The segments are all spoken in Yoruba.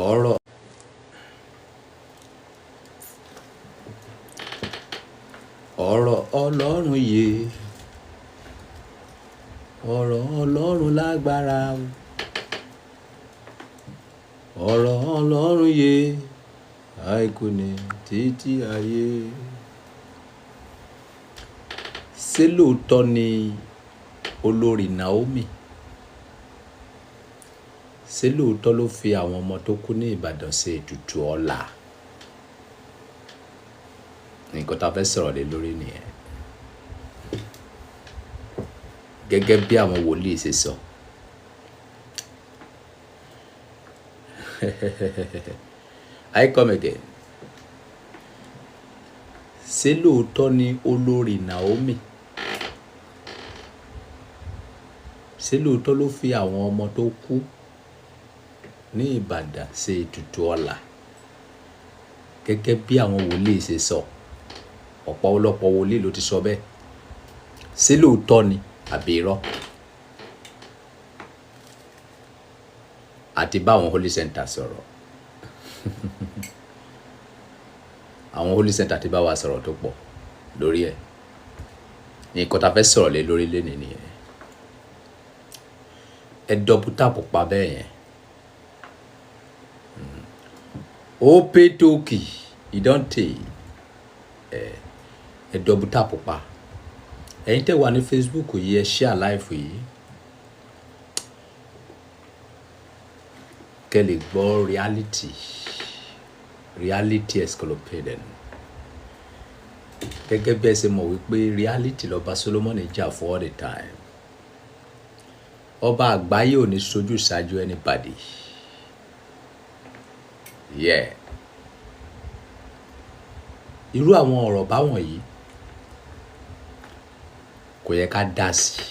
Ọ̀rọ̀ ọ̀rọ̀ Ọlọ́run yè, ọ̀rọ̀ Ọlọ́run lágbára o. Ọ̀rọ̀ Ọlọ́run yè, àìkú ni títí ayé. Ṣé lóòótọ́ ni olórí Naomi? Ṣé lóòótọ́ ló fi àwọn ọmọ tó kú ní Ìbàdàn ṣe ètùtù ọlá? Nǹkan tá a fẹ́ sọ̀rọ̀ lé lórí nìyẹn. Gẹ́gẹ́ bí àwọn wòlíì ṣe sọ. I come again. Ṣé lóòótọ́ ni olórí Naomi? Ṣé lóòótọ́ ló fi àwọn ọmọ tó kú ní Ìbàdàn ṣe ètùtù ọlá? Gẹ́gẹ́ bí àwọn wòlíì ṣe sọ. Ọ̀pọ̀lọpọ̀ wòlíì ló ti sọ bẹ́ẹ̀. Ṣé lóòótọ́ ni àbí irọ́? A ti bá àwọn Holy Center sọ̀rọ̀. Àwọn Holy Center ti bá wa sọ̀rọ̀ tó pọ̀ lórí ẹ̀. Nǹkan tá a fẹ́ sọ̀rọ̀ lé lórí lénìí nìyẹn. Ẹ double tap pa bẹ́ẹ̀ yẹn. Ó pé tókì, ìdọ́ǹtè, ẹ double tap pa. Ẹ̀yin tẹ́ wà ní Facebook yìí, ẹ share live yìí. Kẹ́ lè gbọ́ reality, reality escalopeden. Gẹ́gẹ́ bí ẹ ṣe mọ̀ wípé reality lọba Solomoni jà for all the time. Ọba àgbáyé ò ní sojú ṣáájú anybody. Yeah. Irú àwọn ọ̀rọ̀ báwọn yìí kò yẹ ká dá sí.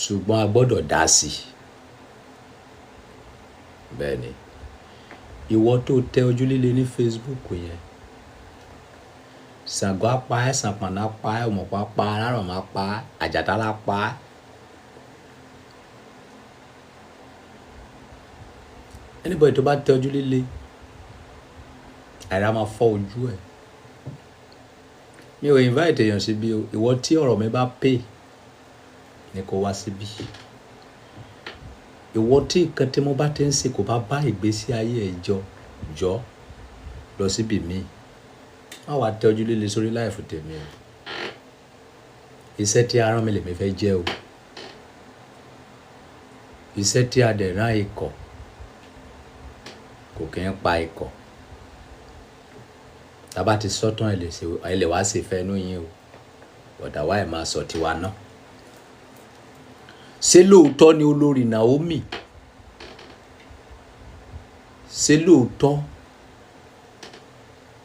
Ṣùgbọ́n a gbọ́dọ̀ dá sí. Bẹ́ẹ̀ ni. Ìwọ tó tẹ ojú líle ní Facebook yẹn, Ṣàngó á pa ẹ́, Ṣànpọ̀nná á pa ẹ́, Òmùpá á pa ẹ́, Alárọ̀mọ́ á pa ẹ́, Àjàtálá á pa ẹ́. Anybody tó bá tẹ ojú líle, àìrá máa fọ́ ojú ẹ̀. Mi ò invite èèyàn síbí o. Ìwọ tí ọ̀rọ̀ mi bá pay ni kó wá síbí. Ìwọ tí nǹkan tí mo bá ti ń ṣe kò bá bá ìgbésí ayé ẹ jọ, jọ lọ síbí mi. Má wá tẹ ojú líle sórí life tèmi o. Iṣẹ́ tí a rán mi lèmi fẹ́ jẹ́ o. Iṣẹ́ tí a dẹ̀ rán ikọ̀ kò kí ń pa ikọ̀. Tí a bá ti sọ́tàn ẹ lè ṣe, ẹ lè wá ṣe ìfẹ́ inú yín o. But àwa ẹ̀ máa sọ tiwa ná. Ṣé lóòótọ́ ni olórí Naomi? Ṣé lóòótọ́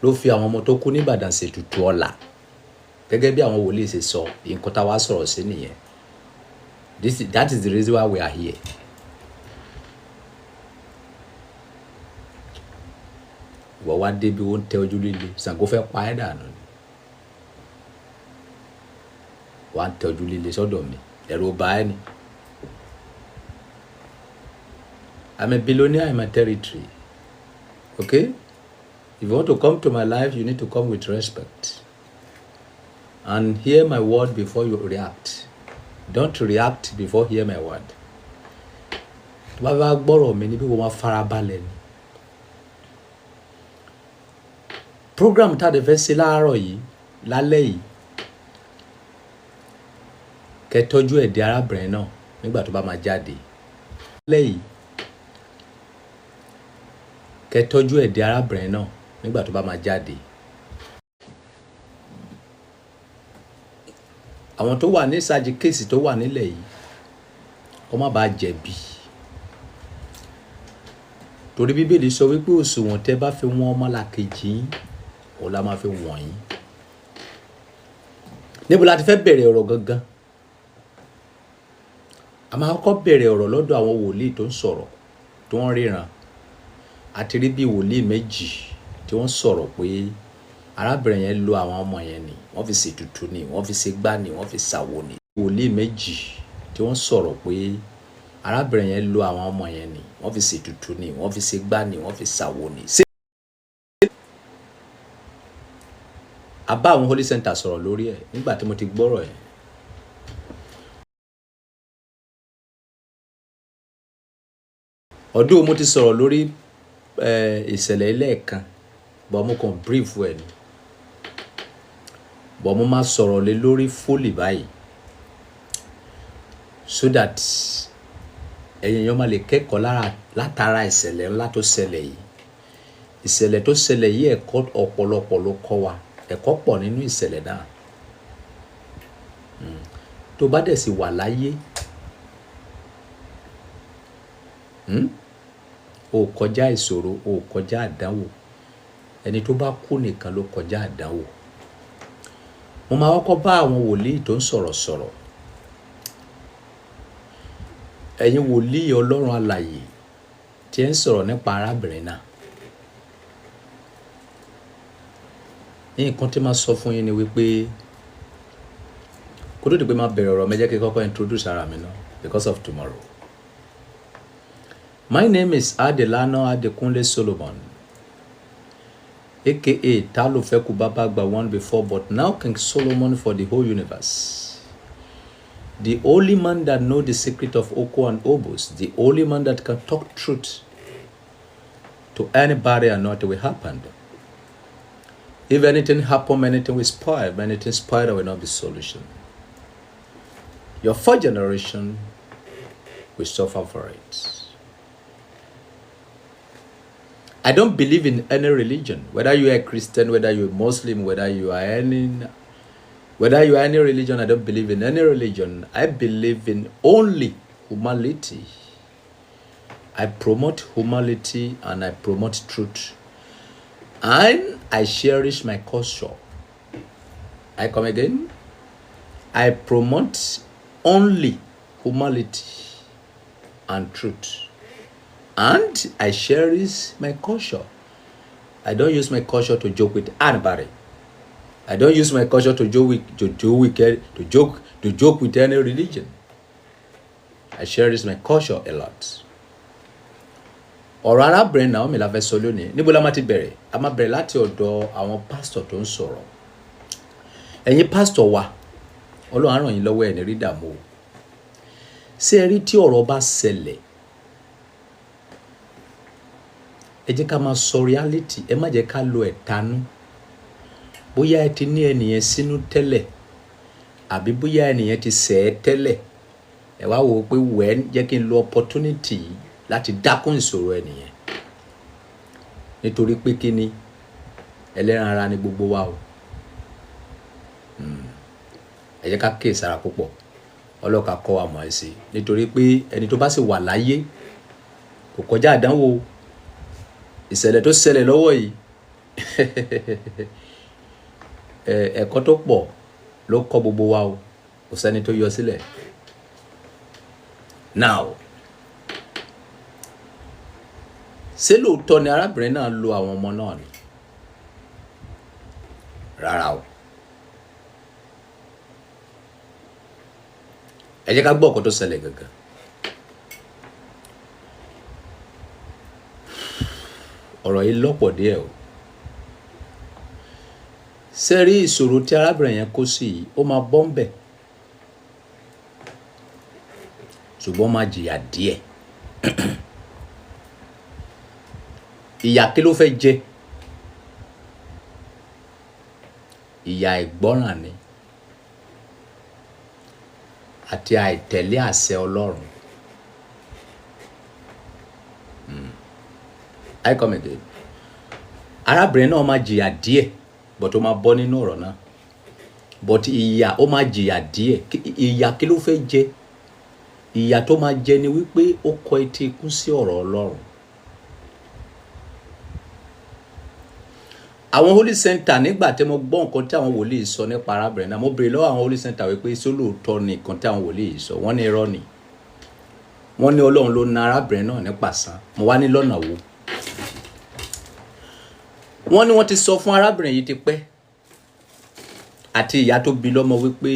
ló fi àwọn ọmọ tó kú ní Ìbàdàn ṣe ètùtù ọlá? Gẹ́gẹ́ bí àwọn wòlíì ṣe sọ, nǹkan tá a wá sọ̀rọ̀ sí nìyẹn. That is the reason why we are here. Ìwọ wá dé bí ó ń tẹ ojú líle, Ṣàngó fẹ́ pa ẹ́ dànù ni. Wà á tẹ ojú líle sọ́dọ̀ mi, ẹ̀rù bà ẹ́ ni. I'm a billionaire in my territory. Okay? If you want to come to my life, you need to come with respect. And hear my word before you react. Don't react before hear my word. Tó bá fẹ́ gbọ́rọ̀ mi níbí, wọ́n máa farabalẹ̀ ni. Program tá a dẹ̀ fẹ́ ṣe láàárọ̀ yìí, lálẹ́ yìí, kẹ́ tọ́jú ẹ̀ dé arábìnrin náà nígbà tó bá máa jáde. Lálẹ́ yìí, kẹ́ tọ́jú ẹ̀ dé arábìnrin náà nígbà tó bá máa jáde. Àwọn tó wà ní ìsàjì kéèsì tó wà nílẹ̀ yìí, kó má bàa jẹ̀bi. Torí Bíbélì sọ wípé òṣùwọ̀n tẹ́ bá fi wọ́n ọmọlàkejì yín, òun la máa fi wọ̀n yín. Níbo la ti fẹ́ bẹ̀rẹ̀ ọ̀rọ̀ gangan? A máa kọ́kọ́ bẹ̀rẹ̀ ọ̀rọ̀ lọ́dọ̀ àwọn wòlíì tó ń sọ̀rọ̀, tó ń ríran. A ti rí bí wòlíì méjì tí wọ́n sọ̀rọ̀ pé arábìnrin yẹn lo àwọn ọmọ yẹn ni, wọ́n fi ṣètùtù ni, wọ́n fi ṣe gbá ni, wọ́n fi ṣàwo ni. Wòlíì méjì tí wọ́n sọ̀rọ̀ pé Arábìnrin yẹn lo àwọn ọmọ yẹn ni wọ́n fi ṣètùtù ni, wọ́n fi ṣe gbá ni, wọ́n fi ṣàwo ni. Ṣé a bá àwọn Holy Center sọ̀rọ̀ lórí ẹ̀ nígbà tí mo ti gbọ́rọ̀ ẹ̀? Ọdún mo ti sọ̀rọ̀ lórí ìṣẹ̀lẹ̀ lẹ́ẹ̀kan, but mo kàn brief ẹ̀ ni, but mo máa sọ̀rọ̀ lé lórí fully báyìí so that ẹ̀yin èèyàn máa lè kẹ́kọ̀ọ́ lára látara ìṣẹ̀lẹ̀ ńlá tó ṣẹlẹ̀ yìí. Ìṣẹ̀lẹ̀ tó ṣẹlẹ̀ yìí, ẹ̀kọ́ ọ̀pọ̀lọpọ̀ ló kọ́ wa. Ẹ̀kọ́ pọ̀ nínú ìṣẹ̀lẹ̀ náà. Tó bá dẹ̀ sì wà láyé, o kọjá ìṣòro, o kọjá àdánwò. Ẹni tó bá kú nìkan ló kọjá àdánwò. Mo máa kọ́kọ́ bá àwọn wòlíì tó ń sọ̀rọ̀ sọ̀rọ̀. Ẹ̀yin wòlíì Ọlọ́run alààyè tí ẹ ń sọ̀rọ̀ nípa arábìnrin náà, nǹkan tí máa sọ fún yín ni wípé kó tó di pé máa bẹ̀rẹ̀ ọ̀rọ̀ mi, jẹ́ kí n kọ́kọ́ introduce ara mi náà because of tomorrow. My name is Adelana Adekunle Solomon, aka Talofeku Babagba one before, but now King Solomon for the whole universe. The only man that know the secret of Oko and Obos, the only man that can talk truth to anybody and nothing will happen. If anything happen, anything will spoil. If anything spoil, there will not be solution. Your fourth generation will suffer for it. I don't believe in any religion, whether you are a Christian, whether you're a Muslim, whether you are any religion. I don't believe in any religion. I believe in only humanity. I promote humanity and I promote truth. And I cherish my culture. I come again. I promote only humanity and truth. And I cherish my culture. I don't use my culture to joke with anybody. I don't use my culture to joke with any religion. I cherish my culture a lot. Ọ̀rọ̀ arábìnrin Naomi la fẹ́ sọ lónìí. Níbo la máa ti bẹ̀rẹ̀? A máa bẹ̀rẹ̀ láti ọ̀dọ̀ àwọn pásítọ̀ tó ń sọ̀rọ̀. Ẹ̀yin pásítọ̀ wa, Ọlọ́run á ràn yín lọ́wọ́, ẹ̀ ní rí dààmú o. Ṣé ẹ rí, tí ọ̀rọ̀ bá ṣẹlẹ̀, ẹ jẹ́ ká máa sọ reality, ẹ má jẹ́ ká lo ẹ̀tanú. Bóyá ẹ ti ní ẹnìyẹn sínú tẹ́lẹ̀, àbí bóyá ẹnìyẹn ti ṣẹ̀ ẹ́ tẹ́lẹ̀, ẹ wá wò ó pé wẹ́ẹ́ jẹ́ kí n lo opportunity yìí láti dákún ìṣòro ẹnìyẹn. Nítorí pé kí ni? Ẹlẹ́ran ara ni gbogbo wa o. Ẹ jẹ́ ká kíyèsára púpọ̀. Ọlọ́run á kọ́ wa mọ̀ ẹ́ sí. Nítorí pé ẹni tó bá sì wà láyé kò kọjá àdánwò. Ìṣẹ̀lẹ̀ tó ṣẹlẹ̀ lọ́wọ́ yìí, ẹ̀kọ́ tó pọ̀ ló kọ́ gbogbo wa o. Kò sẹ́ni tó yọ sílẹ̀. Now, ṣé lóòótọ́ ni arábìnrin náà lo àwọn ọmọ náà ni? Rárá o. Ẹ jẹ́ ká gbọ́ ọ̀kan tó ṣẹlẹ̀ gangan. Ọ̀rọ̀ yìí lọ́pọ̀ díẹ̀ o. Ṣé rí ìṣòro tí arábìnrin yẹn kó sí yìí, ó máa bọ́ ń bẹ̀, ṣùgbọ́n ó máa jìyà díẹ̀. Ìyà kí ló fẹ́ jẹ? Ìyà ìgbọ́ràn ni àti àìtẹ̀lé àṣẹ Ọlọ́run. I come again. Arábìnrin náà máa jìyà díẹ̀, but ó máa bọ́ nínú ọ̀rọ̀ náà. But ìyà, ó máa jìyà díẹ̀. Ìyà kí ló fẹ́ jẹ? Ìyà tó máa jẹ ni wípé ó kọ etí ikún sí ọ̀rọ̀ Ọlọ́run. Àwọn Holy Center, nígbà tí mo gbọ́ nǹkan tí àwọn wòlíì sọ nípa arábìnrin náà, mo béèrè lọ́wọ́ àwọn Holy Center wípé ṣé lóòótọ́ ni nǹkan tí àwọn wòlíì sọ? Wọ́n ní irọ́ ni. Wọ́n ní Ọlọ́run ló na arábìnrin náà ní pàṣán. Mo wá ní lọ́nà wo? Wọ́n ní wọ́n ti sọ fún arábìnrin yìí ti pẹ́ àti ìyá tó bí lọ́mọ wípé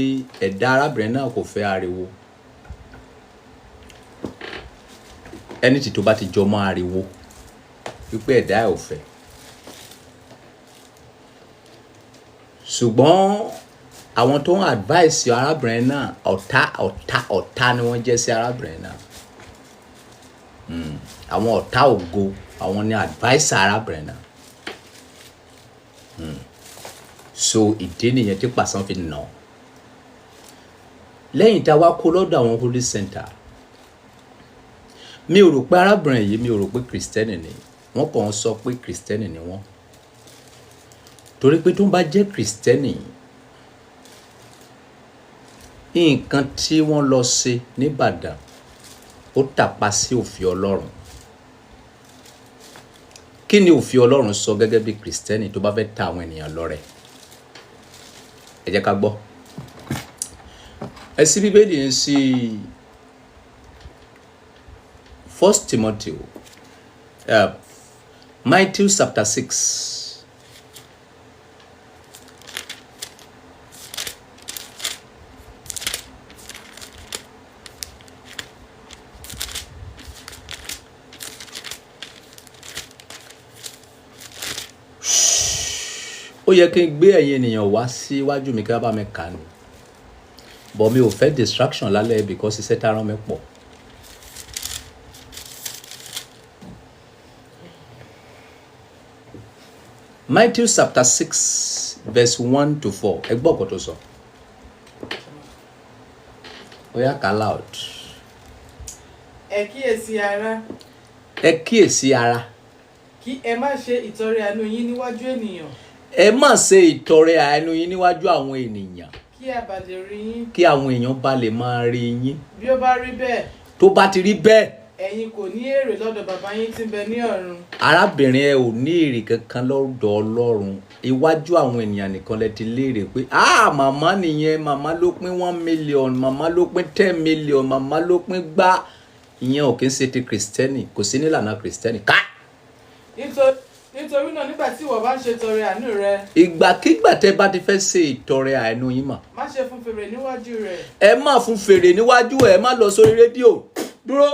ẹ̀dá arábìnrin náà kò fẹ́ ariwo. Ẹni tí tó bá ti jọ mọ́ ariwo wípé ẹ̀dá ẹ̀ ò fẹ́. Ṣùgbọ́n àwọn tó ń advice arábìnrin náà, ọ̀tá ọ̀tá ọ̀tá ni wọ́n jẹ́ sí arábìnrin náà. Àwọn ọ̀tá ògo, àwọn ni advice arábìnrin náà. So ìdí nìyẹn tí pàṣán fi nà. Lẹ́yìn tá a wá kó lọ́dọ̀ àwọn holy center, mi ò rò pé arábìnrin yìí, mi ò rò pé kìrìsìtẹ́nì ni. Wọ́n kàn ń sọ pé kìrìsìtẹ́nì ni wọ́n, torí pé tó ń bá jẹ́ kìrìsìtẹ́nì, nǹkan tí wọ́n lọ ṣe nìbàdàn ó tàpá sí òfin Ọlọ́run. Kí ni òfin Ọlọ́run sọ gẹ́gẹ́ bí kìrìsìtẹ́nì tó bá fẹ́ ta àwọn ènìyàn lọ́rẹ? Ẹ jẹ́ ká gbọ́. Ẹ ṣí Bíbélì ń sí First Timothy, Matthew chapter 6. Ó yẹ kí n gbé ẹ̀yin ènìyàn wá síwájú mi kí wọ́n bá mi kà ní, but mi ò fẹ́ distraction lálẹ́ because iṣẹ́ tá a rán mi pọ̀. Matthew chapter 6 verse 1 to 4. Ẹ gbọ́ ọ̀kọ́ tó sọ. Ó yá, kà loud. Ẹ kíyèsí ara. Ẹ kíyèsí ara. Kí ẹ má ṣe ìtọrẹ àánú yín níwájú ènìyàn. Ẹ má ṣe ìtọrẹ àánú yín níwájú àwọn ènìyàn. Kí a bá lè rí yín. Kí àwọn èèyàn bá lè máa rí yín. Bí ó bá rí bẹ́ẹ̀, Tó bá ti rí bẹ́ẹ̀, ẹ̀yin kò ní èrè lọ́dọ̀ bàbá yín tí ń bẹ ní ọ̀run. Arábìnrin, ẹ ò ní èrè kankan lọ́dọ̀ Ọlọ́run. Iwájú àwọn ènìyàn nìkan lẹ ti léèrè pé, ah, màmá nìyẹn, màmá ló pín 1 million, màmá ló pín 10 million, màmá ló pín gbá. Ìyẹn ò kí ń ṣe ti kìrìsìtẹ́nì, kò sí nílànà kìrìsìtẹ́nì ká. Nítorí náà, nígbà tí ìwọ bá ń ṣe ìtọrẹ àánú rẹ, Ìgbàkigbà tẹ́ bá ti fẹ́ ṣe ìtọrẹ àánú yín mà, má ṣe fún fèrè níwájú rẹ̀. Ẹ má fún fèrè níwájú ẹ, má lọ sórí rédíò. Dúró,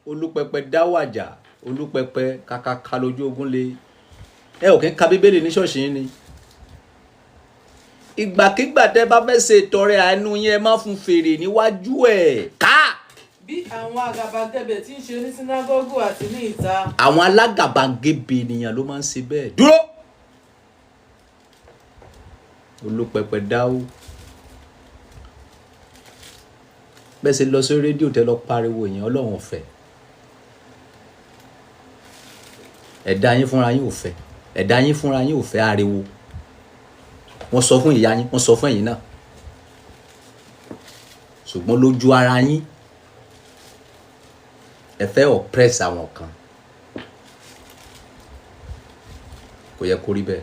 olúpẹpẹ dáwàjà, olúpẹpẹ kàkàkà lójú ogun le. Ẹ ò kí ń ka Bíbélì ní ṣọ́ọ̀ṣì yín ni. Ìgbàkigbà tẹ́ bá fẹ́ ṣe ìtọrẹ àánú yín, ẹ má fún fèrè níwájú ẹ ká. Bí àwọn àgàbàgebè tí ń ṣe ní sínágọ́gù àti ní ìta. Àwọn alágàbàgebè ènìyàn ló máa ń ṣe bẹ́ẹ̀. Dúró, olúpẹpẹ dáwó. Bẹ́ẹ̀ ṣe lọ sórí rédíò tẹ́ lọ pariwo yẹn, Ọlọ́run ò fẹ́. Ẹ̀dá yín fúnra yín ò fẹ́. Ẹ̀dá yín fúnra yín ò fẹ́ ariwo. Wọ́n sọ fún ìyá yín, wọ́n sọ fún ẹ̀yin náà, ṣùgbọ́n lójú ara yín, ẹ fẹ́ oppress àwọn kan. Kò yẹ kó rí bẹ́ẹ̀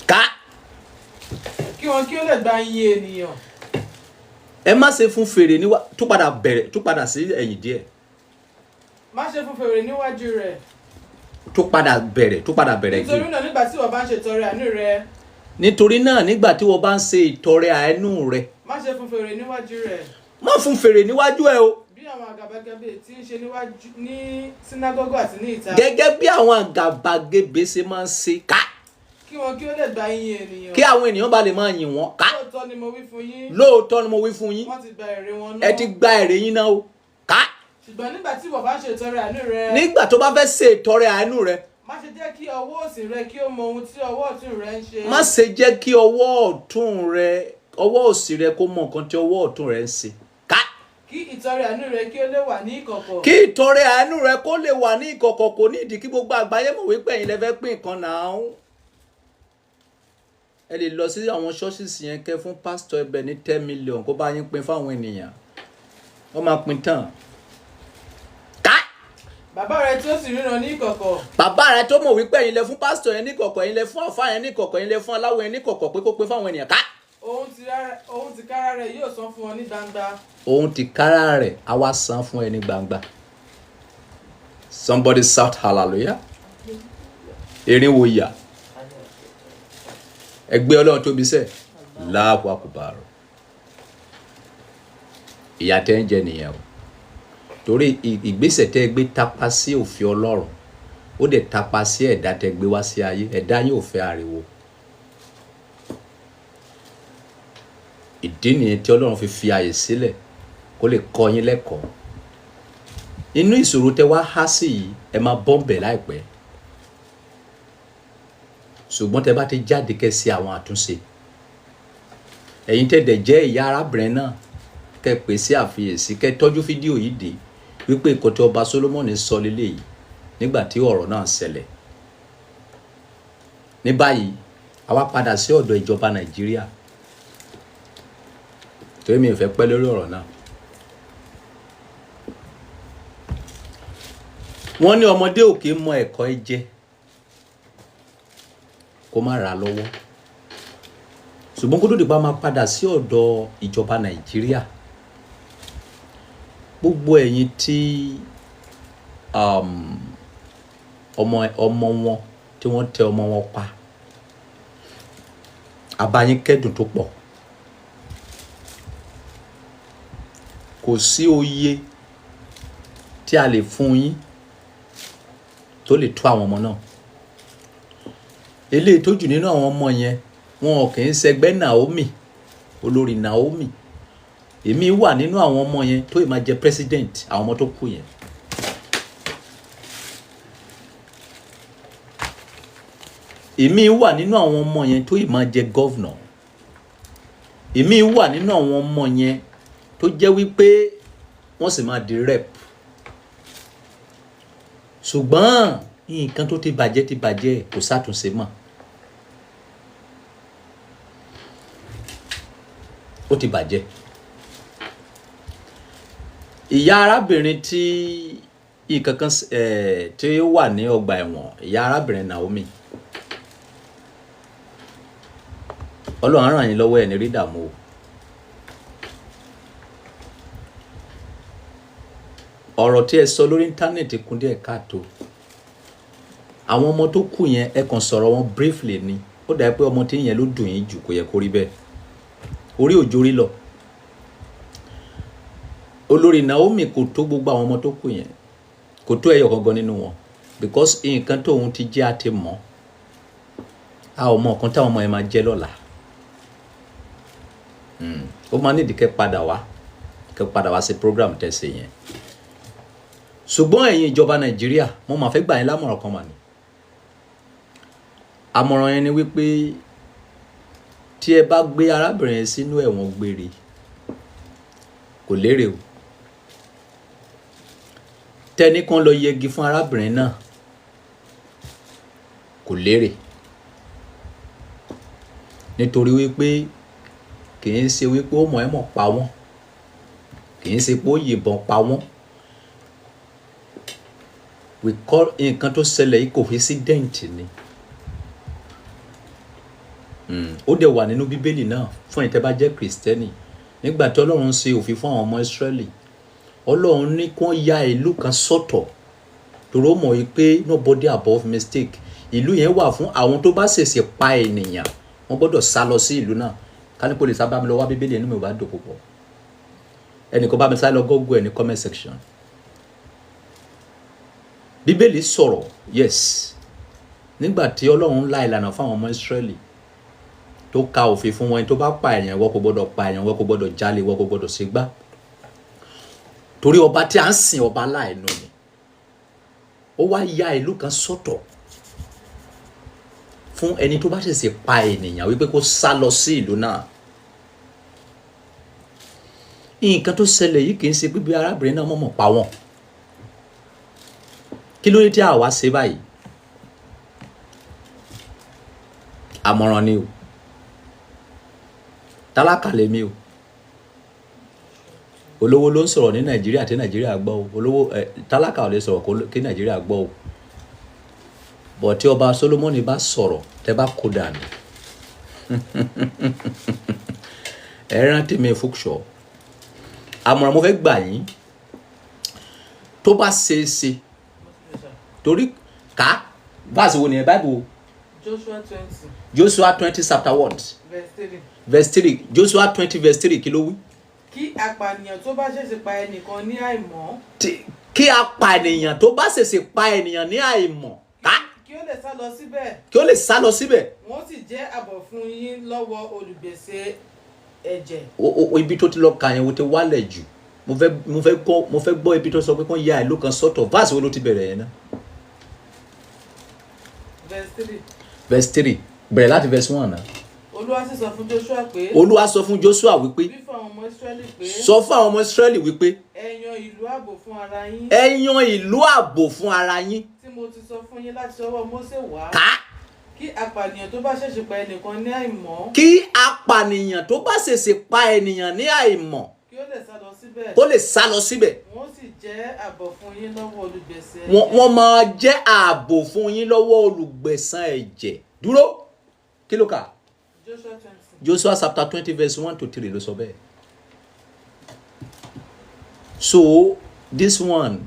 ká. Kí wọn kí ó lè gba ìyìn ènìyàn. Ẹ má ṣe fún fèrè níwá. Tó padà bẹ̀rẹ̀, tó padà sí ẹ̀yìn díẹ̀. Má ṣe fún fèrè níwájú rẹ̀. Tó padà bẹ̀rẹ̀, tó padà bẹ̀rẹ̀ Nítorí again. náà, nígbà tí ìwọ bá ń ṣe ìtọrẹ àánú rẹ, Nítorí náà, nígbà tí wọ́n bá ń ṣe ìtọrẹ àánú rẹ, má ṣe fún fèrè níwájú rẹ̀. Má fún fèrè níwájú ẹ o. Bí àwọn àgàbàgebè tí ń ṣe níwájú ní sínágọ́gù àti ní ìta. Gẹ́gẹ́ bí àwọn àgàbàgebè ṣe máa ń ṣe ká. Kí wọn kí ó lè gba ìyìn ènìyàn. Kí àwọn ènìyàn bá lè máa yìn wọ́n ká. Lóòótọ́ ni mo wí fún yín. Lóòótọ́ ni mo wí fún yín. Wọ́n ti gba èrè wọn náà. Ẹ ti gba èrè yín náà o ká. Ṣùgbọ́n nígbà tí ìwọ bá ń ṣe ìtọrẹ àánú rẹ, Nígbà tó bá fẹ́ ṣe ìtọrẹ àánú rẹ, má ṣe jẹ́ kí ọwọ́ òsì rẹ kí ó mọ ohun tí ọwọ́ ọ̀tún rẹ ń ṣe. Má ṣe jẹ́ kí ọwọ́ ọ̀tún rẹ, ọwọ́ òsì rẹ kó mọ nǹkan tí ọwọ́ ọ̀tún rẹ ń ṣe ká. Kí ìtọrẹ àánú rẹ kí ó lè wà ní ìkọ̀kọ̀. Kí ìtọrẹ àánú rẹ kó lè wà ní ìkọ̀kọ̀. Kò ní ìdí kí gbogbo àgbáyé mọ̀ wípé ẹ̀yin lẹ fẹ́ pín nǹkan náà. Ẹ lè lọ sí àwọn ṣọ́ọ̀ṣì yẹn, kẹ́ fún pásítọ̀ ẹbẹ̀ ní 10 million kó bá yín pín fáwọn ènìyàn. Wọ́n máa pín tán ká. Bàbá rẹ tí ó sì ríran ní ìkọ̀kọ̀, Bàbá rẹ tó mọ̀ wípé ẹ̀yin lẹ fún pásítọ̀ yẹn ní kọ̀kọ̀, ẹ̀yin lẹ fún àfáà yẹn ní kọ̀kọ̀, ẹ̀yin lẹ fún aláwọ̀ yẹn ní kọ̀kọ̀ pé kó pín fáwọn ènìyàn ká. Òun tìkára rẹ̀ yóò san fún ọ ní gbangba. Òun tìkára rẹ̀ á wá san fún ẹ ní gbangba. Somebody shout hallelujah. Erin wo ìyà ẹgbẹ́ Ọlọ́run tóbi sẹ́ láàpù àkùbàrọ̀. Ìyà tẹ́ ń jẹ nìyẹn o. Torí ìgbésẹ̀ tẹ́ ẹ gbé tapa sí òfin Ọlọ́run, ó dẹ̀ tapa sí ẹ̀dá tẹ́ gbé wá sí ayé. Ẹ̀dá yín ò fẹ́ ariwo. Ìdí nìyẹn tí Ọlọ́run fi fi àyè sílẹ̀ kó lè kọ́ yín lẹ́kọ̀ọ́. Inú ìṣòro tẹ́ wá há sí yìí, ẹ máa bọ́m̀bẹ̀ láìpẹ́. Ṣùgbọ́n tẹ́ bá ti jáde, kẹ́ ṣe àwọn àtúnṣe. Ẹ̀yin tẹ́ dẹ̀ jẹ́ ìyá arábìnrin náà, kẹ́ pè sí àfiyèsí, kẹ́ tọ́jú fídíò yìí dé wípé nǹkan tí ọba Solomoni sọ lélẹ́yìí nígbà tí ọ̀rọ̀ náà ṣẹlẹ̀. Ní báyìí, a wá padà sí ọ̀dọ̀ ìjọba Nàìjíríà, torí mi ò fẹ́ pẹ́ lórí ọ̀rọ̀ náà. Wọ́n ní ọmọdé ò kì í mọ ẹ̀kọ́ ẹ jẹ kó má ra lọ́wọ́. Ṣùgbọ́n kó tó dìgbà máa padà sí ọ̀dọ̀ ìjọba Nàìjíríà, gbogbo ẹ̀yin tí ọmọ wọn tí wọ́n tẹ ọmọ wọn pa, a bá yín kẹ́dùn tó pọ̀. Kò sí oyè tí a lè fún yín tó lè tó àwọn ọmọ náà. Eléyìí tó jù nínú àwọn ọmọ yẹn, wọn ò kì í ṣẹgbẹ́ Naomi, olórí Naomi. Èmi wà nínú àwọn ọmọ yẹn tó ì máa jẹ president, àwọn ọmọ tó kù yẹn. Èmi wà nínú àwọn ọmọ yẹn tó ì máa jẹ governor. Èmi wà nínú àwọn ọmọ yẹn tó jẹ́ wípé wọ́n sì máa di rep. Ṣùgbọ́n nǹkan tó ti bàjẹ́ ti bàjẹ́, kò sátúnṣe mọ́. Ó ti bàjẹ́. Ìyá arábìnrin tí ìkankan tí ó wà ní ọgbà ẹ̀wọ̀n, ìyá arábìnrin Naomi, Ọlọ́run á ràn yín lọ́wọ́, ẹ̀ ní rí dààmú o. Ọ̀rọ̀ tí ẹ sọ lórí íńtánẹ́ẹ̀tì kún díẹ̀ káàtó. Àwọn ọmọ tó kù yẹn, ẹ kàn sọ̀rọ̀ wọn briefly ni. Ó dà pé ọmọ tí yẹn ló dùn yín jù, kò yẹ kó rí bẹ́ẹ̀. Orí òjò rí lọ. Olórí Naomi kò tó gbogbo àwọn ọmọ tó kù yẹn, kò tó ẹyọ gangan nínú wọn, because nǹkan tóun ti jẹ́ àti mọ̀. A ò mọ nǹkan táwọn ọmọ yẹn máa jẹ́ lọ́la. Ó máa nídìí kẹ́ padà wá sí program tẹ̀sí yẹn. Ṣùgbọ́n ẹ̀yin ìjọba Nàìjíríà, mo máa fẹ́ gbà yín lámọ̀ràn kan mà ní. Àmọ̀ràn yẹn ni wípé tí ẹ bá gbé arábìnrin yẹn sínú ẹ̀wọ̀n gbére, kò lérè o. Tẹ́ni kan lọ yẹgi fún arábìnrin náà, kò lérè, nítorí wípé kì í ṣe wípé ó mọ̀ ẹ́ mọ̀ pa wọ́n, kì í ṣe pé ó yìnbọn pa wọ́n. We call nǹkan tó ṣẹlẹ̀ yìí coincident ni. Ó dẹ̀ wà nínú Bíbélì náà fún ẹ̀yin tẹ́ bá jẹ́ Kristẹni. Nígbà tí Ọlọ́run ń ṣe òfin fún àwọn ọmọ Ísírẹ́lì, Ọlọ́run ní kí wọ́n ya ìlú kan sọ́tọ̀, torí ó mọ̀ wípé nobody above mistake. Ìlú yẹn wà fún àwọn tó bá ṣèṣì pa ènìyàn, wọ́n gbọ́dọ̀ sá lọ sí ìlú náà. Ká ní police bá mi lọ wá Bíbélì, inú mi ò bá dùn púpọ̀. Ẹnìkan bá mi sáré lọ Google ẹ̀ ní comment section. Bíbélì sọ̀rọ̀, yes. Nígbà tí Ọlọ́run la ìlànà fún àwọn ọmọ Ísírẹ́lì, tó ka òfin fún wọn, ẹni tó bá pa èèyàn, ìwọ kò gbọ́dọ̀ pa èèyàn, ìwọ kò gbọ́dọ̀ jalè, ìwọ kò gbọ́dọ̀ ṣègbà. Torí ọba tí a ń sìn, ọba láìnú ni. Ó wá ya ìlú kan sọ́tọ̀ fún ẹni tó bá ṣẹ̀ṣẹ̀ pa ènìyàn, wípé kó sá lọ sí ìlú náà. Nǹkan tó ṣẹlẹ̀ yìí kì í ṣe pé bí arábìnrin náà mọ̀mọ̀ pa wọ́n. Kí ló dé tí a wá ṣe báyìí? Àmọ̀ràn ni o. Tálákà lèmi o. Olówó ló ń sọ̀rọ̀ ní Nàìjíríà tí Nàìjíríà gbọ́ o. Olówó ẹ̀ tálákà ò lè sọ̀rọ̀ kí Nàìjíríà gbọ́ o. But tí ọba Solomoni bá sọ̀rọ̀, tẹ́ bá kó dànù, ẹ rántí mi fúkṣọ. Àmọ̀ràn mo fẹ́ gbà yín, tó bá ṣe é ṣe, torí ká verse wo ni ẹ Bible? Joshua 20. Joshua 20 chapter what? Verse 3. Verse 3. Joshua 20 verse 3, kí ló wí? Kí apànìyàn tó bá ṣèṣì pa ẹnìkan ní àìmọ̀, Kí apànìyàn tó bá ṣèṣì pa ènìyàn ní àìmọ̀ ká kí ó lè sá lọ síbẹ̀, kí ó lè sá lọ síbẹ̀. Wọ́n sì jẹ́ ààbò fún yín lọ́wọ́ olùgbèsè ẹ̀jẹ̀. Ibi tó ti lọ kà yẹn, wo ti wálẹ̀ jù. Mo fẹ́ gbọ́ ibi tó sọ pé kán ya ìlú kan sọ́tọ̀. Verse wo ló ti bẹ̀rẹ̀ yẹn náà? Verse 3. Verse 3. Bẹ̀rẹ̀ láti verse 1 náà. Olúwa sì sọ fún Joshua pé, Olúwa sọ fún Joshua wípé, wí fún àwọn ọmọ Ísírẹ́lì pé, sọ fún àwọn ọmọ Israẹli wípé, ẹ yan ìlú ààbò fún ara yín, ẹ yan ìlú ààbò fún ara yín, tí mo ti sọ fún yín láti ọwọ́ Mósè wá, ká kí apànìyàn tó bá ṣèṣì pa ẹnìkan ní àìmọ̀, kí apànìyàn tó bá ṣèṣì pa ènìyàn ní àìmọ̀, kí ó lè sá lọ síbẹ̀, kó lè sá lọ síbẹ̀. Wọ́n sì jẹ́ ààbò fún yín lọ́wọ́ olùgbèsè Wọ́n ẹ̀jẹ̀. wọ́n máa jẹ́ ààbò fún yín lọ́wọ́ olùgbẹ̀san ẹ̀jẹ̀. Dúró, kí ló kà? Joshua 20. Joshua chapter 20 verse 1 to 3 ló sọ bẹ́ẹ̀. So this one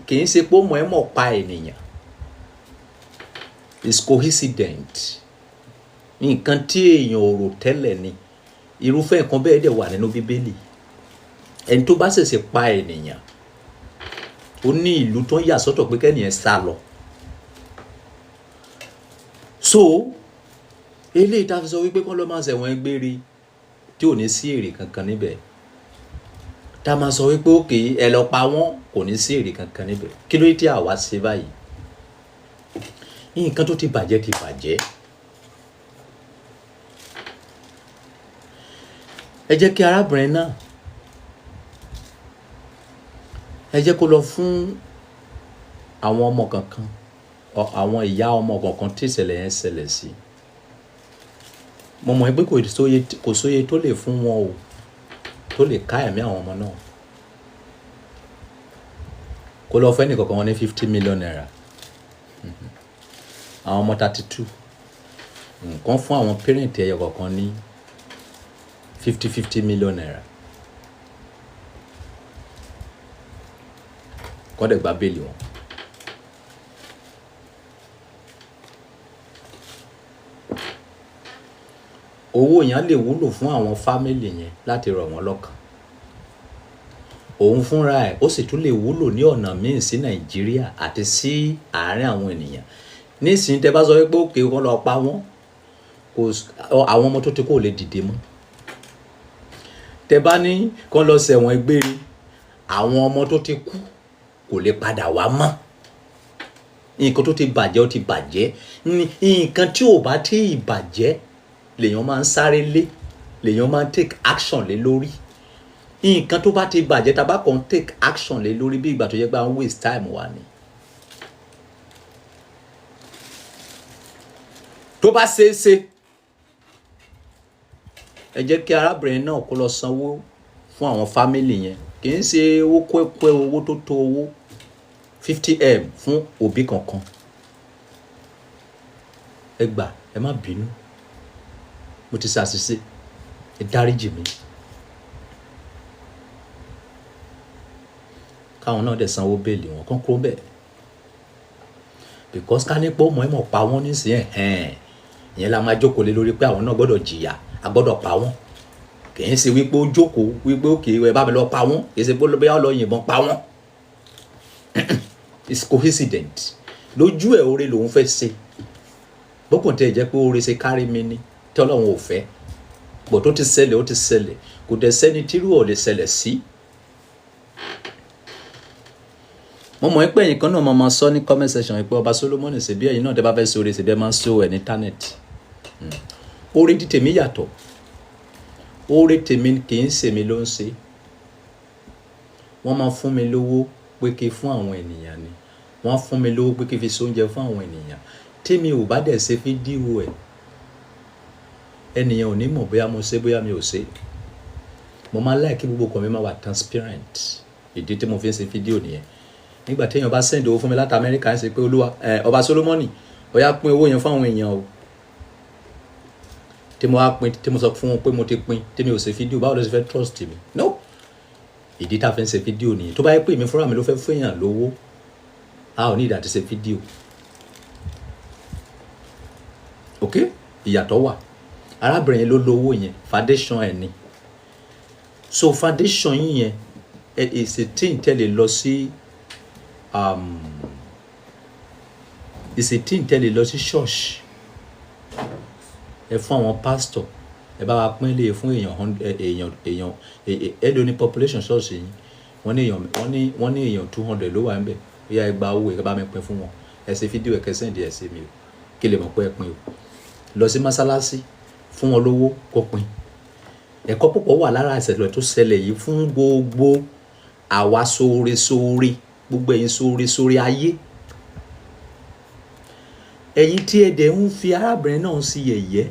kì í ṣe pé ó mọ̀ ẹ́ mọ̀ pa ènìyàn. It's coincident, nǹkan tí èèyàn ò rò tẹ́lẹ̀ ni. Irúfẹ́ nǹkan bẹ́ẹ̀ dẹ̀ wà nínú Bíbélì. Ẹni tó bá ṣẹ̀ṣẹ̀ pa ènìyàn, ó ní ìlú tó ń yà sọ́tọ̀ pé kẹ́nìyàn sá lọ. So eléyìí tá a fi sọ wípé kọ́ ló máa ṣẹ̀wọ̀n gbére tí ò ní sí èrè kankan níbẹ̀, tá a máa sọ wípé òkè ẹ lọ pa wọ́n, kò ní sí èrè kankan níbẹ̀. Kí ló dé tí àwa ṣe báyìí? Nǹkan tó ti bàjẹ́ ti bàjẹ́. Ẹ jẹ́ kí arábìnrin náà, ẹ jẹ́ kó lọ fún àwọn ọmọ kankan, àwọn ìyá ọmọ kankan tí ìṣẹ̀lẹ̀ yẹn ṣẹlẹ̀ sí. Mo mọ̀ pé kò sóye tó lè fún wọn o tó lè ká ẹ̀mí àwọn ọmọ náà. Kó lọ fún ẹnì kọ̀ọ̀kan wọn ní ₦50 million, àwọn ọmọ 32. Nǹkan fún àwọn parent ẹyọ kọ̀ọ̀kan ní 50 50 million naira, kó dẹ̀ gba bail wọn. Owó yẹn lè wúlò fún àwọn family yẹn láti rọ̀ wọ́n lọ́kàn. Òun fúnra ẹ̀, ó sì tún lè wúlò ní ọ̀nà míì sí Nàìjíríà àti sí àárín àwọn ènìyàn nísìnyí. Tẹ́ bá sọ pé òkè kọ́ lọ pa wọ́n, kò àwọn ọmọ tó ti kó lè dìde mọ́. Tẹ́ bá ní kọ́ lọ ṣẹ̀wọ̀n gbére, àwọn ọmọ tó ti kú kò lè padà wá mọ́. Nǹkan tó ti bàjẹ́, ó ti bàjẹ́. Nǹkan tí ò bá tí ì bàjẹ́ lèèyàn máa ń sáré lé, lèèyàn máa ń take action lé lórí. Nǹkan tó bá ti bàjẹ́, tá a bá kàn take action lé lórí, bí ìgbà tó yẹ pé à ń waste time wa ni. Tó bá ṣeé ṣe, ẹ jẹ́ kí arábìnrin náà kó lọ sanwó fún àwọn family yẹn. Kì í ṣe owó kẹ́kẹ́, owó tó tó owó 50M fún òbí kankan. Ẹ gbà, ẹ má bínú, mo ti ṣàṣìṣe, ẹ dáríjì mi. Káwọn náà dẹ̀ sanwó bail wọn, kán kúrò bẹ́ẹ̀, because ká ní pé ó mọ̀ ẹ́ mọ̀ pa wọ́n nísìnyẹn ẹ̀hẹ́n, ìyẹn la máa jókòó lé lórí pé àwọn náà gbọ́dọ̀ jìyà, a gbọ́dọ̀ pa wọ́n. Kì í ṣe wípé ó jókòó wípé òkè ẹ bá mi lọ pa wọ́n. Kì í ṣe pé bóyá ó lọ yìnbọn pa wọ́n. It's coincident lójú ẹ̀. Oore lòun fẹ́ ṣe, bókùn tẹ́ ẹ jẹ́ pé oore ṣe kárí mi ni tí Ọlọ́run ò fẹ́ bọ̀. Tó ti ṣẹlẹ̀, ó ti ṣẹlẹ̀. Kò dẹ̀ sẹ́ni tírú ò lè ṣẹlẹ̀ sí. Mo mọ̀ pé ẹ̀yin kan náà máa ma sọ ní comment section pé ọba Solomoni, ṣe bí ẹ̀yin náà tẹ́ bá fẹ́ ṣe oore, ṣe bí ẹ máa ń ṣó ẹ̀ ní internet. Oore tí tèmi yàtọ̀. Oore tèmi, kì í ṣèmi ló ń ṣe. Wọ́n máa fún mi lówó pé kí fún àwọn ènìyàn ni. Wọ́n fún mi lówó pé kí fi ṣe oúnjẹ fún àwọn ènìyàn. Tèmi ò bá dẹ̀ ṣe fídíò ẹ̀, ẹnìyàn ò ní mọ̀ bóyá mo ṣe, bóyá mi ò ṣe. Mo máa like kí gbogbo nǹkan mi máa wà transparent. Ìdí tí mo fi ń ṣe fídíò nìyẹn. Nígbà téèyàn bá send owó fún mi láti Amẹ́ríkà, ń ṣe pé olúwa ẹ ọba Solomoni, ó yá, pín owó yẹn fún àwọn èèyàn o, tí mo wá pín, tí mo sọ fún wọn pé mo ti pín, tí mi ò ṣe fídíò, báwo ló ṣe fẹ́ trust mi? No. Ìdí tá a fi ń ṣe fídíò nìyẹn. Tó bá yẹ pé èmi fúnra mi ló fẹ́ fún èèyàn lówó, a ò ní ìdá ti ṣe fídíò. Ok, ìyàtọ̀ wà. Arábìnrin yẹn ló lówó yẹn, foundation ẹ̀ ni. So foundation yín yẹn is a thing tẹ́ lè lọ sí, is a thing tẹ́ lè lọ sí church, ẹ fún àwọn pastor, ẹ bá wa pín lè fún èèyàn èèyàn èèyàn ẹ ló ní population church yín. Wọ́n ní èèyàn 200 ló wà níbẹ̀. Bóyá ẹ gba owó, ẹ bá mi pín fún wọn. Ẹ ṣe fídíò, ẹ kẹ́ send ẹ sí mi o, kí lè mọ̀ pé ẹ pín o. Lọ sí mọ́sálásí, fún wọn lówó kó pín. Ẹ̀kọ́ púpọ̀ wà lára ìṣẹ̀lẹ̀ tó ṣẹlẹ̀ yìí fún gbogbo àwa sóore sóore, gbogbo ẹ̀yin sóore sóore ayé, ẹ̀yin tí ẹ dẹ̀ ń fi arábìnrin náà sí yẹ̀yẹ́,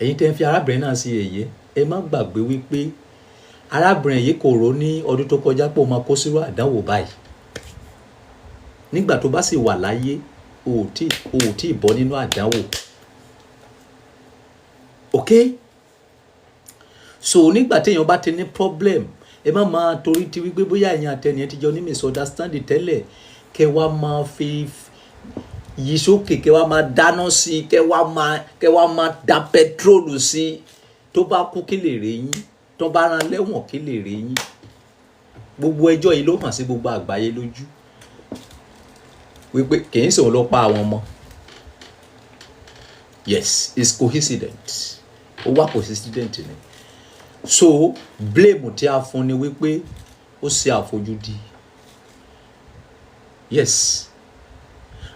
ẹ̀yin tẹ́ ń fi arábìnrin náà sí yẹ̀yẹ́, ẹ má gbàgbé wípé arábìnrin yìí kò rò ní ọdún tó kọjá pé ó máa kó sírú àdánwò báyìí. Nígbà tó bá sì wà láyé, o ò tí bọ́ nínú àdánwò. Ok, so nígbà téèyàn bá ti ní problem, ẹ má máa torí ti wípé bóyá ẹ̀yin àtẹnìyẹn ti jọ ní misunderstanding tẹ́lẹ̀, kẹ́ wá máa fi yí sókè, kẹ́ wá máa dáná sí i, kẹ́ wá máa da pẹtrólù sí i. Tó bá kú, kí lè rè yín? Tó bá rán lẹ́wọ̀n, kí lè rè yín? Gbogbo ẹjọ́ yìí ló hàn sí gbogbo àgbáyé lójú wípé kì í sòun ló pa àwọn ọmọ. Yes, it's coincident, ó wá coincident ni. So blame tí a fún ni wípé ó ṣe àfojúdi. Yes,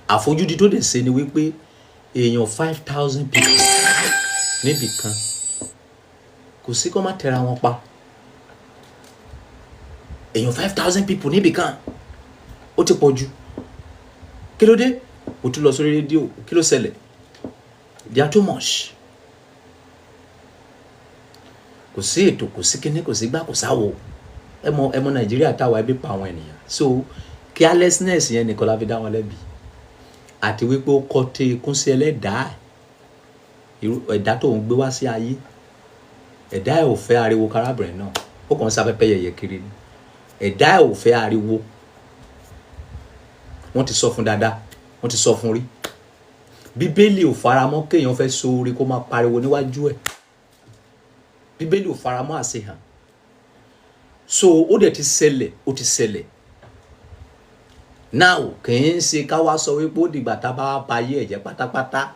àfojúdi tó dẹ̀ ṣe ni wípé èèyàn 5,000 people níbì kan, kò sí kó má tẹra wọn pa. Èèyàn 5,000 people níbì kan, ó ti pọ̀ jù. Kí ló dé? O tún lọ sórí rédíò, kí ló ṣẹlẹ̀? They are too much. Kò sí ètò, kò sí kíní, kò sí gbá, kò sáwo. Ẹ mọ Nàìjíríà táwa, ẹbí pa àwọn ènìyàn. So carelessness yẹn nìkan la fi dá wọn lẹ́bi, àti wípé ó kọ́ tẹ ikún sí ẹlẹ́dàá, irú ẹ̀dá tó ń gbé wá sí ayé. Ẹ̀dá ẹ̀ ò fẹ́ ariwo. Karábìnrin náà, ó kàn ń sáfẹ́fẹ́ yẹ̀yẹ́ kiri ni. Ẹ̀dá ẹ̀ ò fẹ́ ariwo. Wọ́n ti sọ fún dáadáa, wọ́n ti sọ fún rí. Bíbélì ò faramọ́ kéèyàn fẹ́ sóore kó máa pariwo níwájú ẹ̀. Bíbélì ò faramọ́ àṣehàn. So ó dẹ̀ ti ṣẹlẹ̀, ó ti ṣẹlẹ̀. Now, kì í ṣe ká wá sọ wípé ó dìgbà tá a bá ba ayé ẹ̀jẹ̀ pátápátá,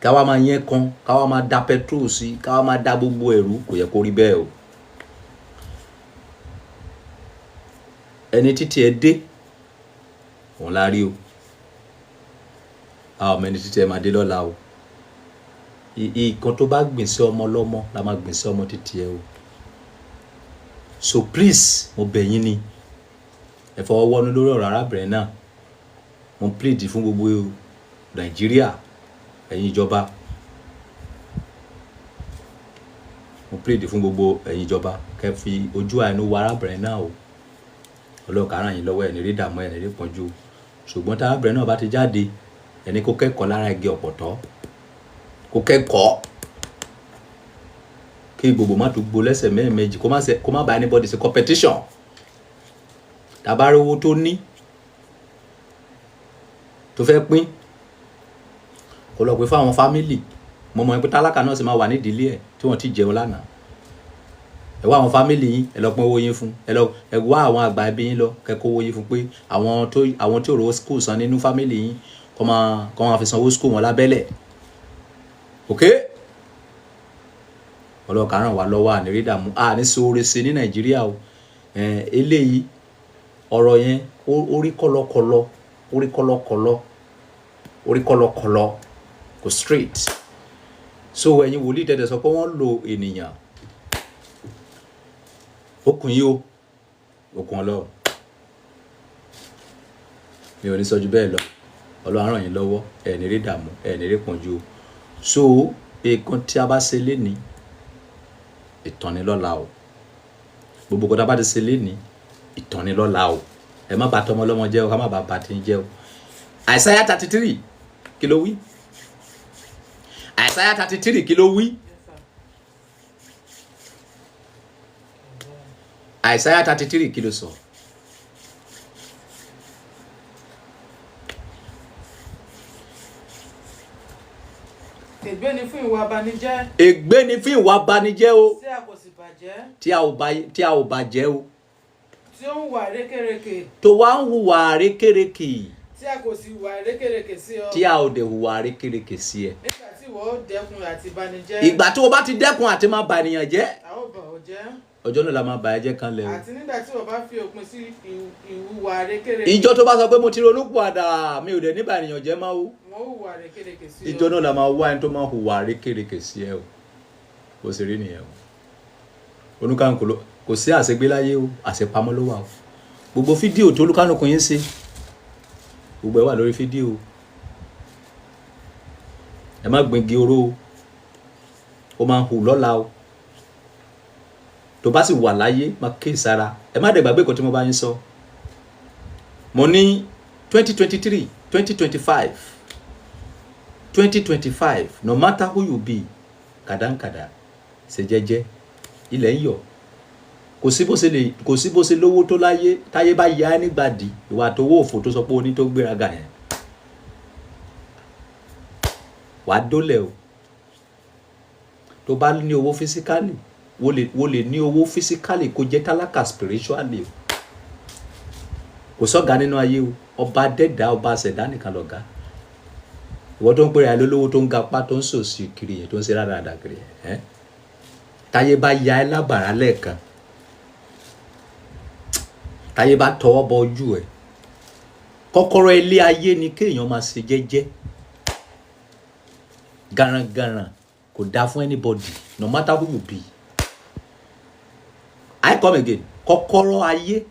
ká wá máa yẹn kan, ká wá máa da petrol sí, ká wá máa da gbogbo ẹ̀rú. Kò yẹ kó rí bẹ́ẹ̀ o. Ẹni títí ẹ dé, òun la rí o. A ò mẹni títí ẹ máa dé lọ́la o. Ìkan tó bá gbìn sí ọmọ lọ́mọ la máa gbìn sí ọmọ títí ẹ o. So please, mo bẹ̀ yín ni, ẹ fọwọ́ wọ́nú lórí ọ̀rọ̀ arábìnrin náà. Mo plead fún gbogbo Nàìjíríà, ẹ̀yin ìjọba. Mo plead fún gbogbo ẹ̀yin ìjọba, kẹ́ fi ojú àánú wo arábìnrin náà o. Ọlọ́run ká ràn yín lọ́wọ́, ẹ̀ ní rí dààmú, ẹ̀ ní rí pọ́njú. Ṣùgbọ́n tí arábìnrin náà bá ti jáde, ẹni kó kẹ́kọ̀ọ́ lára igi ọ̀pọ̀tọ́, kó kẹ́kọ̀ọ́ kí gbogbo má tún gbó lẹ́sẹ̀ mẹ́ẹ̀mejì, kó má bá anybody ṣe competition. Tàbá rí owó tó ní tó fẹ́ pín, kó lọ pé fáwọn family. Mo mọ̀ pé tálákà náà sì máa wà nídìílé ẹ̀ tí wọ́n ti jẹun lánàá. Ẹ wá àwọn family yín, ẹ lọ pín owó yín fún. Ẹ lọ, ẹ wá àwọn àgbà ẹbí yín lọ, kẹ́ kó owó yín fún, pé àwọn tí ò rówó school san nínú family yín, kó máa fi sanwó school wọn lábẹ́lẹ̀. Ok, ọlọ́ọ̀ká ràn wá lọ́wọ́, àní rí dààmú, àní sóore sí ní Nàìjíríà o. Eléyìí ọ̀rọ̀ yẹn, ó rí kọ́lọ́kọ́lọ́, ó rí kọ́lọ́kọ́lọ́, ó rí kọ́lọ́kọ́lọ́, kò straight. So ẹ̀yin wòlíì tẹ̀tẹ̀ sọ pé wọ́n lo ènìyàn, okùn yìí o, okùn Ọlọ́run. Mi ò ní sọ ju bẹ́ẹ̀ lọ. Ọlọ́run á ràn yín lọ́wọ́, ẹ̀ ní rí dààmú, ẹ̀ ní rí pọ́njú o. So nǹkan tí a bá ṣe lénìí, ìtàn ni lọ́la o. Gbogbo nǹkan tí a bá ti ṣe lénìí, ìtàn ni lọ́la o. Ẹ má bà tọmọ ọlọ́mọ jẹ́ o, ká má bà tí ń jẹ́ o. Isaiah 33, kí ló wí? Isaiah 33, kí ló wí? Yes, sir. Isaiah 33, kí ló sọ? Ègbé ni fún ìwọ abanijẹ́, Ègbé ni fún ìwọ abanijẹ́ o, tí a kò sì bàjẹ́, tí a ò bàjẹ́ o, tí ó ń hùwà rékèrèkè, tó wá ń hùwà rékèrèkè, tí a kò sì hùwà rékèrèkè sí ọ, tí a ò dẹ̀ hùwà rékèrèkè sí ẹ. Nígbà tí ìwọ ó dẹ́kun àti banijẹ́, Ìgbà tí o bá ti dẹ́kun àti máa bà ènìyàn jẹ́, a ó bà ọ́ jẹ́. ọjọ́ náà la máa bà ẹ́ jẹ́ kan lẹ̀ o. Àti nígbà tí ìwọ bá fi òpin sí ìhùwà rékèrèkè, Ìjọ tó bá sọ pé mo ti ronú pìwàdà, mi ò dẹ̀ ní bà ènìyàn jẹ́ máa o, wọn ó hùwà rékèrèkè sí ọ. Ìjọ náà la máa wá ẹni tó máa hùwà rékèrèkè sí ẹ o. Bó ṣe rí nìyẹn o. Olúkálùkù ló kò sí àṣegbé láyé o, àṣepamọ́ ló wà o. Gbogbo fídíò tó olúkálùkù yín ṣe, gbogbo ẹ wà lórí fídíò. Ẹ má gbin igi oró o, ó máa ń hù lọ́la o. Tó bá sì wà láyé, máa kíyè sára. Ẹ má dẹ̀ gbàgbé nǹkan tí mo bá yín sọ. Mo ní 2023, 2025, 2025, no matter who you be, kàdánkàdá, ṣe jẹ́jẹ́, ilẹ̀ ń yọ̀. Kò sí bó ṣe lówó tó láyé, táyé bá yá ẹ nígbàdí, ìwà àtowó òfò tó sọ pé o ní tó gbéraga yẹn, wàá dólẹ̀ o. Tó bá ní owó physically, wo lè ní owó physically, kó jẹ́ tálákà spiritually o. Kò sọ́gà nínú ayé o. Ọba dẹ́dà, ọba ṣẹ̀dá nìkan lọ̀gá. Ìwọ tó ń pèrè àìlólówó, tó ń gapá, tó ń sòsì kiri yẹn, tó ń ṣe rádaràdà kiri yẹn, ẹ́ táyé bá ya ẹ́ lábàrá lẹ́ẹ̀kan, táyé bá tọwọ́ bọ ojú ẹ̀. Kọ́kọ́rọ́ ilé ayé ni kéèyàn máa ṣe jẹ́jẹ́. Garangaran kò dáa fún anybody, no matter who you be. I come again. Kọ́kọ́rọ́ ayé,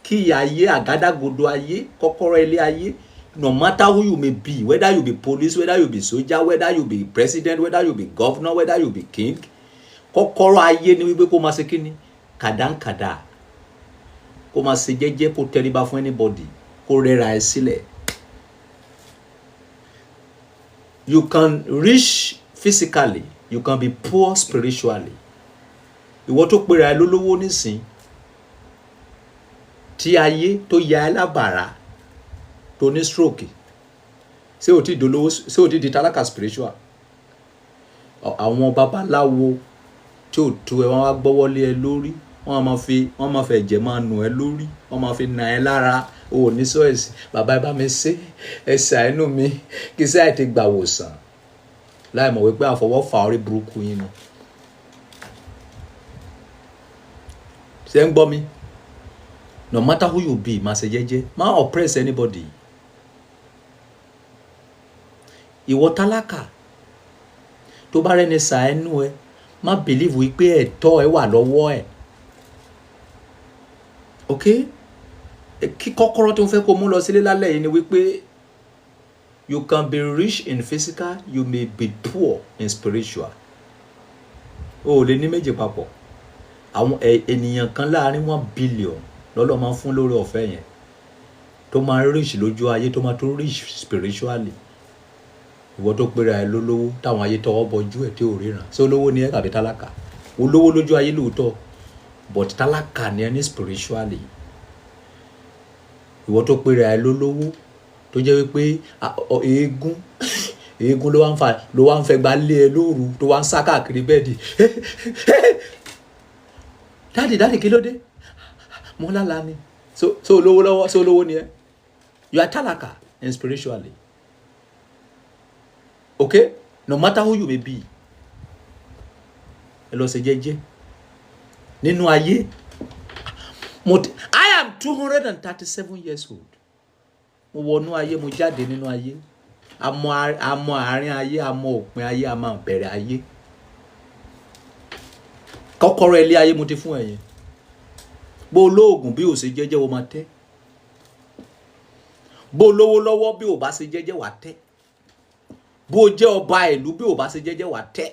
kí ayé, àgádágodo ayé, kọ́kọ́rọ́ ilé ayé, no matter who you may be, whether you be police, whether you be soldier, whether you be president, whether you be governor, whether you be king, kọ́kọ́rọ́ ayé ni wípé kó máa ṣe kíni? Kàdánkàdá, kó máa ṣe jẹ́jẹ́, kó tẹríba fún anybody, kó rẹ́ra ẹ sílẹ̀. You can rich physically, you can be poor spiritually. Ìwọ tó pera ẹ lólówó nísìn, tí ayé tó ya ẹ lábàrá, tó ní stroke, ṣé o ti dolówó? Ṣé o ti di tálákà spiritual? Àwọn babaláwo tí ò tó ẹ, wọ́n wá gbọ́wọ́ lé ẹ lórí, wọ́n máa fi ẹ̀jẹ̀ máa nù ẹ lórí, wọ́n máa fi nà ẹ lára. O ò ní sọ́ọ̀sì. Bàbá, ẹ bá mi ṣe, ẹ ṣàánú mi, kí sáà ti gbà wòsàn, láì mọ̀ wípé àfọwọ́fà orí burúkú yín ni. Ṣé ń gbọ́ mi? No matter who you be, máa ṣe jẹ́jẹ́, má oppress anybody. Ìwọ tálákà tó bá rẹ́ni ṣàánú ẹ, má believe wípé ẹ̀tọ́ ẹ wà lọ́wọ́ ẹ̀. Ok, kí kọ́kọ́rọ́ tó ń fẹ́ kó mú lọ sílé lálẹ́ yìí ni wípé you can be rich in physical, you may be poor in spiritual. O ò lè ní méjì papọ̀. Àwọn ènìyàn kan láàrin 1 billion lọ́lọ́ máa ń fún lórí ọ̀fẹ́ yẹn, tó máa rich lójú ayé, tó máa tó rich spiritually. Ìwọ tó pera ẹ lólówó, táwọn ayé tọwọ́ bọjú ẹ tí ò ríran, ṣé olówó ni ẹ tàbí tálákà? Olówó lójú ayé lóòótọ́, but tálákà ni ẹ ní spiritually. Ìwọ tó pera ẹ lólówó, tó jẹ́ wípé eégún eégún ló wá ń fa, ló wá ń fẹ́ gba lé ẹ lóru, tó wá ń sá káàkiri bed. "Daddy, daddy, kí ló dé?" "Mo lálàá ni." So olówó lọ́wọ́, so olówó ni ẹ? You are tálákà and spiritually. Okay, no matter who you may be, ẹ lọ ṣe jẹ́jẹ́ nínú ayé. I am 237 years old. Mo wọnú ayé, mo jáde nínú ayé. Àmọ́ àárín ayé, àmọ́ òpin ayé, àmọ́ bẹ̀rẹ̀ ayé. Kọ́kọ́rọ́ ilé ayé mo ti fún ẹ yẹn. Bó olóògùn, bí ò ṣe jẹ́jẹ́, o máa tẹ́. Bó lówó lọ́wọ́, bí ò bá ṣe jẹ́jẹ́, wà tẹ́. Bó jẹ́ ọba ìlú, bí ò bá ṣe jẹ́jẹ́, wà tẹ́.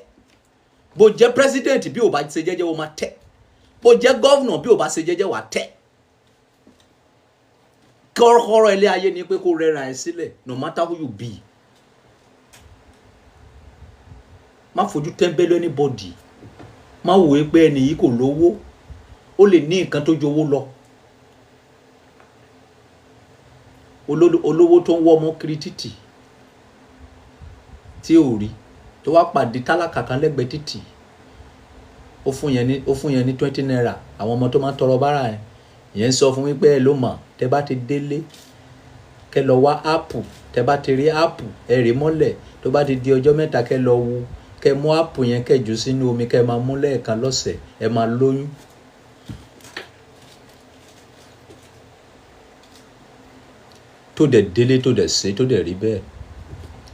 Bó jẹ́ president, bí ò bá ṣe jẹ́jẹ́, o máa tẹ́. Bó jẹ́ governor, bí ò bá ṣe jẹ́jẹ́, wà tẹ́. Kọ́kọ́rọ́ ilé ayé ni pé kó rẹra ẹ sílẹ̀, no matter who you be. Má fojú tẹ́ńbẹ́lú anybody. Má wò ó pé ẹni yìí kò lówó. Ó lè ní nǹkan tó ju owó lọ. Olówó tó ń wọ́ ọmọ kiri títì tí ò rí. Tó wá pàdé tálákà kan lẹ́gbẹ̀ẹ́ títì, ó fún yẹn ní ₦20, àwọn ọmọ tó máa ń tọrọ bárà yẹn, ìyẹn ń sọ fún wípé ẹ ló mọ̀, tẹ bá ti délé, kẹ lọ wá apple, tẹ bá ti rí apple, ẹ rè mọ́lẹ̀, tó bá ti di ọjọ́ 3, kẹ lọ wo, kẹ mú apple yẹn, kẹ jù sínú omi, kẹ máa mú lẹ́ẹ̀kan lọ́sẹ̀, ẹ máa lóyún. Tó dẹ̀ délé, tó dẹ̀ ṣe, tó dẹ̀ rí bẹ́ẹ̀,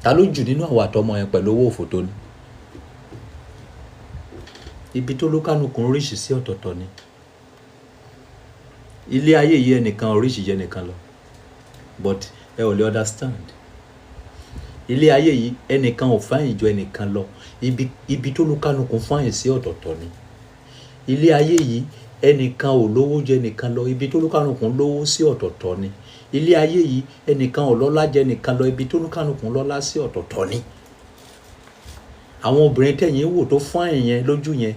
ta ló jù nínú àwọn àtọmọ yẹn pẹ̀lú owó òfò tó ní? Ibi tó lókànùkùn oríṣi sí ọ̀tọ̀ọ̀tọ̀ ni ilé ayé yìí. Ẹnìkan oríṣi jẹ́ ẹnìkan lọ, but ẹ ò lè understand. Ilé ayé yìí, ẹnìkan ò fáyìn ju ẹnìkan lọ. Ibi tó lókànùkùn fáyìn sí ọ̀tọ̀ọ̀tọ̀ ni ilé ayé yìí. Ẹnìkan ò lówó ju ẹnìkan lọ. Ibi tó lókànùkùn lówó sí ọ̀tọ̀ọ̀tọ̀ ni ilé ayé yìí. Ẹnìkan ò lọ́lá jẹ ẹnìkan lọ. Ibi tó lókànùkùn lọ́lá sí ọ̀tọ̀ọ̀tọ̀ ni. Àwọn obìnrin tẹ̀yìn wò tó fáyìn yẹn lójú yẹn,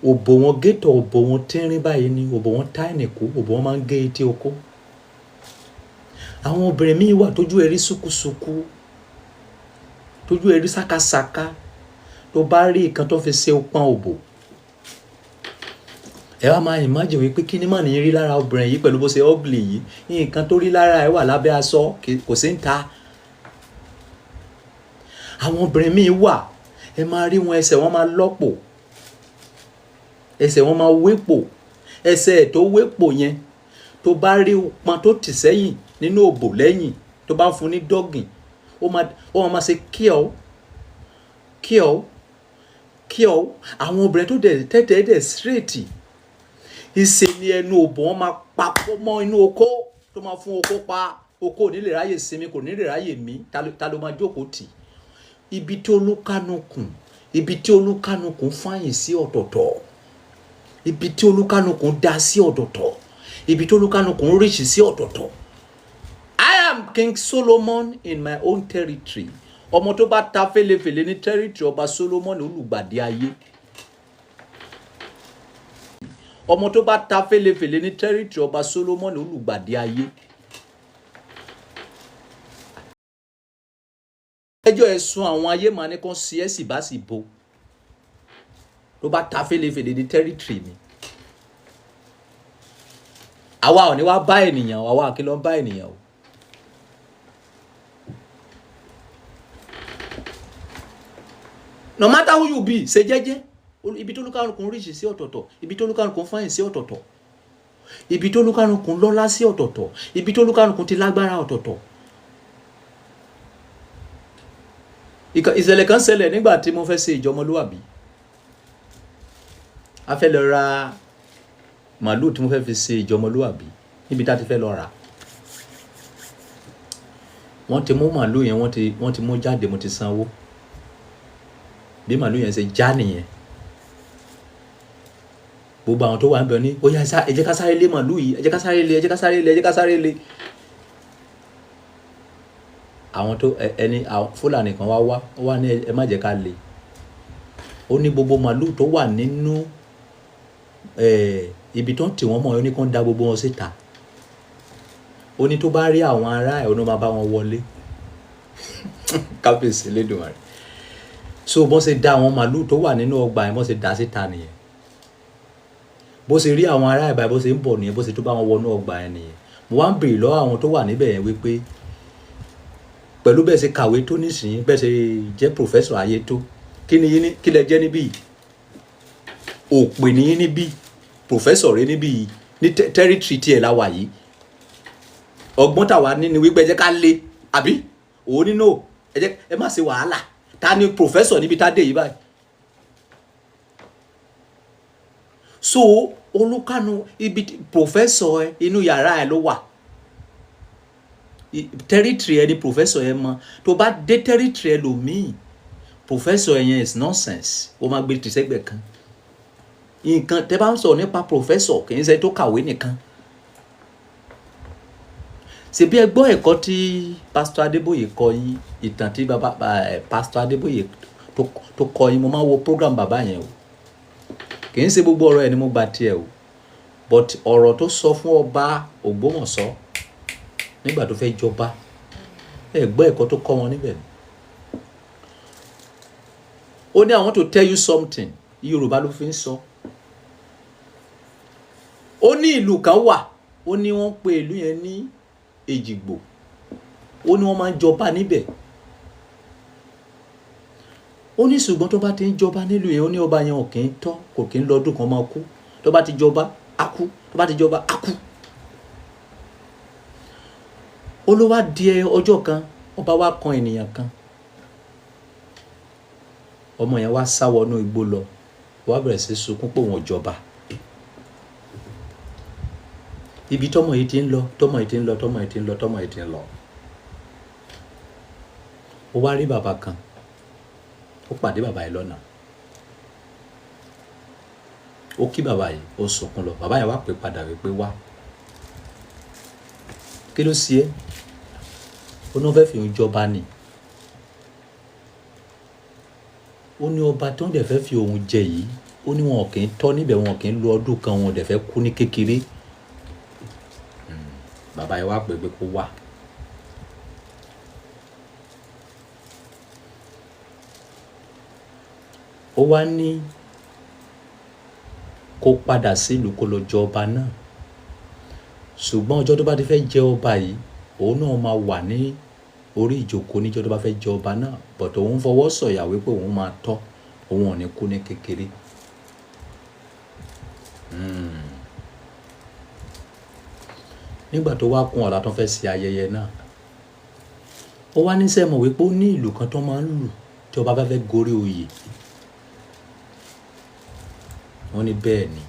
òbò wọn gétọ̀, òbò wọn tínrín báyìí ni, òbò wọn táìnì kú, òbò wọn máa ń gé etí okó. Àwọn obìnrin míì wà tójú ẹ rí ṣùkúṣùkú, tójú ẹ rí sákàsáká, tó bá rí nǹkan tó fi ṣe pọ́n òbò, ẹ wá máa imagine wípé kí ni mà ní rí lára obìnrin yìí pẹ̀lú bó ṣe ugly yìí. Nǹkan tó rí lára ẹ wà lábẹ́ aṣọ, kò sí ń ta. Àwọn obìnrin míì wà, ẹ máa rí wọn, ẹsẹ̀ wọn máa lọ́pọ̀, ẹsẹ̀ wọn máa wépò. Ẹsẹ̀ tó wépò yẹn, tó bá rí pọn tó tì sẹ́yìn nínú òbò lẹ́yìn, tó bá ń fún ní doggy, ó máa ṣe kíọ́ kíọ́ kíọ́. Àwọn obìnrin tó dẹ̀ tẹ́tẹ́ dẹ̀ straight, ìṣe ni ẹnu òbò wọn máa papọ̀ mọ́ inú okó, tó máa fún okó pa. Okó ò ní lè ráyè sinmi, kò ní lè ráyè mí. Ta ló máa jókòó tì? Ibi tí olúkánukùn fáyìn sí ọ̀tọ̀ọ̀tọ̀, ibi tí olúkánukùn dá sí ọ̀tọ̀ọ̀tọ̀, ibi tí olúkánukùn ríṣì sí ọ̀tọ̀ọ̀tọ̀. I am King Solomon in my own territory. Ọmọ tó bá ta fèlèfèlè ní territory ọba Solomon olùgbàdì ayé, ọmọ tó bá ta fèlèfèlè ní territory ọba Solomon olùgbàdì ayé, ẹjọ́ ẹ̀sùn àwọn ayé máa ní kán sí ẹ̀ sì bá sì bo. Tó bá ta fèlèfèlè ní territory mi, àwa ò ní wá bá ènìyàn, àwa kí ló ń bá ènìyàn o. No matter who you be, ṣe jẹ́jẹ́. Ibi tó lúkàlùkù ríṣì sí ọ̀tọ̀ọ̀tọ̀, ibi tó lúkàlùkù fáyìn sí ọ̀tọ̀ọ̀tọ̀, ibi tó lúkàlùkù lọ́lá sí ọ̀tọ̀ọ̀tọ̀, ibi tó lúkàlùkù ti lágbára ọ̀tọ̀ọ̀tọ̀. Ìṣẹ̀lẹ̀ kan ṣẹlẹ̀ nígbà tí mo fẹ́ ṣe ìjọmọlúwàbí. A fẹ́ lọ ra màálù tí mo fẹ́ fi ṣe ìjọmọlúwàbí. Níbi tá a ti fẹ́ lọ rà, wọ́n ti mú màálù yẹn, wọ́n ti mú jáde, mo ti sanwó. Bí màálù yẹn ṣe já nìyẹn. Gbogbo àwọn tó wà níbẹ̀ ní ó yá, ẹ jẹ́ ká sáré lé màálù yìí, ẹ jẹ́ ká sáré lé, ẹ jẹ́ ká sáré lé, ẹ jẹ́ ká sáré lé. Àwọn tó ẹni àwọn Fúlàní kan wá wá, ó wá ní ẹ má jẹ́ ká lé. Ó ní gbogbo màálù tó wà nínú ibi tó ń tì wọ́n mọ́, ó ní kó ń da gbogbo wọn síta. Ó ní tó bá rí àwọn ará ẹ̀, ó ní ó máa bá wọn wọlé. Kábíyèsí Elédùmarè! So bọ́n ṣe da àwọn màálù tó wà nínú ọgbà yẹn, bọ́n ṣe dà síta nìyẹn. Bó ṣe rí àwọn ará ẹ̀ báyìí, bó ṣe ń bọ̀ nìyẹn, bó ṣe tó bá wọn wọnú ọgbà yẹn nìyẹn. Mo wá ń béèrè lọ́wọ́ àwọn tó wà níbẹ̀ yẹn wípé pẹ̀lú bẹ́ẹ̀ ṣe kàwé tó nísìnyí, bẹ́ẹ̀ ṣe jẹ́ professor ayé tó, kí ni yín ní kí lẹ jẹ́ níbí yìí? Òpè ní yín níbí, professor rẹ níbí yìí. Ní territory tiẹ̀ la wà yìí. Ọgbọ́n tàwa ní ni wípé ẹ jẹ́ ká lé àbí òun nínú ẹ jẹ́ ẹ má ṣe wàhálà. Ta ni professor níbi tá a dé yìí báyìí? So olúkànú ibi professor ẹ, inú yàrá ẹ ló wà. Territory ẹ ni professor ẹ mọ. Tó bá dé territory ẹ lòmíì, professor ẹ yẹn is nonsense, ó máa gbé tìṣẹ́gbẹ̀ kan. Nǹkan tẹ́ bá ń sọ̀rọ̀ nípa professor, kì í ṣe tó kàwé nìkan. Ṣebí ẹ gbọ́ ẹ̀kọ́ tí Pastor Adébóyè kọ́ yín, ìtàn tí bàbá Pastor Adébóyè tó kọ́ yín. Mo máa ń wo program bàbá yẹn o. Kì í ṣe gbogbo ọ̀rọ̀ ẹ̀ ni mo gba tiẹ̀ o, but ọ̀rọ̀ tó sọ fún ọba Ògbómọ̀ṣọ́ nígbà tó fẹ́ jọba, ẹ gbọ́ ẹ̀kọ́ tó kọ́ wọn níbẹ̀ ni. Ó ní, "I want to tell you something." Yorùbá ló fi ń sọ. Ó ní ìlú kan wà, ó ní wọ́n pe ìlú yẹn ní Èjìgbò. Ó ní wọ́n máa ń jọba níbẹ̀. Ó ní ṣùgbọ́n tó bá ti ń jọba nílùú yẹn, ó ní ọba yẹn ò kì í tọ́, kò kì í lọ́dún kan, máa kú. Tó bá ti jọba, á kú. Tó bá ti jọba, á kú. Ó ló wá di ọjọ́ kan, ọba wa kan ènìyàn kan, ọmọ yẹn wá sá wọnú igbó lọ, wá bẹ̀rẹ̀ sí sunkún pé òun ò jọba. Ibi tọ́mọ yìí ti ń lọ, tọ́mọ yìí ti ń lọ, tọ́mọ yìí ti ń lọ, tọ́mọ yìí ti ń lọ, ó wá rí bàbá kan. Ó pàdé bàbá yìí lọ́nà, ó kí bàbá yìí, ó sunkún lọ. Bàbá yẹn wá pè padà wípé, "Wá, kí ló ṣe é?" Ó ní wọ́n fẹ́ fi òun jọba ni. Ó ní ọba tó ń dẹ̀ fẹ́ fi òun jẹ yìí, ó ní wọn kì í tọ́ níbẹ̀, wọn kì í lo ọdún kan, wọn dẹ̀ fẹ́ kú ní kékeré. Bàbá yẹn wá pè pé kó wá. Ó wá ní kó padà sílùú, kó lọ jẹ ọba náà, ṣùgbọ́n ọjọ́ tó bá ti fẹ́ jẹ ọba yìí, òun náà máa wà ní orí ìjókòó níjọ́ tó bá fẹ́ jẹ ọba náà, but òun fọwọ́ sọ̀yà wípé òun máa tọ́, òun ò ní kú ní kékeré. Nígbà tó wá kún ọ̀la tó fẹ́ ṣe ayẹyẹ náà, ó wá ní sẹ́mọ̀ wípé ó ní ìlù kan tó máa ń lù tí ọba bá fẹ́ gorí oyè. Wọ́n ní bẹ́ẹ̀ ni.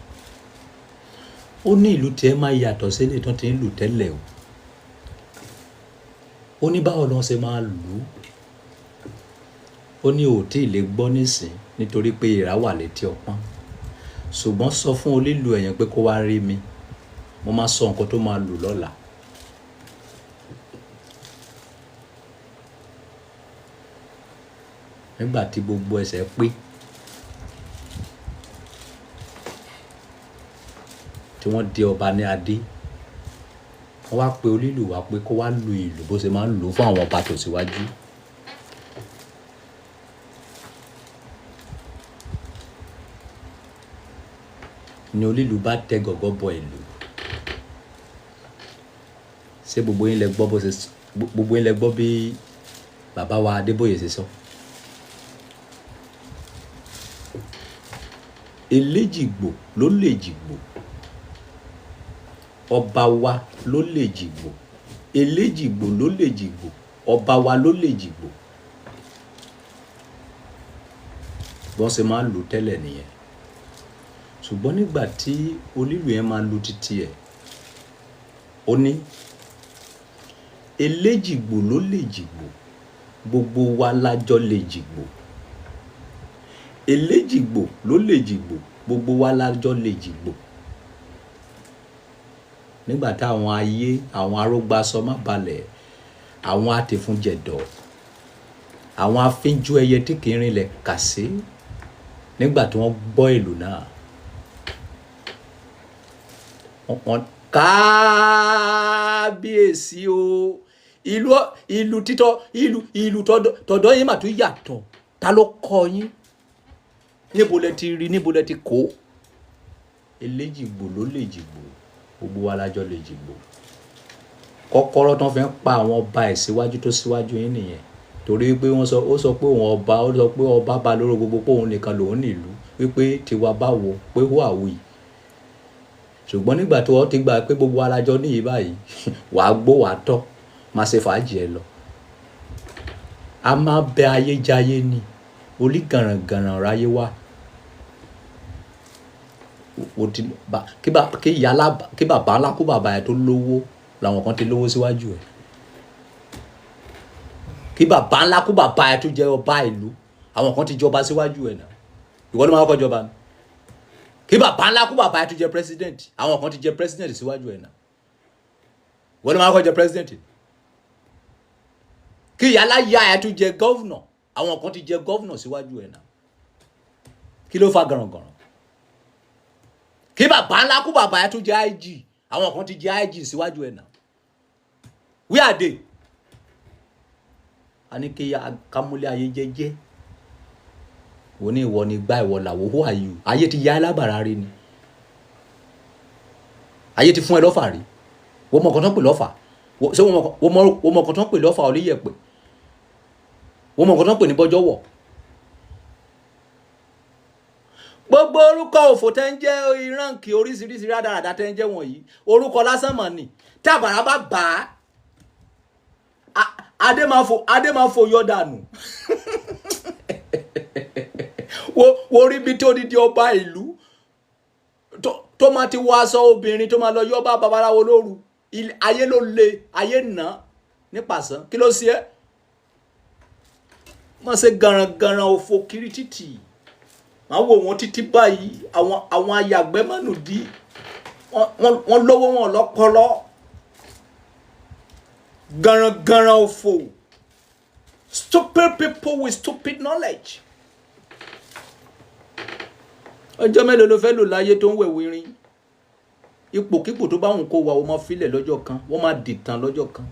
Ó ní ìlù tiẹ̀ máa yàtọ̀ sí eléyìí tó ti ń lù tẹ́lẹ̀ o. Ó ní báwo ló ń ṣe máa lù ú? Ó ní ò tí ì lè gbọ́ nísìn nítorí pé èèrà wà létí ọpọ́n, ṣùgbọ́n sọ fún onílù ẹ̀yẹn pé kó wá rí mi, mo máa sọ nǹkan tó máa lù lọ́la. Nígbà tí gbogbo ẹsẹ̀ pé, tí wọ́n dé ọba ní adé, wọ́n wá pe onílù wá pé kó wá lu ìlù bó ṣe máa ń lù ú fún àwọn ọba tó síwájú. Ni onílù bá tẹ gọ̀gọ́ bọ ìlù. Ṣé gbogbo yín lẹ gbọ́ bó ṣe, gbogbo yín lẹ gbọ́ bí bàbá wa Adébóyè ṣe sọ? Eléjìgbò ló lè jìgbò, ọba wa ló lè jìgbò. Eléjìgbò ló lè jìgbò, ọba wa ló lè jìgbò. Bọ́n ṣe máa ń lù tẹ́lẹ̀ nìyẹn, ṣùgbọ́n nígbà tí onílù yẹn máa lu títí ẹ̀, ó ní eléjìgbò ló lè jìgbò, gbogbo wa lájọ lè jìgbò. Eléjìgbò ló lè jìgbò, gbogbo wa lájọ lè jìgbò. Nígbà táwọn ayé, àwọn arógbásọ má balẹ̀, àwọn àtẹ̀fúnjẹ̀dọ̀, àwọn afínjú ẹyẹ tí kì í rinlẹ̀ kà sí, nígbà tí wọ́n gbọ́ ìlù náà, wọ́n kábíyèsí o, ìlú ìlú títọ́, ìlú ìlú tọ̀dọ̀ yín mà tún yàtọ̀. Ta ló kọ́ yín? Níbo lẹ ti rí? Níbo lẹ ti kó? Eléjìgbò ló lè jìgbò, gbogbo wa lájọ lè jìgbò. Kọ́kọ́rọ́ tó fi ń pa àwọn ọba ẹ̀ síwájú tó síwájú yín nìyẹn, torí pé wọ́n sọ, ó sọ pé òun ọba, ó sọ pé ọba ba lóró gbogbo, pé òun nìkan lòun nílùú, wípé tiwa báwo, pé who are we? Ṣùgbọ́n nígbà tó o ti gbà pé gbogbo alájọ níyì báyìí, wàá gbó, wàá tọ́, máa ṣe fàájì ẹ lọ. A máa bẹ ayé jayé ni orí gànràngànràn ráyé wá. O ti ba kí ba kí ìyá kí bàbá ńlá kó bàbá ẹ tó lówó làwọn kan ti lówó síwájú ẹ. Kí bàbá ńlá kó bàbá ẹ tó jẹ ọba ìlú, àwọn kan ti jọba síwájú ẹ náà. Ìwọ ló máa kọ́ jọba ni. Kí bàbá ńlá kó bàbá ẹ tó jẹ president, àwọn kan ti jẹ president síwájú ẹ náà. Ìwọ ló máa kọ́ jẹ president. Kí ìyá láyà ẹ tó jẹ governor, àwọn kan ti jẹ governor síwájú ẹ náà. Kí ló fa gànràngànràn? Kí bàbá ńlá kó bàbá ẹ tó jẹ IG, àwọn kan ti jẹ IG síwájú ẹ náà. Where are they? A ní kí kámúlé ayé jẹ́jẹ́. Wọ́n ní ìwọ ni gbá, ìwọ làwọ̀. Who are you? Ayé ti ya alábàárà rí ni. Ayé ti fún ẹ lọ́fà rí. Wọ́n mọ̀ kan tó ń pè lọ́fà? Ṣé wọ́n mọ̀ kan tó ń pè lọ́fà oníyẹ̀pẹ̀? Wọ́n mọ̀ kan tó ń pè ní bọ́jọ́ wọ̀? Gbogbo orúkọ òfò tẹ́ ń jẹ́, ìránkì oríṣiríṣi rádaràda tẹ́ ń jẹ́ wọ̀nyí, orúkọ lásán mọ̀ ni. Tí àbàrà bá bà á, adé máa fò, adé máa fò yọ dànù. Wo rí bí tó di ọba ìlú tó máa ti wọ aṣọ obìnrin, tó máa lọ yọ bá babaláwo lóru. Ayé ló le, ayé nà nípasàn. Kí ló ṣe é? Má ṣe garangaran òfò kiri títì. Máa wò wọ́n títí báyìí, àwọn ayàgbẹ́ mọ́nù dí. Wọ́n lówó, wọn lọ́pọlọ. Garangaran òfò. Stupid people with stupid knowledge. Ọjọ́ mélòó ló fẹ́ lò láyé tó ń wẹ̀wé rin? Ipòkípò tó bá wùn kó wà, wọ́n máa filẹ̀ lọ́jọ́ kan, wọ́n máa dìtàn lọ́jọ́ kan.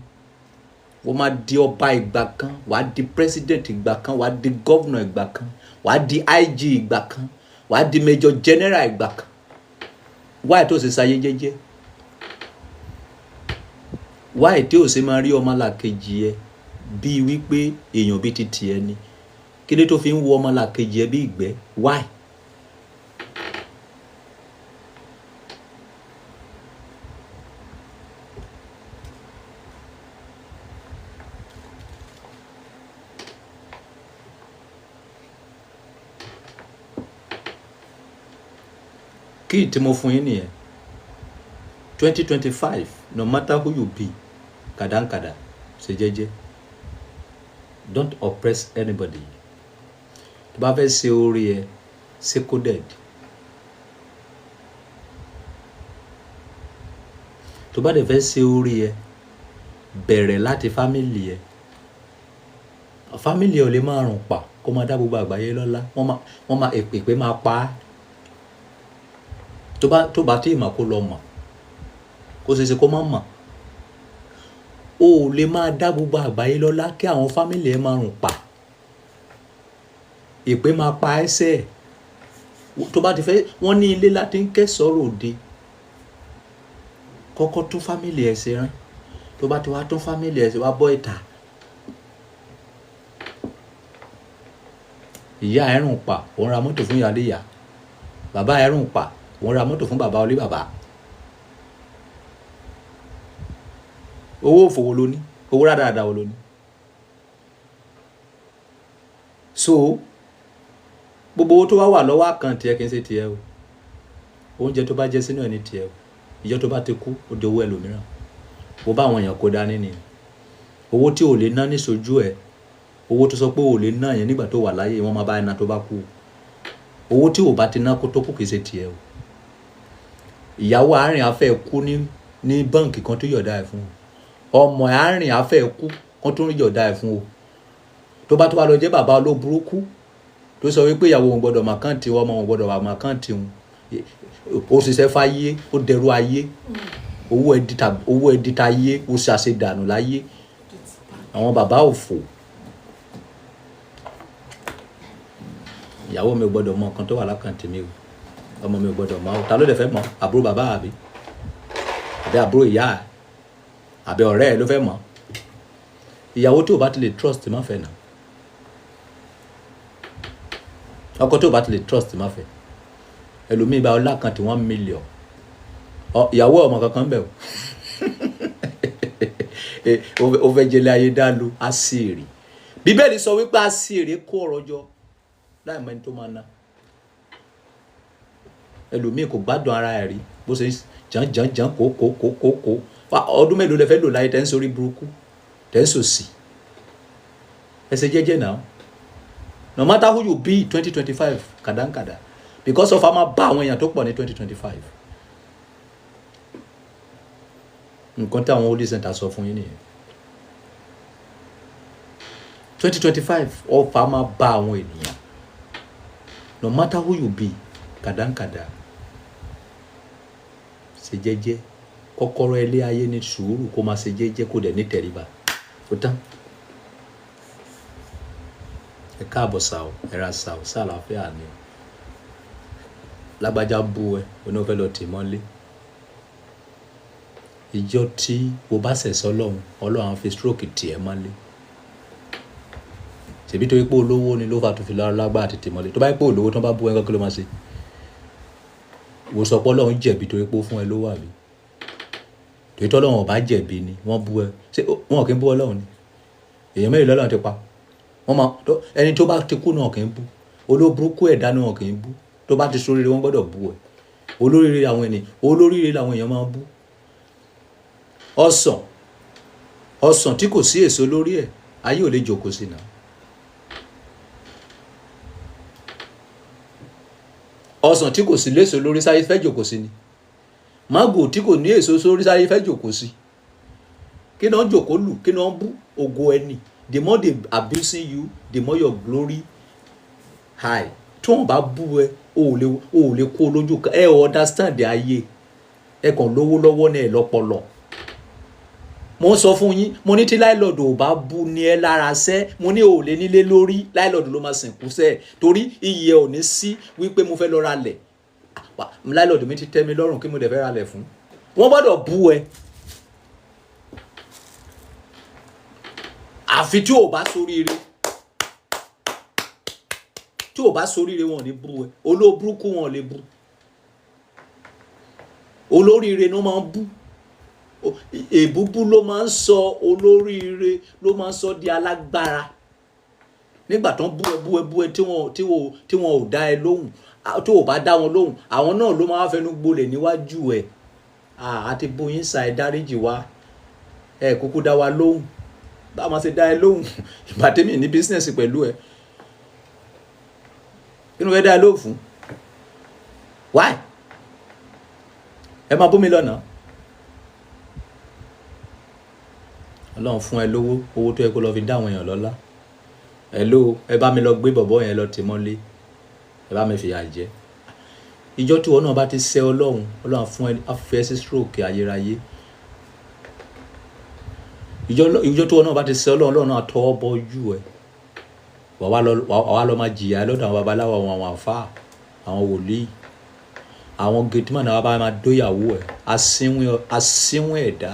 Wọ́n máa di ọba ìgbà kan, wàá di president ìgbà kan, wàá di governor ìgbà kan, wàá di IG ìgbà kan, wàá di major general ìgbà kan. Wáyé tó ṣe sáyé jẹ́jẹ́, wáyé tí ò ṣe máa rí ọmọlàkejì ẹ bíi wípé èèyàn bíi ti tiẹ̀ ni? Kí ló tó fi ń wo ọmọlàkejì ẹ bí ìgbẹ́? Wáyé. Kí tí mo fún yín nìyẹn. 2025, no matter who you be, kàdánkàdá, ṣe jẹ́jẹ́. Don't oppress anybody. Tó bá fẹ́ ṣe orí ẹ, ṣe coded. Tó bá dẹ̀ fẹ́ ṣe orí ẹ, bẹ̀rẹ̀ láti family ẹ. Family ẹ ò lè máa rùn pa kó máa dá gbogbo àgbáyé lọ́lá. Wọ́n máa èpè máa pa á. Tó bá tí ì mọ̀, kó lọ mọ̀. Kó ṣe é ṣe kó má mọ̀. O ò lè máa dá gbogbo àgbáyé lọ́lá kí àwọn family ẹ máa rùn pa. Èpè máa pa ẹ́ sẹ́. Tó bá ti fẹ́, wọ́n ní ilé láti ń kẹ́sọ̀ọ́ ròde. Kọ́kọ́ tún family ẹ ṣe rán. Tó bá ti wá tún family ẹ ṣe, wá bọ́ ìta. Ìyá ẹ rùn pa, òun ra mọ́tò fún ìyá léyà. Bàbá ẹ rùn pa, òun ra mọ́tò fún bàbá olé bàbá. Owó òfò wo lo ní? Owó rádaràda wo lo ní? So gbogbo owó tó wá wà lọ́wọ́ account ẹ kì í ṣe tiẹ̀ o. Oúnjẹ tó bá jẹ sínú ẹ ní tiẹ̀ o. Ìjọ́ tó bá ti kú, ó di owó ẹlòmíràn. Wo bá àwọn èèyàn kó dání ni. Owó tí o lè ná ní sojú ẹ, owó tó sọ pé o lè ná yẹn nígbà tó wà láyé, wọ́n máa bá ẹ ná tó bá kú. Owó tí o bá ti ná kó tó kú kì í ṣe tiẹ̀ o. Ìyàwó àárín afẹ́ kú ní báǹkì kan tó yọ̀dá ẹ̀ fún o. Ọmọ àárín afẹ́ kú kan tó yọ̀dá ẹ̀ fún o. Tó bá tó wá lọ jẹ́ bàbá olóburúkú tó sọ wípé ìyàwó òun gbọ́dọ̀ mọ account, ọmọ òun gbọ́dọ̀ mọ account òun, ó ṣiṣẹ́ fáyé, ó dẹrú ayé. Owó ẹ dìtà ayé, ó ṣàṣedànù láyé. Àwọn bàbá òfò. Ìyàwó mi ò gbọ́dọ̀ mọ nǹkan tó wà l'account mi o. Ọmọ mi ò gbọ́dọ̀ mọ̀ o. Ta ló dẹ̀ fẹ́ mọ̀? Àbúrò bàbá àbí àbúrò ìyá ẹ̀ àbí ọ̀rẹ́ ẹ̀ ló fẹ́ mọ̀? Ìyàwó tí o bá ti lè trust, má fẹ́ nà. Ọkọ tí o bá ti lè trust, má fẹ́. Ẹlòmíì bá ọlá kan tí 1 million, ìyàwó ọmọ kankan bẹ̀ o. Ó fẹ́ jẹlé ayé dálu àṣírí. Bíbélì sọ wípé àṣírí kó ọrọ̀ jọ láì mọ ẹni tó máa ná. Ẹlòmíì kò gbádùn ara ẹ̀ rí, bó ṣe ń jàn jàn jàn kó kó kó kó kó. Ọdún mélòó lẹ fẹ́ lò láyé tẹ́ ń sórí burúkú, tẹ́ ń sòsì? Ẹ ṣe jẹ́jẹ́ náà. No matter who you be, 2025, kàdánkàdá, because of a máa bá àwọn èèyàn tó pọ̀ ní 2025. Nǹkan tí àwọn holy center sọ fún yín nìyẹn. 2025, ọfà máa bá àwọn ènìyàn. No matter who you be, kàdánkàdá, ṣe jẹ́jẹ́. Kọ́kọ́rọ́ ilé ayé ní sùúrù, kó máa ṣe jẹ́jẹ́, kó dẹ̀ ní tẹríba. Ó tán. Ẹ káàbọ̀ sà o, ẹ ra sà o, sàlàáfíà ni o. Lágbájá bú ẹ, o ní o fẹ́ lọ tì mọ́lé. Ìjọ tí o bá ṣẹ̀ sọ́lọ́run, Ọlọ́run á fi stroke tì ẹ́ mọ́lé. Ṣèbí torí pé olówó ni ló fà tó fi lágbára àti tì mọ́lé. Tó bá yẹ pé olówó tó bá bú ẹ ńkọ́, kí ló máa ṣe? Wò sọ pé Ọlọ́run jẹ̀bi torí pé ó fún ẹ lówó àbí? Torí tọ́lọ́run ò bá jẹ̀bi ni wọ́n bú ẹ. Ṣé wọn kì í bú Ọlọ́run ni? Èèyàn mélòó lọ́lọ́run ti pa? Wọ́n máa ẹni tó bá ti kú náà kì í bú. Olóburúkú ẹ̀dá náà kì í bú. Tó bá ti ṣoríire wọ́n gbọ́dọ̀ bú ẹ. Olóríire àwọn ènìyàn, olóríire làwọn èèyàn máa ń bú. Ọsàn, ọsàn tí kò sí èso lórí ẹ̀, ayé ò lè jókòó sí náà. Ọsàn tí kò sí léso lórí, sáyé fẹ́ jókòó sí ni? Mágò tí kò ní èso sórí, sáyé fẹ́ jókòó sí? Kí náà jókòó lù? Kí náà bú? Ògo ẹni. The more they abusing you, the more your glory high. Tí wọ́n bá bú ẹ, o ò lè kó lójú kan. Ẹ ò understand ayé. Ẹ kàn lówó lọ́wọ́ ní ẹ lọ́pọlọ. Mo ń sọ fún yín, mo ní tí landlord ò bá bú ní ẹ lára sẹ́, mo ní ò lè nílé lórí. Landlord ló máa sìnkú sẹ́, torí iyì ẹ ò ní sí wípé mo fẹ́ lọ ra lẹ̀. Landlord mi ti tẹ́ mi lọ́rùn, kí mo dẹ̀ fẹ́ ra lẹ̀ fún? Wọ́n gbọ́dọ̀ bú ẹ. Àfi tí ò bá soríire. Tí ò bá soríire, wọn ò ní bú ẹ. Olóburúkú wọn ò lè bú. Olóríire ni wọ́n máa ń bú. Èbúbú ló máa ń sọ olóríire, ló máa ń sọ di alágbára. Nígbà tó ń bú ẹ, bú ẹ, bú ẹ, tí wọn ò dá ẹ lóhùn, tó ò bá dá wọn lóhùn, àwọn náà ló máa fẹnu gbolẹ̀ níwájú ẹ. Àti bú yín sa, ẹ dáríjì wá, ẹ kúkú dá wa lóhùn. Bá a máa ṣe dá ẹ lóhùn ìgbà tẹ́mi ní business pẹ̀lú ẹ? Kí ló fẹ́ dá ẹ lóhùn fún? Why? Ẹ máa bú mi lọ́nà. Ọlọ́run fún ẹ lówó, owó tó yẹ kó lọ fi dá àwọn èèyàn lọ́lá. Hello, ẹ bá mi lọ gbé bọ̀bọ́ yẹn lọ tì mọ́lé, ẹ bá mi fìyà jẹ. Ìjọ tí wọn náà bá ti ṣẹ̀ Ọlọ́run, Ọlọ́run fún ẹ, á fi ẹ sí stroke ayérayé. Ìjọ tí wọn náà bá ti ṣẹ̀ Ọlọ́run, Ọlọ́run náà tọwọ́ bọ ojú ẹ. Wà wá lọ máa jìyà lọ́dọ̀ àwọn babaláwo, àwọn àfáà, àwọn wòlíì, àwọn gateman náà bá máa dóyàwó ẹ. Asínwín, asínwín ẹ̀dá,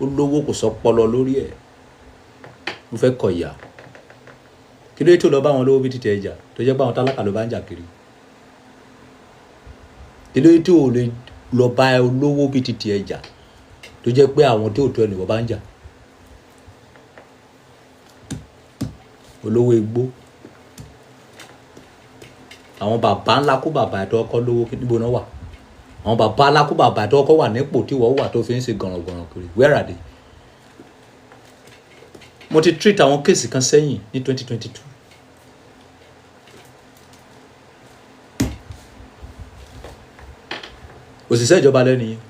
ó lówó, kò sọ pọlọ lórí ẹ̀. Mo fẹ́ kọ ìyà. Kí ló dé tó lọ bá wọn lówó bí títẹ ẹjà, tó jẹ́ pé àwọn tálákà ló bá ń jà kiri? Kí ló dé tó lè lọ bá olówó bí títẹ ẹjà, tó jẹ́ pé àwọn tó tó ẹnìwọ̀ bá ń jà? Olówó igbó, àwọn bàbá ńlá kó bàbá tó ọkọ lówó, níbo náà wà? Àwọn bàbá ńlá kó bàbá tó ọkọ wà nípò tí wọ́n wà tó fi ń ṣe gànràngànràn kiri, where are they? Mo ti treat àwọn case kan sẹ́yìn ní 2022. Òṣìṣẹ́ ìjọba lẹ́nu yẹn,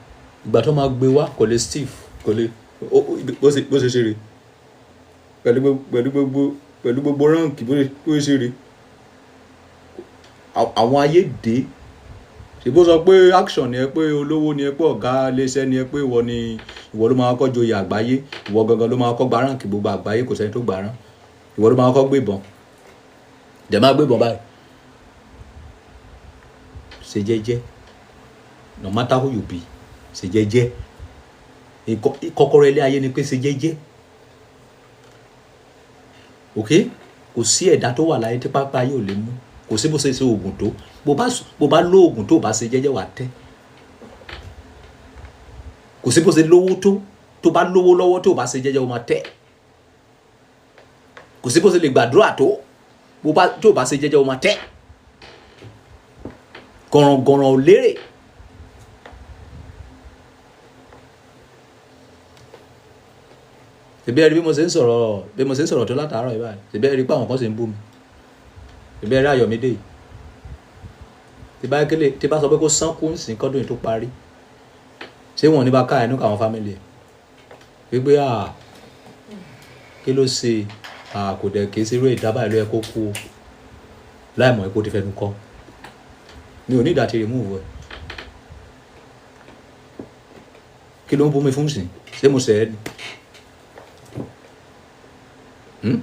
ìgbà tó máa gbé wá, kò lè stiff, kò lè bó ṣe ṣe rè pẹ̀lú gbogbo rank, bó ṣe rè. Àwọn ayé dé. Ṣe bó sọ pé action ni ẹ, pé olówó ni ẹ, pé ọ̀gá iléeṣẹ́ ni ẹ, pé ìwọ ni, ìwọ ló máa kọ́ joyè àgbáyé, ìwọ gangan ló máa kọ́ gba rank gbogbo àgbáyé, kò sẹ́ni tó gbà rán, ìwọ ló máa kọ́ gbébọn, dẹ̀ máa gbébọn báyìí. Ṣe jẹ́jẹ́. No matter who you be, ṣe jẹ́jẹ́. Kọ́kọ́rọ́ ilé ayé ni pé ṣe jẹ́jẹ́. Ok, kò sí ẹ̀dá tó wà láyé tí pápá ayé ò lè mú. Kò sí bó ṣe ṣe oògùn tó, bó bá lo oògùn tó bá ṣe jẹ́jẹ́, wà tẹ́. Kò sí bó ṣe lówó tó, tó bá lówó lọ́wọ́, tó bá ṣe jẹ́jẹ́, ó máa tẹ́. Kò sí bó ṣe lè gbàdúrà tó, bó bá tó bá ṣe jẹ́jẹ́, ó máa tẹ́. Gọ̀rọ̀gọ̀rọ̀ ò lérè. Ṣèbí ẹ rí bí mo ṣe ń sọ̀rọ̀, bí mo ṣe ń sọ̀rọ̀ tó látàárọ̀ yìí báyìí? Ṣèbí ẹ rí pé àwọn kan ṣe ń bú mi? Ṣèbí ẹ rí Ayọ̀mídé yìí? Tí bá kélé, tí bá sọ pé kó sánkú nsìn kọ́dún yìí tó parí, ṣé wọn ò ní bá ká ẹnu káwọn family ẹ̀ wípé à kí ló ṣe à, kò dẹ̀ kí ṣeré ìdábàá ló yẹ kó kú o, láì mọ̀ pé ó ti fẹnu kọ́? Mi ò ní ìdá ti remove ẹ. Kí ló ń bú mi fún sìn? Ṣé mo ṣẹ̀ ẹ́ ni? Hmm?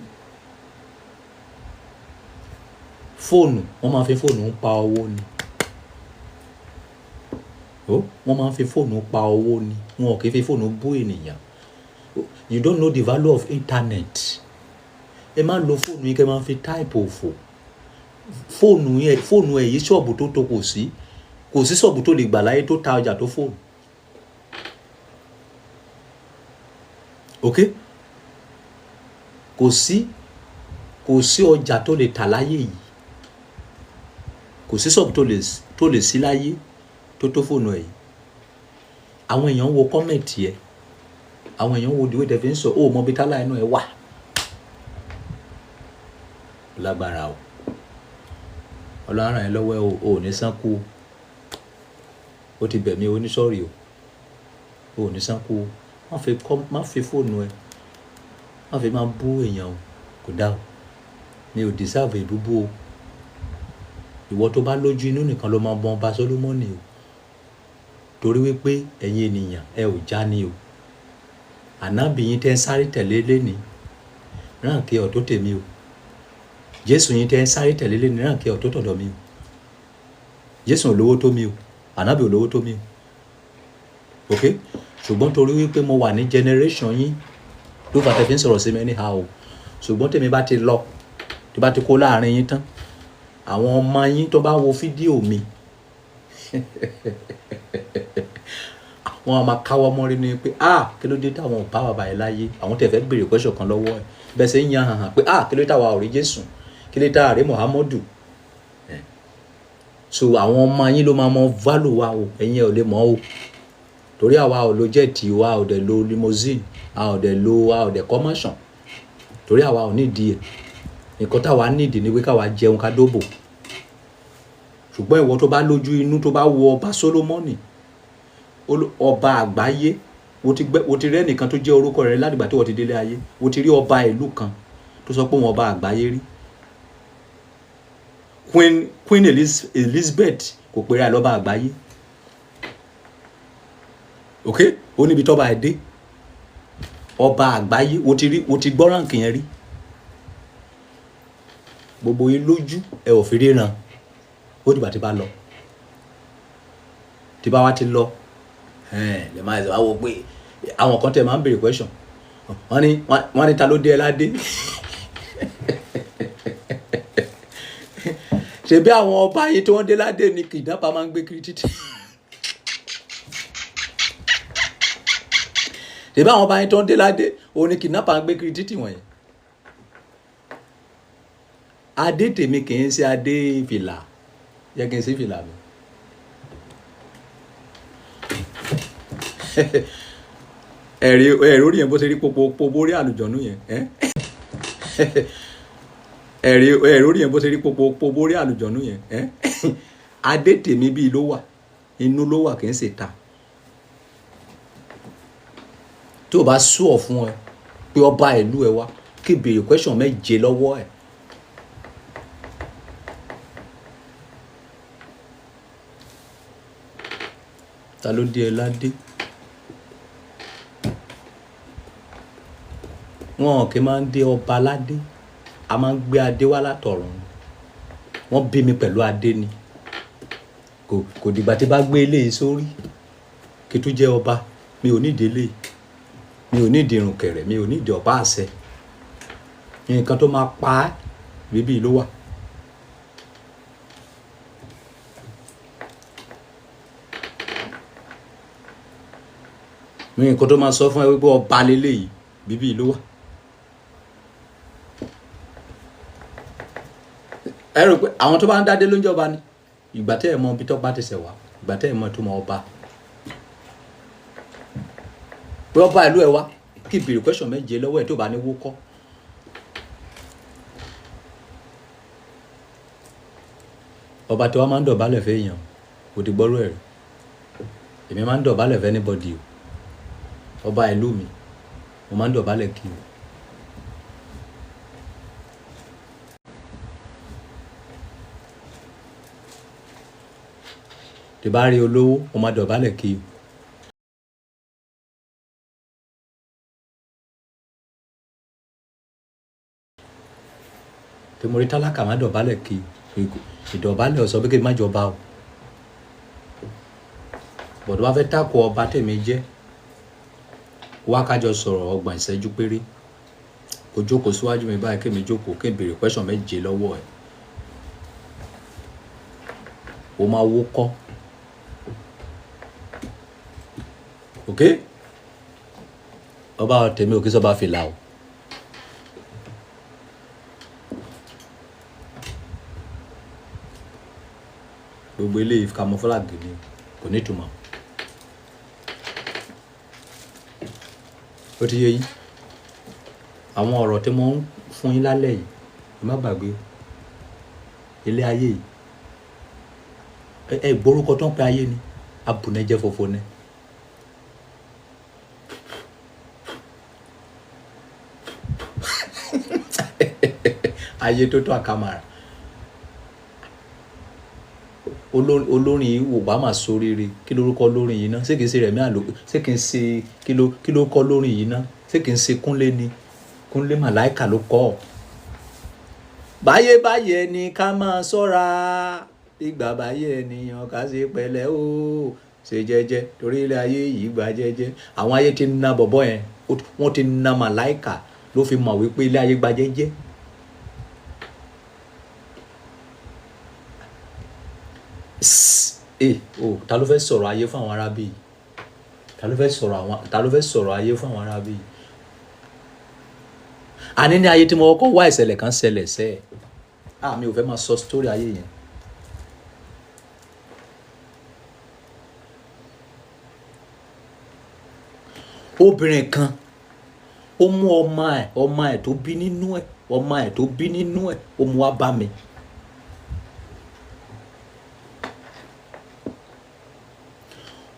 Fóònù, wọ́n máa ń fi fóònù pa owó ni. Ó, wọ́n máa ń fi fóònù pa owó ni. Wọn ò kì í fi fóònù bú ènìyàn. You don't know the value of internet. Ẹ má lo fóònù yín kẹ́ máa fi type òfò. Fóònù yẹn, fóònù ẹ̀ yìí, ṣọ́ọ̀bù tó tó kò sí, kò sí ṣọ́ọ̀bù tó lè gbà láyé tó ta ọjà tó fóònù. Ok, kò sí, kò sí ọjà tó lè tà láyé yìí, kò sí ṣọ́ọ̀bù tó lè sí láyé tó tó fóònù ẹ̀ yìí. Àwọn èèyàn ń wo comment ẹ̀, àwọn èèyàn ń wo the way tẹ̀ fi ń sọ. Ó mọ bí tálá inú ẹ̀ wà lágbára o. Ọlọ́run ràn ẹ́ lọ́wọ́ o. Ò ní sánkú o. Ó ti bẹ̀ mí oníṣọ́ọ̀rì o. Ò ní sánkú o. Má fi kọ́, má fi fóònù ẹ, má fi máa bú èèyàn o. Kò dá o. Mi ò deserve ìbúbú o. Ìwọ tó bá lójú inú nìkan ló máa mọ ọba Solomoni o, torí wípé ẹ̀yin ènìyàn, ẹ ò já ní o. Ànábì yín tẹ́ ń sáré tẹ̀lé lénìí, rank ọ̀ tó tèmi o. Jésù yín tẹ́ ń sáré tẹ̀lé lénìí, rank ọ̀ tó tọ̀dọ̀ mi o. Jésù ò lówó tó mi o. Ànábì ò lówó tó mi o. Ok, ṣùgbọ́n torí wípé mo wà ní generation yín ló fà tẹ́ fi ń sọ̀rọ̀ sí mi anyhow o. Ṣùgbọ́n tèmi bá ti lọ, tí bá ti kó láàrin yín tán, àwọn ọmọ yín tó bá wo fídíò mi, wọn a máa káwọ́ mọ́rí ni pé, "Ah, kí ló dé táwọn ò bá bàbá yìí láyé?" Àwọn tẹ̀ fẹ́ béèrè question kan lọ́wọ́ ẹ̀, bẹ́ẹ̀ ṣe ń yan hàn hàn pé, "Ah, kí ló dé táwa ò rí Jésù? Kí ló dé táwa rí Muhammadu?" So àwọn ọmọ yín ló máa mọ value wa o. Ẹ̀yin ò lè mọ̀ o, torí àwa ò lo jet, wa ò dẹ̀ lo limousine, a ò dẹ̀ lo, a ò dẹ̀ commercial, torí àwa ò nídìí ẹ̀. Nǹkan táwa nídìí ni pé káwa jẹun, ká dóbò. Ṣùgbọ́n ìwọ tó bá lójú inú, tó bá wo ọba Solomoni, ọba àgbáyé, wo ti gbẹ, wo ti rí ẹnìkan tó jẹ́ orúkọ rẹ̀ látìgbà tí wọ́n ti délé ayé? Wo ti rí ọba ìlú kan tó sọ pé òun ọba àgbáyé rí? Queen Elizabeth kò pera ẹ̀ lọ́ba àgbáyé. Ok, ó níbi tọ́ba ẹ̀ dé. Ọba àgbáyé, wo ti rí, wo ti gbọ́ rank yẹn rí? Gbogbo yín lójú ẹ ò fi ríran. Ó dìgbà tí bá lọ, tí bá wá ti lọ, lè máa ṣe wá wo pé àwọn kan tẹ máa ń béèrè question. Wọ́n ní ta ló dé ẹ ládé? Ṣebí àwọn ọba yìí tí wọ́n dé ládé ni kidnapper máa ń gbé kiri títì? Ṣebí àwọn ọba yìí tí wọ́n dé ládé òun ni kidnapper ń gbé kiri títì wọ̀nyẹn? Adé tèmi kì í ṣe adé fìlà. Yẹ kí n sí fìlà mi. Ẹ̀rí ẹ̀rí orí yẹn bó ṣe rí popopo borí àlùjọ̀nú yẹn. Ẹ̀rí ẹ̀rí orí yẹn bó ṣe rí popopo borí àlùjọ̀nú yẹn. Adé tèmi bíi ló wà, inú ló wà, kì í ṣe ta. Tí o bá sú ọ fún ẹ pé ọba ìlú ẹ wá kí béèrè question méje lọ́wọ́ ẹ̀. Ta ló dé ẹ ládé? Wọn kì í máa ń dé ọba ládé. A máa ń gbé adé wá látọ̀run. Wọ́n bí mi pẹ̀lú adé ni. Kò dìgbà tí bá gbé eléyìí sórí kí tó jẹ́ ọba. Mi ò nídìí eléyìí, mi ò nídìí irùnkẹ̀rẹ̀, mi ò nídìí ọ̀pá àṣẹ. Nǹkan tó máa pa á bíbí ló wà. Nǹkan tó máa sọ fún ẹ wípé ọba leléyìí, bíbí ló wà. Ẹ rò pé àwọn tó bá ń dádé ló ń jọba ni. Ìgbà tẹ́ ẹ̀ mọ ibi tó bá ti ṣẹ̀ wá, ìgbà tẹ́ ẹ̀ mọ ìtumọ̀ ọba, pé ọba ìlú ẹ wá kí ìbéèrè question méje lọ́wọ́ ẹ̀ tó bá ní wókọ́. Ọba tí wọ́n máa ń dọ̀bálẹ̀ fẹ́ èèyàn kò ti gbọ́rú ẹ̀ rí. Èmi máa ń dọ̀bálẹ̀ fẹ́ anybody o. Ọba ìlú mi, mo máa ń dọ̀bálẹ̀ kí o. Tí bá rí olówó, mo máa dọ̀bálẹ̀ kí o. Tí mo rí tálákà, máa dọ̀bálẹ̀ kí o. Ìdọ̀bálẹ̀ ọ̀sọ́ pé kí n má jọba o. Bọ̀dọ̀ wá fẹ́ tako ọba tèmi jẹ́, wá kájọ sọ̀rọ̀ 30 ìṣẹ́jú péré. Kó jókòó síwájú mi báyìí, kémi jókòó, kí n béèrè question 7 lọ́wọ́ ẹ̀. O máa wó kọ́. Ok? Ọba tèmi ò kí sọba fìlà o. Gbogbo eléyìí camouflage ni, kò ní ìtumọ̀. Ó ti yé yín? Àwọn ọ̀rọ̀ tí mo ń fún yín lálẹ́ yìí, ẹ má gbàgbé o. Ilé ayé yìí, ẹ gbórúkọ tó ń pe ayé ni, abùnẹ́jẹ́ fòfò ni. Ayé tó tó àkàmàrà. Olórin yìí wò bá máa sóríire. Kí lorúkọ olórin yìí ná? Ṣé kìí ṣe Rẹ̀mí Àlò? Ṣé kìí ṣe kí ló kọ olórin yìí ná? Ṣé kìí ṣe Kúnlé ni? Kúnlé Màláìkà ló kọ ọ́. Báyé báyé ni ká máa ṣọ́ra. Ìgbà báyé ènìyàn ká ṣe pẹ̀lẹ́ o. Ṣe jẹ́jẹ́ torí ilé ayé yìí gba jẹ́jẹ́. Àwọn ayé ti na bọ̀bọ́ yẹn. Wọ́n ti na Màláìkà ló fi mọ̀ wípé ilé ayé gba jẹ́jẹ́. O, ta ló fẹ́ sọ̀rọ̀ ayé fún àwọn arábí yìí? Ta ló fẹ́ sọ̀rọ̀ àwọn, ta ló fẹ́ sọ̀rọ̀ ayé fún àwọn arábí yìí? Àní ní ayé tí mo kọ́kọ́ wá ìṣẹ̀lẹ̀ kan ṣẹlẹ̀ sẹ́ ẹ̀. À, mi ò fẹ́ máa sọ story ayé yẹn. Obìnrin kan, ó mú ọmọ ẹ̀, ọmọ ẹ̀ tó bí nínú ẹ̀, ọmọ ẹ̀ tó bí nínú ẹ̀, ó mú wá bá mi.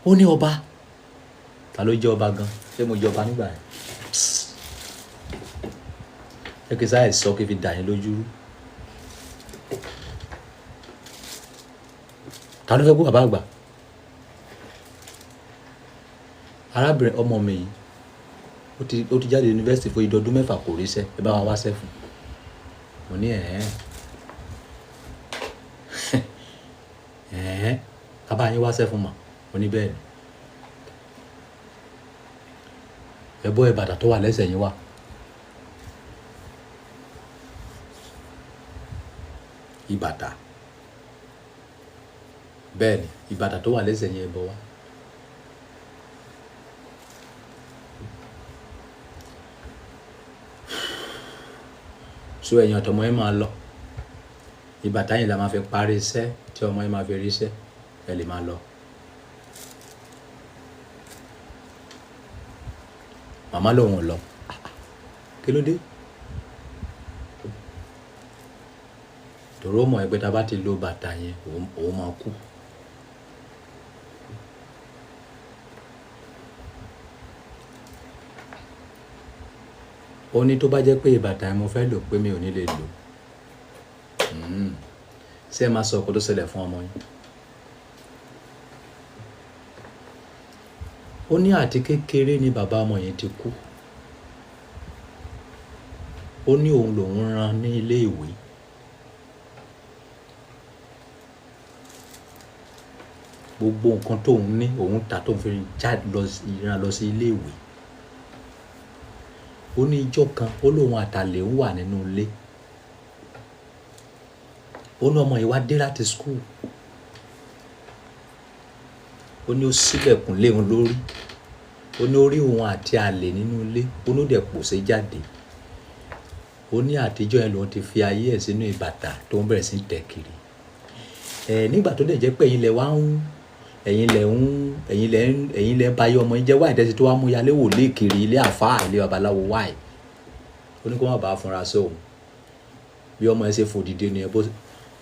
Ó ní ọba. Ta ló jẹ́ ọba gan? Ṣé mo jẹ́ ọba nígbà yẹn? Ṣé kí sáà sọ kí fi dà yín lójú rú? Ta ló fẹ́ kú bàbá àgbà? Arábìnrin ọmọ mi yìí, ó ti jáde yunifásítì fún ọdún 6 kò ríṣẹ́, ẹ bá wa wáṣẹ́ fún un. Mo ní ẹ̀hẹ́n. Ẹ̀hẹ́n, ká bá yín wáṣẹ́ fún mà. Mo ní bẹ́ẹ̀ ni. Ẹ bọ́ ẹ bàtà tó wà lẹ́sẹ̀ yín wá. Ìbàtà. Bẹ́ẹ̀ ni, ìbàtà tó wà lẹ́sẹ̀ yín ẹ bọ́ wá. So ẹ̀yin ọ̀tọ̀ ọmọ yín máa lọ. Ìbàtà yìí la máa fi parí iṣẹ́ tí ọmọ yín máa fi rí iṣẹ́, ẹ lè máa lọ. Màmá lòun ò lọ. Kí ló dé? Torí ó mọ̀ pé tá bá ti lo bàtà yẹn, òun máa kú. Ó ní tó bá jẹ́ pé bàtà yẹn mo fẹ́ lò pé mi ò ní lè lò. Ṣé ẹ máa sọ ọkọ tó ṣẹlẹ̀ fún ọmọ yín? Ó ní àti kékeré ni bàbá ọmọ yẹn ti kú. Ó ní òun lòun rán ní ilé ìwé. Gbogbo nǹkan tóun ní òun tà tóun fi jáde lọ sí, rán lọ sí ilé ìwé. Ó ní ijọ́ kan ó lóun àtàlẹ̀ ń wà nínú ilé. Ó ní ọmọ yìí wá dé láti school. Ó ní ó ṣílẹ̀kùn lé òun lórí. Ó ní ó rí òun àti àlè nínú ilé. Ó ní ó dẹ̀ pòṣé jáde. Ó ní àtijọ́ yẹn lòun ti fi ayé ẹ̀ sínú ìbàtà tó ń bẹ̀rẹ̀ sí í tẹ̀ kiri. Nígbà tó dẹ̀ jẹ́ pé ẹ̀yin lẹ wá ń, ẹ̀yin lẹ ń, ẹ̀yin lẹ ń, ẹ̀yin lẹ ń ba ayé ọmọ yín jẹ́, wáyé tẹ́sí tó wá mú yálé wòlíì kiri ilé àfáà ilé babaláwo wáyé. Ó ní kó má bàa fúnra sí òun. Bí ọmọ ẹ ṣe fò dìde nìyẹn,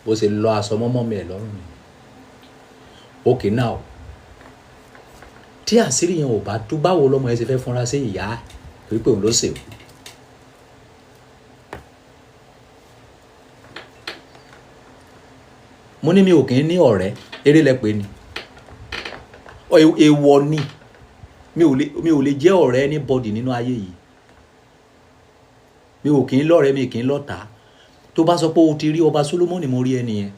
bó ṣe lọ aṣọ mọ́mọ́ mi ẹ̀ lọ́rùn ni. Okay now, tí àṣírí yẹn ò bá tú, báwo lọmọ ẹ ṣe fẹ́ fúnra sí ìyá torí pé òun ló ṣe o. Mo ní mi ò kí ń ní ọ̀rẹ́, eré lẹ pè ní. Èèwọ̀ ni. Mi ò lè jẹ́ ọ̀rẹ́ anybody nínú ayé yìí. Mi ò kí ń lọ́rẹ́, mi kì í lọ́ta. Tó bá sọ pé o ti rí ọba Solomoni, mo rí ẹ nìyẹn.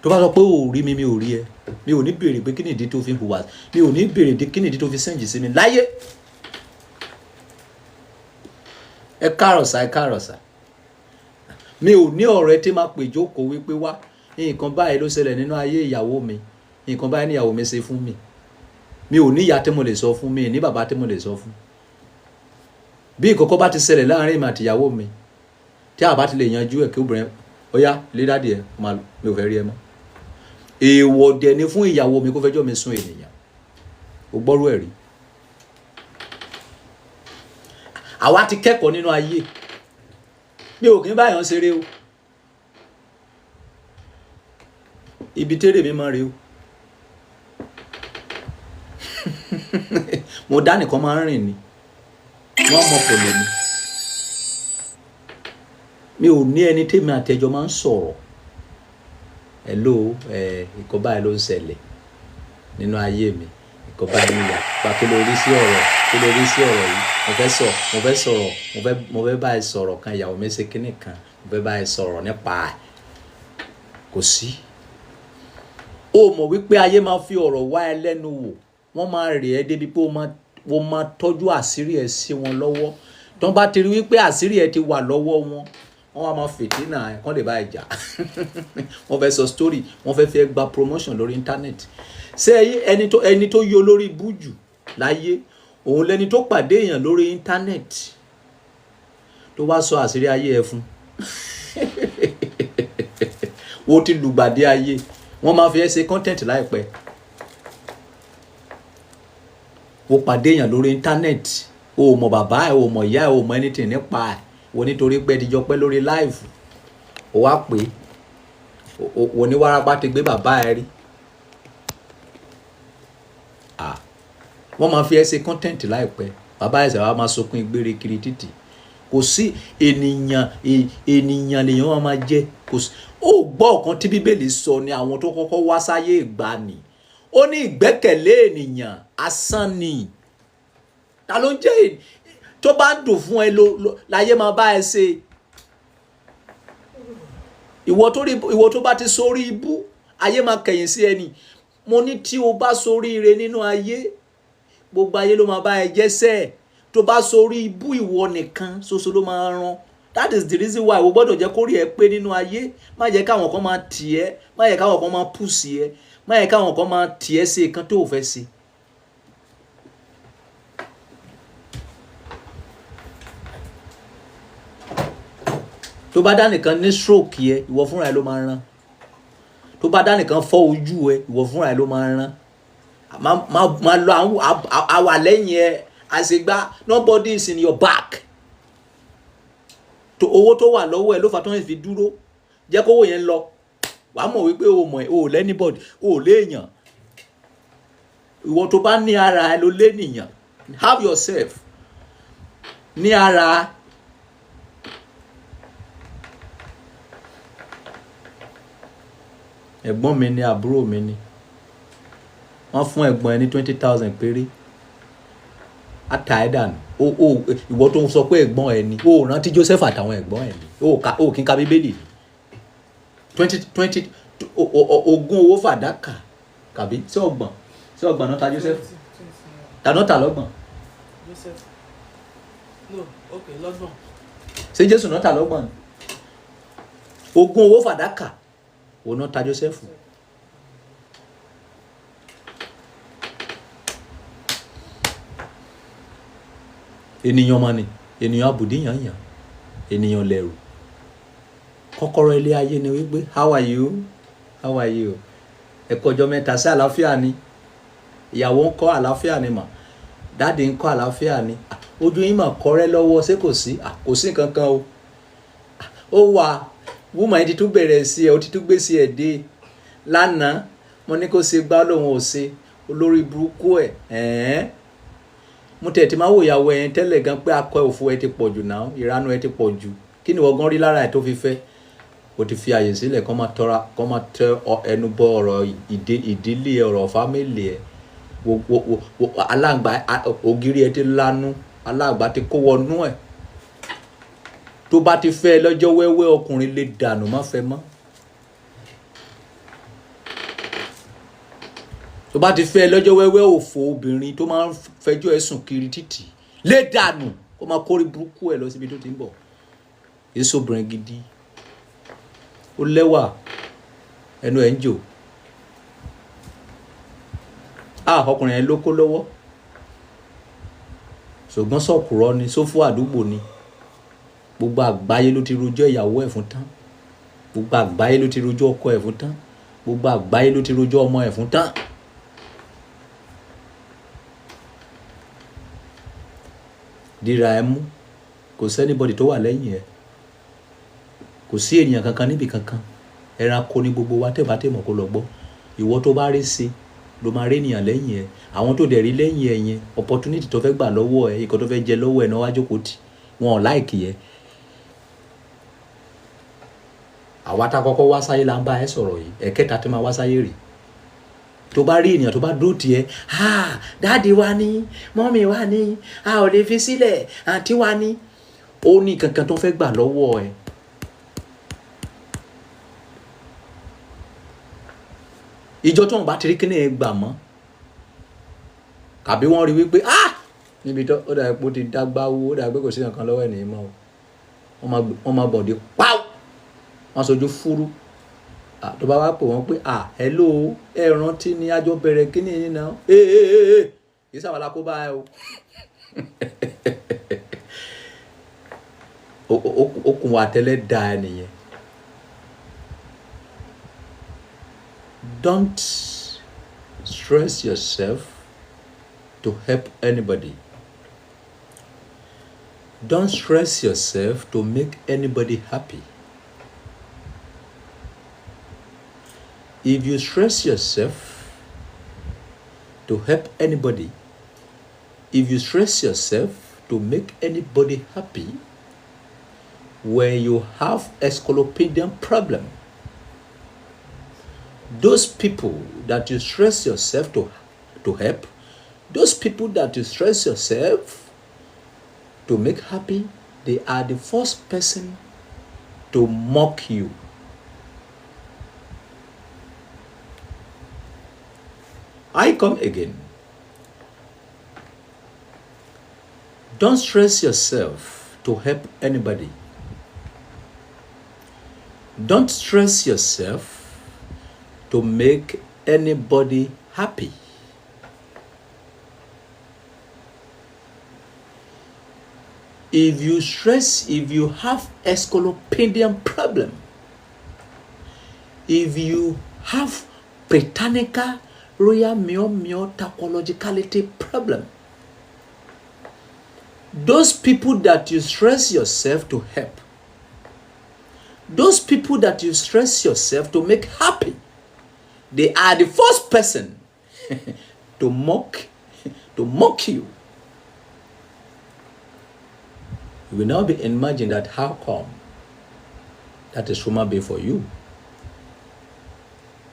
Tó bá sọ pé o ò rí mi, mi ò rí ẹ. Mi ò ní béèrè pé kí nìdí tó fi hùwà, mi ò ní béèrè kí nìdí tó fi send sí mi láyé. Ẹ káàrọ̀ sá, ẹ káàrọ̀ sá. Mi ò ní ọ̀rẹ́ tí máa pè jókòó wípé, "Wá, nǹkan báyìí ló ṣẹlẹ̀ nínú ayé ìyàwó mi, nǹkan báyìí ní ìyàwó mi ṣe fún mi." Mi ò ní ìyá tí mo lè sọ fún, mi ní bàbá tí mo lè sọ fún. Bí ìkọ̀kọ̀ bá ti ṣẹlẹ̀ láàrin mi àti ìyàwó mi tí a bá ti lè yanjú ẹ̀, kí obìnrin ó yá lé daddy ẹ̀, mi ò fẹ́ rí ẹ mọ́. Èèwọ̀ dẹ̀ ni fún ìyàwó mi kó fẹjọ́ mi sùn ènìyàn. O gbọ́rú ẹ̀ rí? Àwa ti kẹ́kọ̀ọ́ nínú ayé. Mi ò kí ń báyọ̀ ṣeré o. Ibi tẹ́rẹ̀ mi máa ń re o. Mo dá nìkan máa ń rìn ni, wọ́n mọ̀ pẹ̀lú mi. Mi ò ní ẹni tèmi àtẹjọ máa ń sọ̀rọ̀. "Hello, ẹ ìkọ́ báyìí ló ń ṣẹlẹ̀ nínú ayé mi, ìkọ́ báyìí níyà pa. Kí ló rí sí ọ̀rọ̀? Kí ló rí sí ọ̀rọ̀ yìí? Mo fẹ́ sọ̀rọ̀, mo fẹ́ bá ẹ sọ̀rọ̀ kan. Ìyàwó mi ṣe kinní kan, mo fẹ́ bá ẹ sọ̀rọ̀ nípa ẹ̀." Kò sí. Ó mọ̀ wípé ayé máa fi ọ̀rọ̀ wá ẹ lẹ́nu wò. Wọ́n máa rè ẹ́ débi pé ó máa tọ́jú àṣírí ẹ sí wọn lọ́wọ́. Tí wọ́n bá ti rí wípé àṣírí ẹ ti wà lọ́wọ́ wọn, wọ́n wá máa fìtínà ẹ kán lè bá ẹ jà. Wọ́n fẹ́ sọ story, wọ́n fẹ́ fẹ́ gba promotion lórí internet. Ṣé ẹni tó yọ lórí bújù láyé, òun lẹni tó pàdé èèyàn lórí internet tó wá sọ àṣírí ayé ẹ fún. Wo ti lùgbàdì ayé, wọ́n máa fi ẹ́ ṣe content láìpẹ́. Wo pàdé èèyàn lórí internet, o ò mọ̀ bàbá ẹ, o ò mọ̀ ìyá ẹ, o ò mọ̀ anything nípa ẹ. Wo nítorí pé ẹ ti jọ pẹ́ lórí live, o wá pé o ní wárápá ti gbé bàbá ẹ rí. Ah, wọ́n máa fi ẹ́ ṣe content láìpẹ́. Bàbá ẹ̀ sábà máa sunkún ìgbére kiri títì. Kò sí ènìyàn, ènìyàn lèèyàn máa máa jẹ́. Kò sí. Ó gbọ́ ọ̀kan tí Bíbélì sọ ni, àwọn tó kọ́kọ́ wá sáyé ìgbàanì, ó ní ìgbẹ́kẹ̀lé ènìyàn asán ni. Ta ló ń jẹ́ tó bá ń dùn fún ẹ láyé máa bá ẹ ṣe? Ìwọ tó rí, ìwọ tó bá ti sórí ibú, ayé máa kẹ̀yìn sí ẹni. Mo ní tí o bá sórí ire nínú ayé, gbogbo ayé ló máa bá ẹ jẹ́sẹ̀. Tó bá sórí ibú, ìwọ nìkan ṣoṣo ló máa ràn. That is the reason why o gbọ́dọ̀ jẹ́ kó rí ẹ pé nínú ayé. Má jẹ́ káwọn kan máa tì ẹ́, má jẹ́ káwọn kan máa push ẹ, má jẹ́ káwọn kan máa tì ẹ́ sí nǹkan tó o fẹ́ ṣe. Tó bá dá nìkan ní stroke yẹ, ìwọ fúnra ẹ ló máa ràn. Tó bá dá nìkan fọ́ ojú ẹ, ìwọ fúnra ẹ ló máa ràn. Má lọ àwọn àwà lẹ́yìn ẹ àṣegbá. Nobody is in your back. Tó owó tó wà lọ́wọ́ ẹ ló fà tó ń fi dúró. Jẹ́ kówó yẹn lọ, wàá mọ̀ wípé o mọ̀ o ò l'anybody, o ò léèyàn. Ìwọ tó bá ní ara ẹ ló lénìyàn. Have yourself ní ara. Ẹ̀gbọ́n mi ni, àbúrò mi ni, wọ́n fún ẹ̀gbọ́n ẹ ní 20,000 péré, ata ẹ̀ dànù. O ìwọ tó ń sọ pé ẹ̀gbọ́n ẹ ni, o rántí Joseph àtàwọn ẹ̀gbọ́n ẹ ni? O ka, o kì í ka Bíbélì ni? Twenty twenty ogún owó fàdákà kàbí sí ọgbọ̀n, sí ọgbọ̀n náà ta Joseph? 20, 20 naira. Tàná ta lọ́gbọ̀n? Joseph, no, okay, lọ́gbọ̀n. Ṣé Jésù náà ta lọ́gbọ̀n ni? Ogún owó fàdákà òun náà ta Joseph. Ènìyàn mọ̀ ni ènìyàn àbùdíyànyàn, ènìyàn lẹ̀rù. Kọ́kọ́rọ́ ilé ayé ni wípé, "How are you? How are you? Ẹ kú ọjọ́ mẹ́ta. Sí àlàáfíà ni? Ìyàwó ń kọ́? Àlàáfíà ni mà. Daddy ń kọ́? Àlàáfíà ni. Ah, ojú yín mà kọ́rẹ́ lọ́wọ́. Ṣé kò sí?" "Ah, kò sí nǹkan kan o." "Ah, ó wà woman yìí ti tún bẹ̀rẹ̀ sí ẹ, ó ti tún gbé sí ẹ dé. Lánàá mo ní kó ṣe gbá, lòun ò ṣe. Olórí burúkú ẹ̀." Ẹ̀ẹ́n, mo tẹ̀ tí máa wò ìyàwó ẹ̀ tẹ́lẹ̀ gan pé akọ òfò ẹ ti pọ̀ jù náà, ìranu ẹ ti pọ̀ jù. Kí ni wọ́n gan rí lára ẹ̀ tó fi fẹ́? O ti fi àyè sílẹ̀ kọ́ máa tọ́ra, kọ́ máa tẹ ẹnu bọ ọ̀rọ̀ ìdílé ẹ, ọ̀rọ̀ family ẹ. Wo wo wo wo aláǹgbá, ògiri ẹ ti lanu, aláǹgbá ti kó wọnú ẹ̀. Tó bá ti fẹ́ lọ́jọ́ wẹ́wẹ́, ọkùnrin lè dànù, má fẹ́ mọ́. Tó bá ti fẹ́ lọ́jọ́ wẹ́wẹ́, òfò obìnrin tó máa ń fẹjọ́ ẹ̀ sùn kiri títì, lè dànù, kó máa kórè burúkú ẹ̀ lọ síbi tó ti ń bọ̀. Èso obìnrin gidi, ó lẹ́wà, ẹnu ẹ̀ ń jò. Ah, ọkùnrin yẹn ló kó lọ́wọ́, ṣùgbọ́n sọ̀kùrọ̀ ni, sófò àdúgbò ni. Gbogbo àgbáyé ló ti rojọ́ ìyàwó ẹ̀ fún tán, gbogbo àgbáyé ló ti rojọ́ ọkọ ẹ̀ fún tán, gbogbo àgbáyé ló ti rojọ́ ọmọ ẹ̀ fún tán. Dira ẹ mú, kò sí anybody tó wà lẹ́yìn ẹ, kò sí ènìyàn kankan níbi kankan. Ẹranko ní gbogbo wa. Tẹ́ bá tẹ́ mọ̀, kó lọ gbọ́. Ìwọ tó bá rí sí ló máa rí ènìyàn lẹ́yìn ẹ. Àwọn tó dẹ̀ rí lẹ́yìn ẹ yẹn, opportunity tó fẹ́ gbà lọ́wọ́ ẹ, ìkan tó fẹ́ jẹ lọ́wọ́ ẹ náà wá jókòó tì wọn ò like ẹ. Àwa tá a kọ́kọ́ wá sáyé la ń bá ẹ sọ̀rọ̀ yìí. Ẹ̀kẹta tó máa wá sáyé rè, tó bá rí ènìyàn tó bá dúró tiẹ̀, "Ah, daddy wa ní, mummy wa ní, a ò lè fi sílẹ̀, àǹtí wa ní," ó ní kankan tó fẹ́ gbà lọ́wọ́ ẹ. Ìjọ tó ń bá ti rí kíní ẹ gbà mọ́, tàbí wọ́n rí wípé, "Ah, níbi tó ó dàbí pé ó ti dágbá owó, ó dàbí pé kò sí nǹkan lọ́wọ́ ẹ̀ nìyí mọ́ o," wọ́n máa bọ̀dé páù, wọ́n sojú fúrú. Tó bá wá pè wọ́n pé, "Ah, hello, ẹ rántí ni àjọ bẹ̀rẹ̀ kíní yìí náà?" Ee ee ee, kì í sàwálà kó bá ẹ o. Okùn wa tẹ́lẹ̀ da ẹ nìyẹn. Don't stress yourself to help anybody. Don't stress yourself to make anybody happy. If you stress yourself to help anybody, if you stress yourself to make anybody happy, when you have encyclopedian problem, those people that you stress yourself to help, those people that you stress yourself to make happy, they are the first person to mock you. I come again. Don't stress yourself to help anybody. Don't stress yourself to make anybody happy. If you stress, if you have encyclopedian problem, if you have Britannica Royal Mio Mio topologicality problem, those people that you stress yourself to help, those people that you stress yourself to make happy, they are the first person to mock you. You will now be imagine that how come that is human being for you.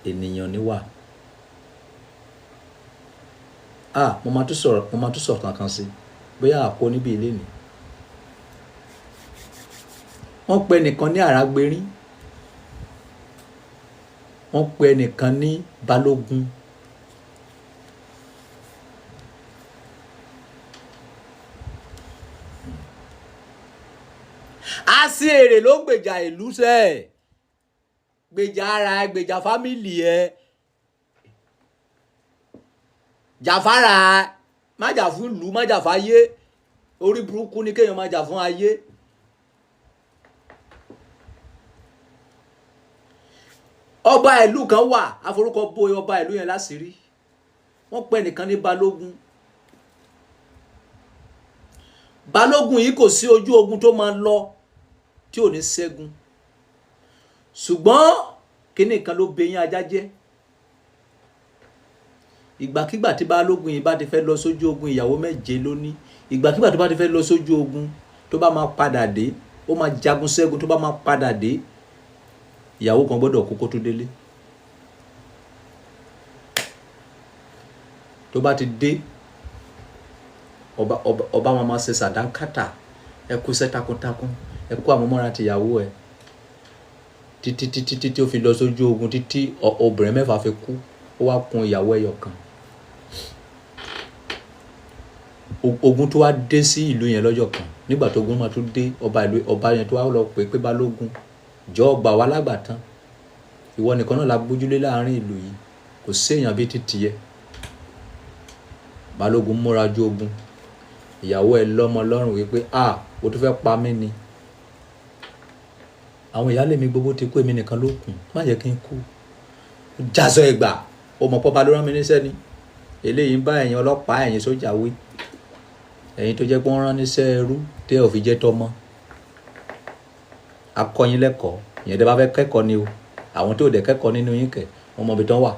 Ènìyàn ni wá. Ah, mo máa tún sọ̀rọ̀, mo máa tún sọ̀rọ̀ kankan sí bóyá àpò níbi ilé ni. Wọ́n pe ẹnìkan ní Àràgbérín, wọ́n pe ẹnìkan ní Balógun. A sí èrè ló ń gbèjà ìlú sẹ́ẹ̀, gbèjà ara ẹ, gbèjà family ẹ, jàfàrà ẹ, má jà fún ìlú, má jà fáyé. Orí burúkú ni kéèyàn má jà fún ayé. Ọba ìlú kan wà, àforúkọ bo ọba ìlú yẹn láṣìírí. Wọ́n pè nìkan ní Balógun. Balógun yìí, kò sí ojú ogun tó máa lọ tí ò ní ṣẹ́gun, ṣùgbọ́n kíní kan ló bẹyín ajá jẹ́. Ìgbàkigbà tí balógun yìí bá ti fẹ́ lọ sójú ogun, ìyàwó méje ló ní, ìgbàkigbà tó bá ti fẹ́ lọ sójú ogun, tó bá máa padà dé, ó máa jagun ṣẹ́gun, tó bá máa padà dé, ìyàwó kan gbọ́dọ̀ kú kó tó délé. Tó bá ti dé, ọba máa ma ṣe sàdánkátà, "Ẹ kú iṣẹ́ takuntakun, Ẹ kó àmúmọ́ra tìyàwó ẹ títí títí títí ó fi lọ sójú ogun, títí obìnrin 6 fi kú. Ó wá kun ìyàwó ẹyọ kan. Ogun tó wá dé sí ìlú yẹn lọ́jọ́ kan. Nígbà tó ogun máa tún dé, ọba ìlú, ọba yẹn tó wá lọ pé pé Balógun, jọ̀ọ́ gbà wá lágbàtán, ìwọ nìkan náà la gbójúlé láàrin ìlú yìí, kò séèyàn bíi títì yẹ. Balógun múra ju ogun. Ìyàwó ẹ lọ́mọ lọ́rùn wípé a o tún fẹ́ pa mí ni, àwọn ìyáálé mi gbogbo ti kú, èmi nìkan ló kù, má jẹ́ kí n kú. Ó jásọ ẹgbà, ó mọ̀ pọ́ ba ló rán mi níṣẹ́ ni. Eléyìí ń bá ẹ̀yin ọlọ́pàá, ẹ̀yin sójà wí, ẹ̀yin tó jẹ́ pé wọ́n rán níṣẹ́ ẹrú tẹ́ ò fi jẹ́ tọmọ. Akọ́yin lẹ́kọ̀ọ́, ìyẹn tẹ́ bá fẹ́ kẹ́kọ̀ọ́ ni o. Àwọn tó dẹ̀ kẹ́kọ̀ọ́ nínú yín kẹ̀, wọ́n mọ ibi tán wà.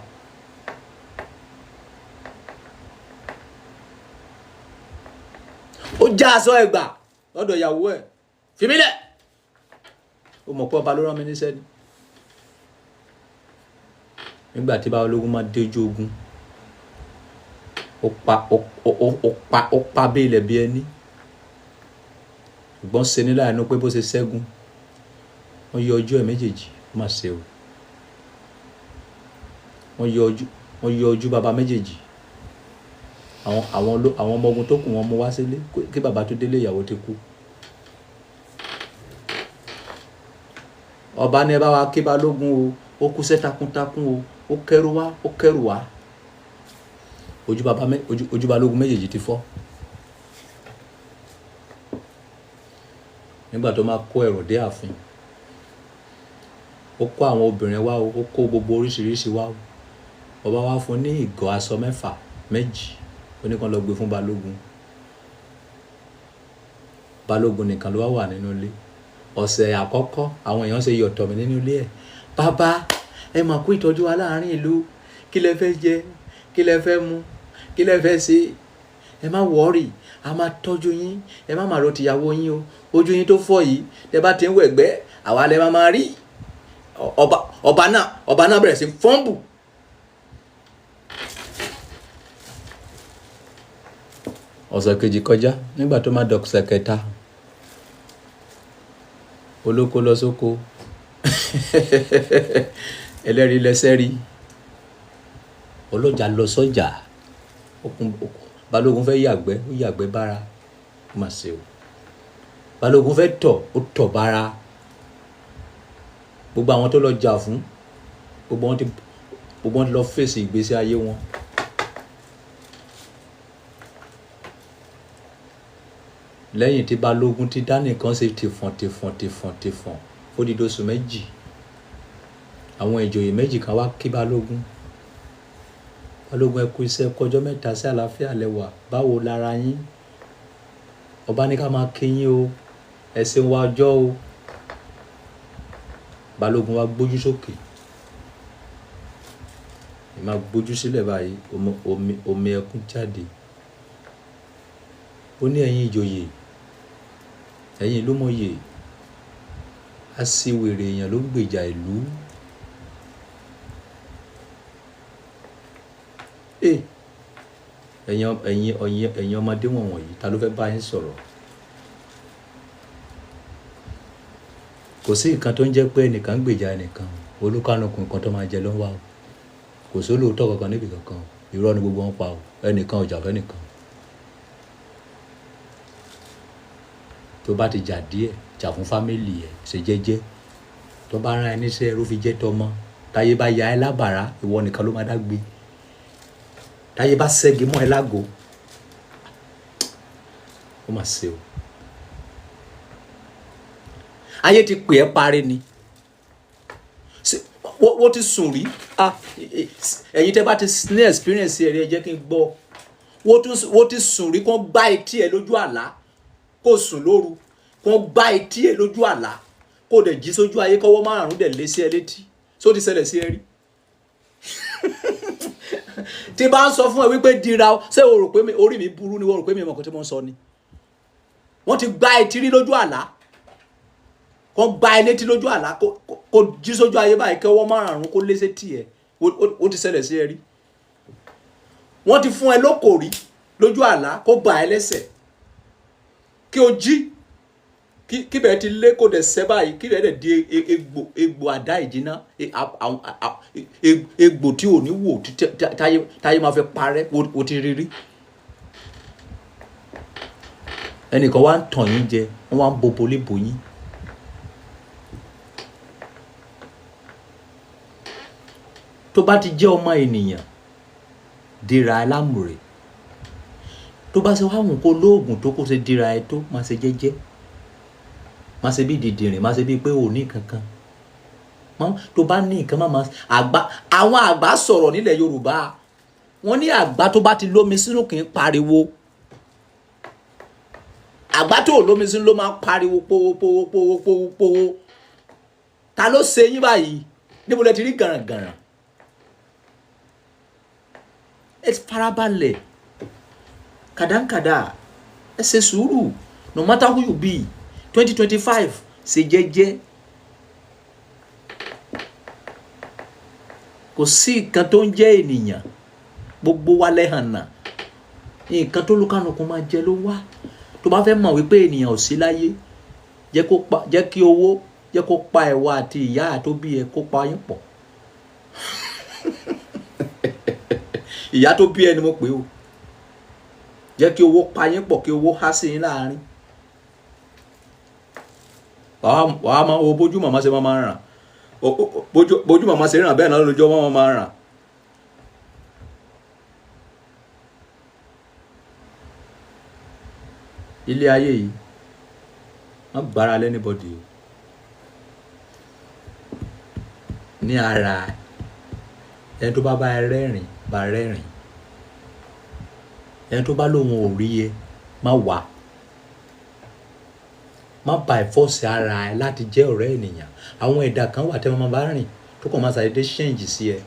Ó já aṣọ ẹgbà lọ́dọ̀ ìyàwó ẹ̀, fi mí lẹ̀. Ó mọ̀ pé ọba ló rán mi níṣẹ́ ni. Nígbà tí Balógun máa dé ojú ogun, ó pa ó ó ó pa ó pa bí ilẹ̀ bí ẹni. Ṣùgbọ́n ṣe ní láàánú pé bó ṣe ṣẹ́gun, wọ́n yọ ojú ẹ̀ méjèèjì, ó mà ṣe o. Wọ́n yọ ojú baba méjèèjì. Àwọn ọmọ ogun tó kù wọ́n mú wá sílé, kí baba tó délé ìyàwó ti kú. Ọba ní ẹ bá wa kí Balógun o, ó kúṣẹ́ takuntakun o, ó kẹ́rù wá, ó kẹ́rù wá. Ojú baba mé, ojú, ojú Balógun méjèèjì ti fọ́. Nígbà tó máa kó ẹrù dé ààfin, ó kó àwọn obìnrin wá o, ó kó gbogbo oríṣiríṣi wá o. Ọba wá fún ní ìgò aṣọ 6 méjì, ó ní kán lọ gbé fún Balógun. Balógun nìkan ló wá wà nínú ilé. Ọ̀sẹ̀ àkọ́kọ́ àwọn èèyàn ṣe yọ̀tọ̀ mi nínú ilé ẹ̀. Bàbá, ẹ mà kú ìtọ́jú wa láàrin ìlú. Kí lẹ fẹ́ jẹ? Kí lẹ fẹ́ mu? Kí lẹ fẹ́ ṣe? Ẹ má wọ́ọ̀rì, a máa tọ́jú yín. Ẹ má máa ro tìyàwó yín o. Ojú yín tó fọ́ yìí, tẹ bá ti ń wẹ̀gbẹ́, àwa lẹ máa máa rí. Ọba náà bẹ̀rẹ̀ sí fọ́nbù. Ọ̀sẹ̀ kejì kọjá, nígbà tó máa dọ̀sẹ̀ kẹta, olóko lọ sóko, ẹlẹ́rìí lẹ́sẹ̀ rí, ọlọ́jà lọ sọ́jà, Balógun fẹ́ yàgbẹ́, ó yàgbẹ́ bára, ó mà ṣe o. Balógun fẹ́ tọ̀, ó tọ̀ bára. Gbogbo àwọn tó lọ jà fún, gbogbo wọn ti lọ fèsì ìgbésí ayé wọn. Lẹ́yìn tí Balógun ti dá nìkan ṣe tìfọ̀n tìfọ̀n tìfọ̀n tìfọ̀n fódìdí oṣù 2, àwọn ìjòyè 2 kan wá kí Balógun. Balógun, ẹ kú iṣẹ́, kọjọ́ 3 sí àlàáfíà lẹ́wà, báwo lára yín? Ọba ní ká máa kí yín o, ẹ ṣeun wa ọjọ́ o. Balógun wá gbójú sókè, ẹ máa gbójú sílẹ̀ báyìí, omi ẹkún jáde. Ó ní ẹ̀yin ìjòyè, ẹ̀yin ìlú mọ̀yè, aṣiwèrè èèyàn ló ń gbèjà ìlú. Ẹ̀yin ọmọdé wọ̀nyí, ta ló fẹ́ bá yín sọ̀rọ̀? Kò sí nǹkan tó ń jẹ́ pé ẹnìkan ń gbèjà ẹnìkan, olúkálùkù nǹkan tó máa jẹ ló ń wá o. Kò sí olóòótọ́ kankan níbi kankan o. Irọ́ ni gbogbo wọn pa o. Ẹnìkan ò jà fẹ́nìkan. Tó bá ti jà díẹ̀, jà fún fámìlì ẹ, ṣe jẹ́jẹ́. Tó bá rán ẹ níṣẹ́ ẹrú fi jẹ́ tọmọ. Táyé bá ya ẹ lábàrá, ìwọ nìkan ló máa dá gbé. Táyé bá ṣẹ́gi mọ́ ẹ lágo, ó mà ṣe o. Ayé ti pè ẹ́ parí ni. Ṣé wọ́n ti sùn rí? Ẹ̀yin tẹ́ bá ti ní experience ẹ̀ rí, ẹ jẹ́ kí n gbọ́. Wọ́n ti sùn rí kó gbá etí ẹ lójú àlá, kó sùn lóru, kó gbá etí ẹ lójú àlá, kó dẹ̀ jí sójú ayé kọ́wọ́ 5 dẹ̀ lé sí ẹ létí. Ṣó ti ṣẹlẹ̀ sí ẹ rí? Tí bá ń sọ fún ẹ wípé dira, ṣé o rò pé orí mi burú ni? O rò pé mi mọ̀ nǹkan tí mo ń sọ ni? Wọ́n ti gbá etí rí lójú àlá, kó gbá ẹ létí lójú àlá, kó jí sójú ayé báyìí kọ́wọ́ 5 kó lé sétí ẹ. Ó ti ṣẹlẹ̀ sí ẹ rí? Wọ́n ti fún ẹ lóko rí lójú àlá, kó bà ẹ lẹ́sẹ̀, kí o jí, Kíbẹ̀ ti lé kò dẹ̀ sẹ́ báyìí, kíbẹ̀ dẹ̀ di egbò, egbò àdá ìjìnà, egbò tí ò ní wò táyé máa fi parẹ́. O ti rí rí. Ẹnìkan wá ń tàn yín jẹ, wọ́n wá ń bobo lébo yín. Tó bá ti jẹ́ ọmọ ènìyàn, dira ẹ lámùrè. Tó bá ṣe wá wùn kó lóògùn tó kó ṣe dira ẹ tó, má ṣe jẹ́jẹ́, má ṣe bí dìdìrìn, má ṣe bí pé ò ní kankan. Tó bá ní nǹkan, má má àgbà. Àwọn àgbà sọ̀rọ̀ nílẹ̀ Yorùbá, wọ́n ní àgbà tó bá ti lómi sínú kì í pariwo. Àgbà tó ò lómi sínú ló máa ń pariwo powo powo powo powo powo. Ta ló ṣe yín báyìí? Níbo lẹ ti rí gàràngàràn? Ẹ farabalẹ̀, kàdánkàdá, ẹ ṣe sùúrù. No matter who you be, 2025, ṣe jẹ́jẹ́. Kò sí nǹkan tó ń jẹ́ ènìyàn, gbogbo wa lẹ́hànà. Nǹkan tó lúkàlùkù máa jẹ ló wá. Tó bá fẹ́ mọ̀ wípé ènìyàn ò sí láyé, jẹ́ kó pa, jẹ́ kí owó jẹ́ kó pa ẹ̀wà àti ìyá tó bí ẹ, kó pa yín pọ̀. Ìyá tó bí ẹ ni mo pè o. Jẹ́ kí owó pa yín pọ̀, kí owó há sí yín láàrin. Wàá máa wo bójú màmá ṣe máa ràn, bójú màmá ṣe ràn, bẹ́ẹ̀ náà lójú ọmọ máa ràn. Ilé ayé yìí, má gbára lé anybody o. Ní ara ẹni tó bá bá ẹ rẹ́rìn, bá rẹ́rìn. Ẹni tó bá lóun ò rí ẹ, má wà. Má by force ara ẹ láti jẹ́ ọ̀rẹ́ ènìyàn. Àwọn ẹ̀dá kan wà tẹ́ wọ́n máa bá rìn, tó kàn máa ṣàdédé change sí ẹ.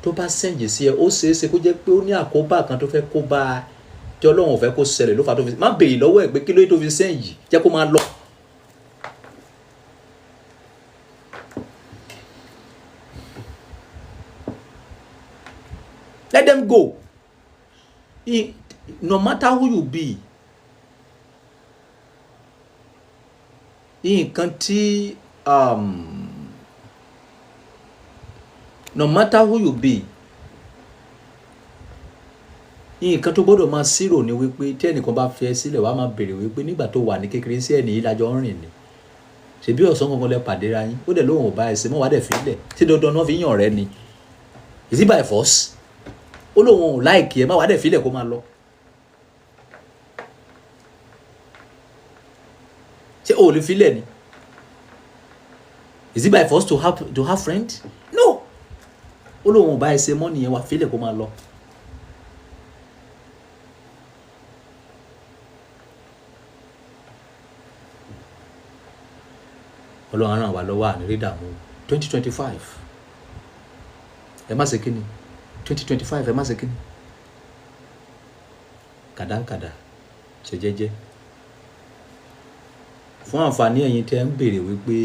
Tó bá change sí ẹ, ó ṣeé ṣe kó jẹ́ pé ó ní àkóbá kan tó fẹ́ kó bá a tí Ọlọ́run ò fẹ́ kó ṣẹlẹ̀ ló fà tó fi. Má béèrè lọ́wọ́ ẹ̀ pé kí ló dé tó fi change, jẹ́ kó máa lọ. Let them go. No matter who you be, nǹkan tí no matter who you be, nǹkan tó gbọ́dọ̀ máa ṣírò ni wípé tí ẹnìkan bá fi ẹ́ sílẹ̀, wàá máa béèrè wípé nígbà tó wà ní kékeré sí, ẹnì yìí lájọ ń rìn ni, ṣebí ọ̀sán kankan lẹ pàdé ra yín, ó dẹ̀ lóun ò bá ẹ ṣe mọ́, wàá dẹ̀ fi lẹ̀. Ṣé dandan náà fi yàn rẹ ni? Is it by force? Ó lóun ò like ẹ má, wàá dẹ̀ fi lẹ̀ kó máa lọ. Ṣé o ò lè fi lẹ̀ ni? Is it by force to have friend? No. Ó lóun ò bá ẹ ṣe mọ́ nìyẹn, wàá fi lẹ̀ kó máa lọ. Ọlọ́run á ràn wá lọ́wọ́, àní rí dààmú. 2025, ẹ má ṣe kíni. 2025, ẹ má ṣe kíni. Kàdánkàdà, ṣe jẹ́jẹ́. Fún àǹfààní ẹ̀yin tí ẹ ń béèrè wípé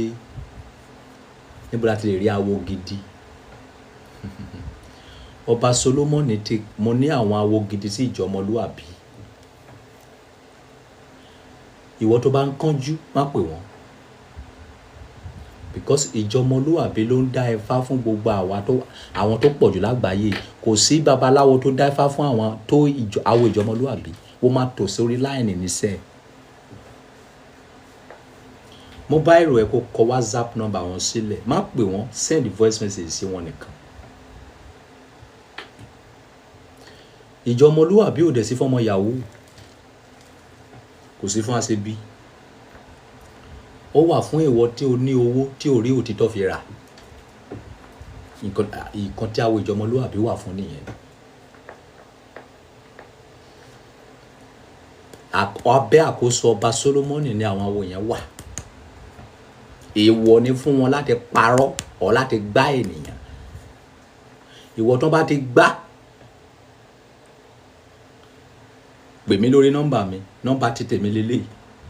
níbo la ti lè rí awo gidi, Ọba Solomoni ti mo ní àwọn awo gidi sí ìjọ ọmọlúwàbí. Ìwọ tó bá ń kánjú, má pè wọ́n, because ìjọ ọmọlúwàbí ló ń dá ifá fún gbogbo àwa tó àwọn tó pọ̀ jù lágbàáyé. Kò sí babaláwo tó dá ifá fún àwọn tó ìjọ awo ìjọ ọmọlúwàbí. Wọ́n máa tò sórí line níṣẹ́. Mobile ẹ, kó kọ WhatsApp number wọn sílẹ̀, má pè wọ́n, send voice message sí wọn nìkan. Ìjọ ọmọlúwàbí ò dẹ̀ sí fún ọmọ yahoo, kò sí fún àṣebí. Ó wà fún ìwọ tí o ní owó tí o rí òtítọ́ fi rà. Nǹkan tí àwọn ìjọ ọmọlúwàbí wà fún nìyẹn. Abẹ́ àkóso Ọba Solomoni ni àwọn awo yẹn wà. Èèwọ̀ ni fún wọn láti parọ́ ọ̀ láti gbá ènìyàn. Ìwọ tó bá ti gbá, pè mí lórí nọ́mbà mi. Nọ́mbà ti tèmi lélẹ́yìí.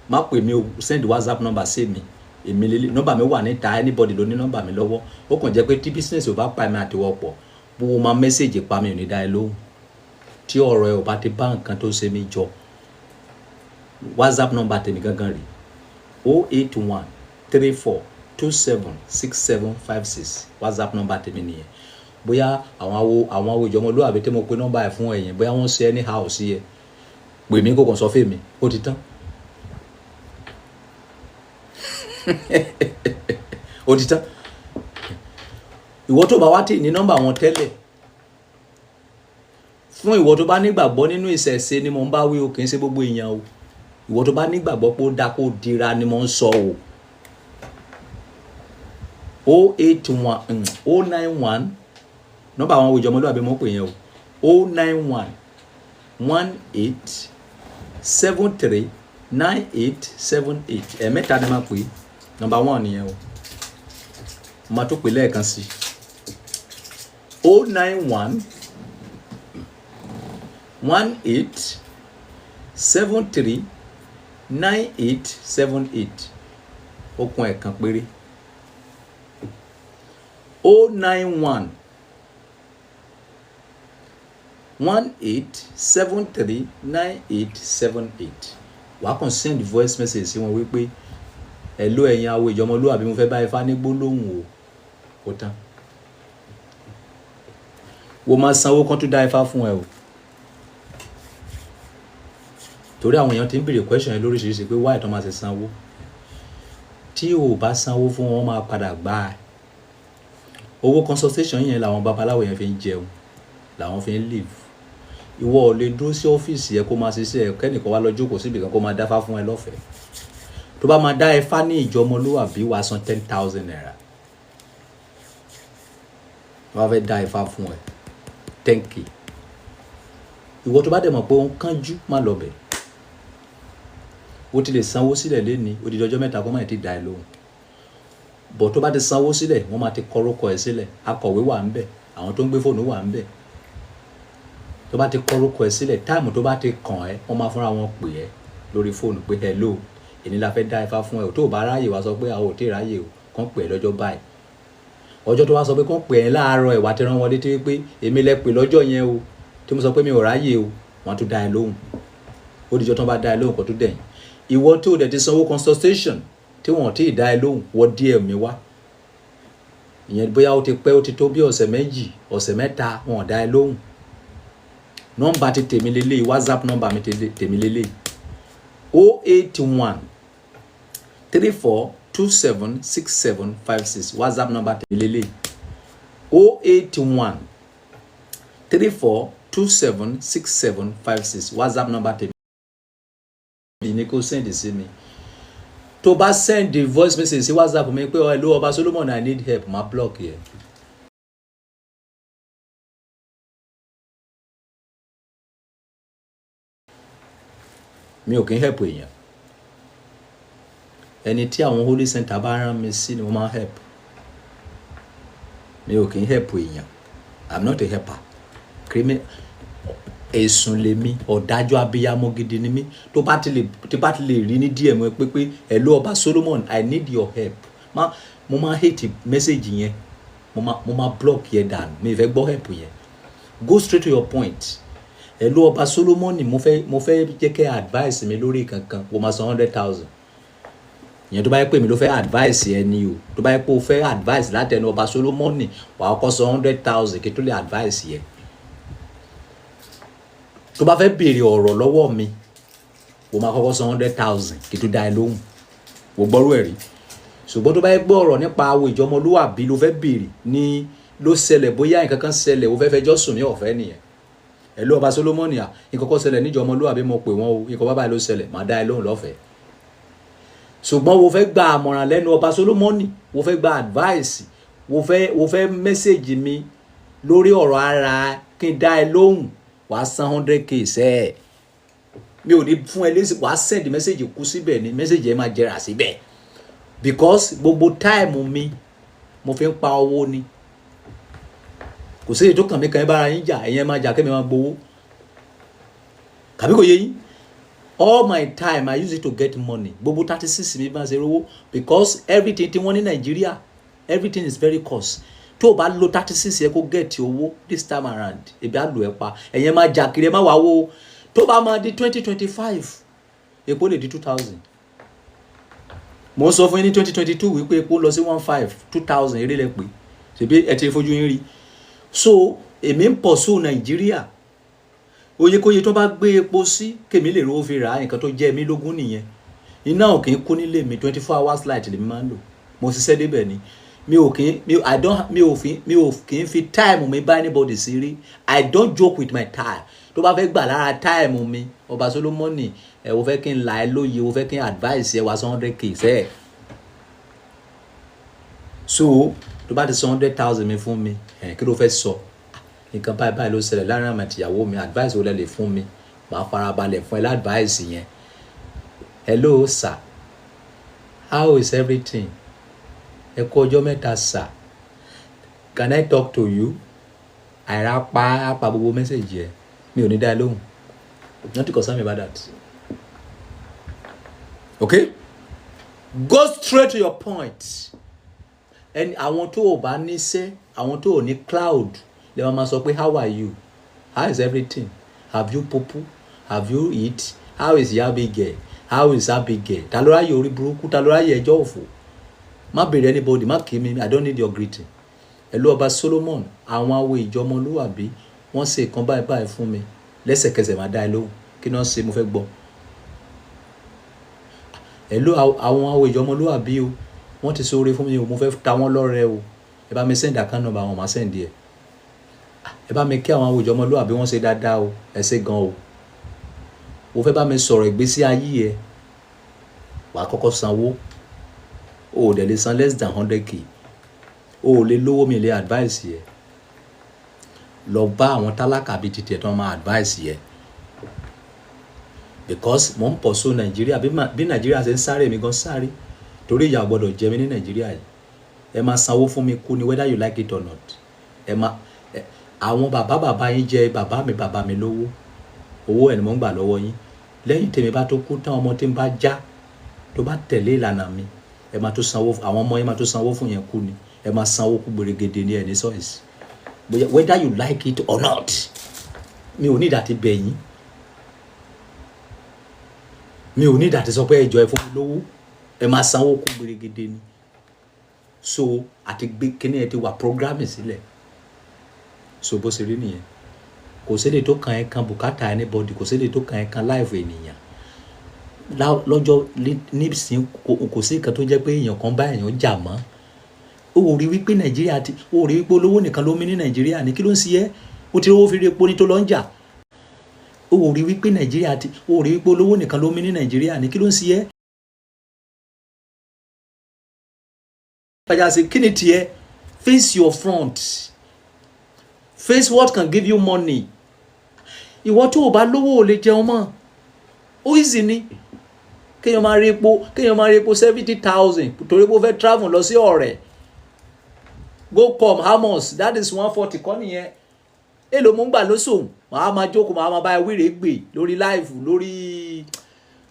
Má pè mí o, send WhatsApp number sí mi. Èmi lélẹ̀, nọ́mbà mi wà níta, anybody ló ní nọ́mbà mi lọ́wọ́. Ó kàn jẹ́ pé tí business ò bá pa ẹ̀mí àti wọ́pọ̀, bó o máa message pa mi, ò ní dá ẹ lóhùn. Tí ọ̀rọ̀ ẹ ò bá ti bá nǹkan tó ṣe mí jọ, WhatsApp number tèmi gangan rè. 08134276756, WhatsApp number tèmi nìyẹn. Bóyá àwọn awo ìjọmọlúwàbí tí mo pe nọ́mbà ẹ̀ fún ẹ̀yìn, bóyá wọ́n ṣe anyhow sí ẹ, pè mí kó kàn sọ fún mi, ó ti tán, ó ti tán. Ìwọ tó bá wá tì ní nọ́mbà wọn tẹ́lẹ̀, fún ìwọ tó bá nígbàgbọ́ nínú ìṣẹ̀ṣe ni mo ń bá wí o, kì í ṣe gbogbo èèyàn o. Ìwọ tó bá nígbàgbọ́ pé ó dáa kó dira ni mo ń sọ o. 081, 091, nọ́mbà àwọn àwùjọ ọmọlúwàbí mo pè yẹn o: 09118739878. Ẹ̀ẹ̀mẹ́ta ni máa pè é. Nọ́mbà one nìyẹn o. Mo máa tó pè lẹ́ẹ̀kan sí: 09118739878. Ó kún ẹ̀kan péré: 09118739878. Wàá kàn send voice message sí wọn wípé, "Hello, ẹ̀yin awo ìjọmọlúwàbí, mo fẹ́ bá ifá ní gbólóhùn o." Ó tán. Wo, máa sanwó kan tó dá ifá fún ẹ o, torí àwọn èèyàn ti ń béèrè question yẹn lóríṣiríṣi pé why tó máa ṣe sanwó. Tí o ò bá sanwó fún wọn, máa padà gbá ẹ. Owó consultation yẹn làwọn babaláwo yẹn fi ń jẹun, làwọn fi ń live. Ìwọ ò lè dúró sí ọ́fíìsì ẹ kó máa ṣiṣẹ́ ẹ, kẹ́nìkan wá lọ jókòó síbi kan kó máa dáfá fún ẹ lọ́fẹ̀ẹ́. Tó bá máa dá ifá ní ìjọmọlúwàbí, wàá san ₦10,000. Wọ́n fẹ́ dá ifá fún ẹ, 10K. Ìwọ tó bá dẹ̀ mọ̀ pé ó ń kánjú, má lọ bẹ̀. O ti lè sanwó sílẹ̀ léni, odidi ọjọ́ 3 kó má ti dá ẹ lóhùn bọ̀. Tó bá ti sanwó sílẹ̀, wọ́n máa ti kọ orúkọ ẹ sílẹ̀. Akọ̀wé wà ń bẹ̀, àwọn tó ń gbé fóònù wà ń bẹ̀. Tó bá ti kọ orúkọ ẹ sílẹ̀, time tó bá ti kàn ẹ́, wọ́n máa fúnra wọn pè ẹ́ lórí fóònù pé, "Hello, èní la fẹ́ dá ifá fún ẹ o." Tó o bá ráyè, wá sọ pé àwọn ò tí ì ráyè o, kàn pè ẹ́ lọ́jọ́ báyìí. Ọjọ́ tó wá sọ pé kàn pè ẹ́ láàárọ̀ ẹ̀, wá ti rán wọn létí pé èmi lẹ pè lọ́jọ́ yẹn o, tí mo sọ pé mi ò ráyè o. Wọ́n á tún dá ẹ lóhùn. Ó dìjọ́ tó bá dá ẹ lóhùn kó tó dẹ̀yìn. Ìwọ tó dẹ̀ ti sanwó consultation tí wọ́n ti dá ẹ lóhùn, wọ́n DM mi wá. Ìyẹn bóyá ó ti pẹ́, ó ti tó bí ọ̀sẹ̀ 2, ọ̀sẹ̀ 3, wọn ò dá ẹ lóhùn. Nọ́mbà ti tèmi lélẹ́yìí, WhatsApp nọ́mbà mi tèmi lélẹ́yìí: 08134276756. WhatsApp nọ́mbà tèmi lélẹ́yìí: 08134276756. WhatsApp nọ́mbà tèmi ní kó send sí mi. Tó bá send the voice message sí WhatsApp mi pé, "Hello, Ọba Solomon, I need help," máa block yẹ. Mi ò kí ń help èèyàn. Ẹni tí àwọn holy center bá rán mi sí ni mo máa ń help. Mi ò kí ń help èèyàn. I'm not a helper. Criminal ẹ̀sùn lèmi, ọ̀dájú abiyamọ gidi ni mí. Tó bá ti lè, tí bá ti lè rí ní DM ẹ pé, "Hello, Ọba Solomon, I need your help," má mo máa hate message yẹn. Mo máa block yẹn dànù. Mi ì fẹ́ gbọ́ help yẹn. Go straight to your point. "Hello, Ọba Solomon, mo fẹ́ jẹ́ kẹ́ advice mi lórí kankan." Wọ́n máa san 100,000. Ìyẹn tó bá yẹ pé mi ló fẹ́ advice ẹ ni o. Tó bá yẹ pé o fẹ́ advice látẹnu Ọba Solomon, wàá kọ́ san 100,000 kí tó lè advice yẹ. Tó bá fẹ́ béèrè ọ̀rọ̀ lọ́wọ́ mi, o máa kọ́kọ́ san 100,000 kí tó dá ẹ lóhùn. Wò gbọ́rú ẹ̀ rí. Ṣùgbọ́n tó bá yẹ gbọ́ ọ̀rọ̀ nípa àwọ̀ ìjọmọlúwàbí ló fẹ́ béèrè ní ló ṣẹlẹ̀, bóyá nǹkan kan ṣẹlẹ̀, o fẹ́ fẹjọ́ sùn mí, ọ̀fẹ́ nìyẹn. "Hello, Ọba Solomoni, à nǹkan kan ṣẹlẹ̀ níjọmọlúwàbí, mo pè wọ́n o, nǹkan bábà ló ṣẹlẹ̀," màá dá ẹ lóhùn lọ́fẹ̀ẹ́. Ṣùgbọ́n wo fẹ́ gba àmọ̀ràn lẹ́nu Ọba Solomoni, wo fẹ́ gba advice, wo fẹ́ message mi lórí ọ̀rọ̀ ara kí n dá ẹ lóhùn, wàá san 100K sẹ́ẹ̀. Mi ò ní fún ẹ lésì. Wàá send message kú síbẹ̀ ni, message yẹn máa jẹrà síbẹ̀, because gbogbo time mi mo fi ń pa owó ni. Kò sí èyí tó kàn mí kàn yín bára yín jà. Ẹ̀yin ẹ máa jà kémi máa gbowó kàbí kò yé yín. All my time, I use it to get money. Gbogbo 36 mi bá ṣe rówó, because everything tí wọ́n ní Nàìjíríà, everything is very cost. Tó o bá lo 36 yẹ kó get owó this time around, ebi á lò ẹ́ pa. Ẹ̀yin máa jà kiri, ẹ má wá wo. Tó bá máa di 2025, epo lè di 2,000. Mo ń sọ fún yín ní 2022 wípé epo lọ sí 1.5, 2,000. Eré lẹ pé ṣèbí ẹ ti fojú yín rí. So èmi ń pursue Nàìjíríà. Oyekóye tó bá gbé epo sí, kèmí lè rówó fi rà á. Nǹkan tó jẹ́ mí lógún nìyẹn. Iná ò kì í kú nílé mi. 24 hours light lèmi máa ń lò. Mo ṣiṣẹ́ débẹ̀ ni. Mi ò kì í mi I don't mi ò fi mi ò kì í fi time mi bá anybody sí rí. I don't joke with my time. Tó bá fẹ́ gbà lára time mi, Ọba Solomoni ẹ, o fẹ́ kí n là ẹ lóye, o fẹ́ kí n advice ẹ, wá san 100K sẹ́ẹ̀. So tó bá ti san 100,000 mi fún mi ẹ, kí ló fẹ́ sọ? Nǹkan báyìí báyìí ló ṣẹlẹ̀ láàrin àmì àtìyàwó mi, advice wo lẹ lè fún mi? Màá farabalẹ̀ fún ẹ l'advice yẹn. Hello sir, how is everything? Ẹ kú ọjọ́ mẹ́ta sir, can I talk to you? Àìrá pa á pa gbogbo message ẹ, mi ò ní dá ẹ lóhùn. Nothing concern me about that. Okay, go straight to your point. Ẹni àwọn tó o bá níṣẹ́, àwọn tó o ní clout lè máa sọ pé, "How are you? How is everything? Have you popo? Have you eat? How is Abigail? How is Abigail?" Ta ló ráyè orí burúkú? Ta ló ráyè ẹjọ́ òfò? Má béèrè anybody, má kí mi. I don't need your greeting. Hello Ọba Solomon, àwọn awo ìjọmọlúwàbí, wọ́n ṣe nǹkan báyìí báyìí fún mi. Lẹ́sẹ̀kẹsẹ̀ máa dá ẹ lóhùn. Kí ni wọ́n ṣe? Mo fẹ́ gbọ́. Hello, àwọn awo ìjọmọlúwàbí o, wọ́n ti ṣoore fún mi o, mo fẹ́ ta wọ́n lọ́rẹ o, ẹ bá mi send account number àwọn, máa send ẹ. Ẹ bá mi kí àwọn awo ìjọmọlúwàbí, wọ́n ṣe dáadáa o, ẹ ṣe gan o. O fẹ́ bá mi sọ̀rọ̀ ìgbésí ayé ẹ, wàá kọ́kọ́ sanwó. O ò dẹ̀ lè san less than 100K. O ò lè lówó, mi lè advice yẹ. Lọ bá àwọn tálákà bíi titi ẹ̀ tó máa advice yẹ, because mo ń pursue Nàìjíríà. Bí Nàìjíríà ṣe ń sáré, mi gan sáré, torí ìyà ò gbọ́dọ̀ jẹ mí ní Nàìjíríà yìí. Ẹ máa sanwó fún mi kú ni, whether you like it or not. Ẹ máa ẹ àwọn bàbá bàbá yín jẹ bàbá mi, bàbá mi lówó. Owó ẹ̀ ni mo ń gbà lọ́wọ́ yín. Lẹ́yìn tèmi bá tó kú tán, ọmọ tí ń bá já tó bá tẹ̀lé ìlànà mi, ẹ máa tó sanwó. Àwọn ọmọ yín máa tó sanwó fún yẹn kú ni. Ẹ máa sanwó kú gbèrègèdè ní ẹ ní sọ́ọ̀sì, bóyá whether you like it or not. Mi ò ní ìdá ti bẹ̀ yín, mi ò ní ìdá ti sọ pé ẹ jọ̀ọ́, ẹ fún mi lówó. Ẹ máa sanwó kú gbèrègèdè ni. So àti gbé kíní ẹ ti wà programming sílẹ̀. So bó ṣe rí nìyẹn. Kò sílẹ̀ tó kàn ẹ́ kan bùkátà anybody, kò sílẹ̀ tó kàn ẹ́ kan life ènìyàn lọ́jọ́ nísìnyí. Kò sí nǹkan tó jẹ́ pé èèyàn kan bá èèyàn jà mọ́. Ó rí wípé Nàìjíríà ti, ó rí wípé olówó nìkan ló mí ní Nàìjíríà ní. Kí ló ń ṣe ẹ́? Ó ti rówó fi rí epo ní tó lọ ń jà. Ó rí wípé Nàìjíríà ti, ó rí wípé olówó nìkan ló mí ní Nàìjíríà ní. Kí ló ń ṣe ẹ́? Padà sí kí ni tiẹ̀? Face your front, face what can give you money. Ìwọ tó o bá lówó, ò lè jẹun mọ́. Ó easy ni kéèyàn máa rí epo, kéèyàn máa rí epo 70,000 torí pé ó fẹ́ travel lọ sí ọ̀rẹ́. Go come, how much? That is 140 kọ́ nìyẹn. Èlò mo ń gbà lóṣù? Màá máa jókòó, màá máa bá ẹ wíìrè gbè lórí live,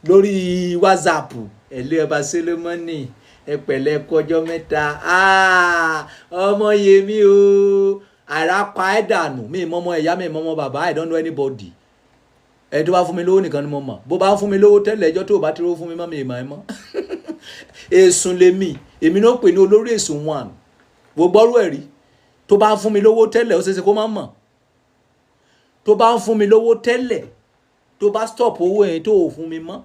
lórí WhatsApp. Hello Ọba Solomoni, ẹ pẹ̀lẹ́, kọjọ́ mẹ́ta. Ah, ọmọ yèmí o, àràpá ẹ̀ dànù. Mi mọ́mọ́ ẹ̀yá, mi mọ́mọ́ bàbá. I don't know anybody. Ẹ tó bá fún mi lówó nìkan ni mo mọ̀. Bó bá fún mi lówó tẹ́lẹ̀, ẹjọ́ tó o bá ti rówó fún mi mọ́, mi ìmọ̀ ẹ mọ́. Èsùn lèmi, èmi náà pè ní olórí èsùn one. Gbogbo ọrú ẹ̀ rí. Tó bá fún mi lówó tẹ́lẹ̀, ó ṣeéṣe kó má mọ̀. Tó bá ń fún mi lówó tẹ́lẹ̀, tó bá stop owó yẹn, tó ò fún mi mọ́,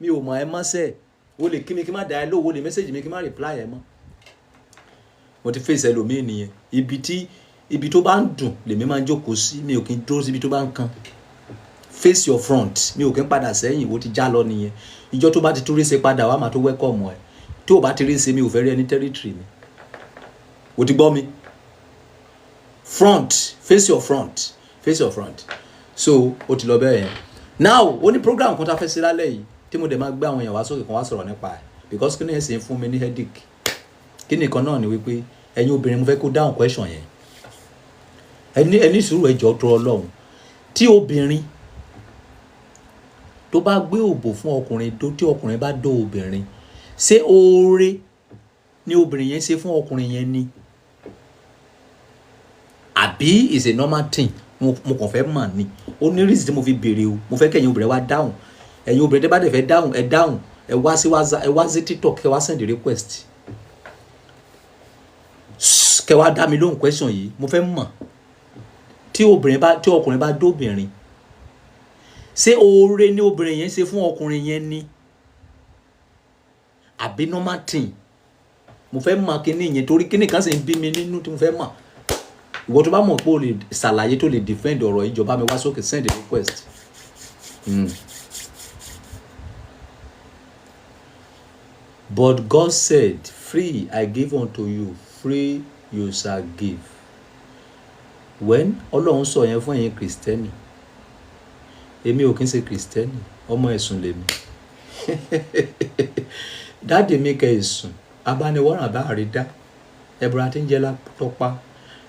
mi ò mọ̀ ẹ́ mọ́ sẹ́ẹ̀. O lè kí mi kí má dá ẹ lówó, o lè message mi kí má reply ẹ mọ́. Mo ti fèsì ẹlòmíì nìyẹn. Ibi tí ibi tó bá ń dùn lèmi máa ń jókòó sí. Mi ò kí ń dúró síbi tó bá ń kan. Face your front. Mi ò kí ń padà sẹ́yìn. Wo ti já lọ nìyẹn. Ìjọ tó bá ti tún rí ṣe padà wá, máa tó welcome ẹ. Tó o bá ti rí ṣe, mi ò fẹ́ rí ẹni territory mi. O ti gbọ́ mi? Front, face your front, face your front. So ó ti lọ bẹ́ẹ̀ yẹn. Now, ó ní program kan tá a fẹ́ ṣe lálẹ́ yìí tí mo dẹ̀ máa gbé àwọn èèyàn wá sókè kan wá sọ̀rọ̀ nípa ẹ̀, because kí ni ẹ̀ sì ń fún mi ní headache? Kí nìkan náà ni wípé ẹ̀yin obìnrin, mo fẹ́ kó dáhùn question yẹn. Ẹni sùúrù, ẹjọ́ tó Ọlọ́run. Tí obìnrin tó bá gbé òbò fún ọkùnrin tó, tí ọkùnrin bá dó obìnrin, ṣé oore ni obìnrin yẹn ṣe fún ọkùnrin yẹn ni, àbí is a normal thing? Mo kàn fẹ́ mọ̀ ni. Ó ní reason tí mo fi béèrè o. Mo fẹ́ kẹ́yìn obìnrin wá dáhùn. Ẹ̀yin obìnrin tẹ́ bá dẹ̀ fẹ́ dáhùn, ẹ dáhùn. Ẹ wá sí WhatsApp, ẹ wá sí TikTok, ẹ wá send request, kẹ wá dá mi lóhùn question yìí. Mo fẹ́ mọ̀, tí obìnrin bá, tí ọkùnrin bá dóbìnrin, ṣé oore ni obìnrin yẹn ṣe fún ọkùnrin yẹn ni, àbí normal thing? Mo fẹ́ mọ̀ kíní yẹn, torí kíní kan sì ń bí mi nínú tí mo fẹ́ mọ̀. Ìwọ tó bá mọ̀ pé o lè ṣàlàyé, tó lè defend ọ̀rọ̀ ìjọba mi, wá sókè, send a request. But God said, "Free I give unto you, free you shall give." When Ọlọ́run sọ yẹn fún ẹ̀yin Kìrìsìtẹ́nì, èmi ò kí ń ṣe Kìrìsìtẹ́nì, ọmọ ẹ̀sùn lèmi. Daddy mi kẹ ẹ̀sùn, abániwọ́ràn bá àrídá, ẹ̀bùrà tí ń jẹ́ látọ́pá,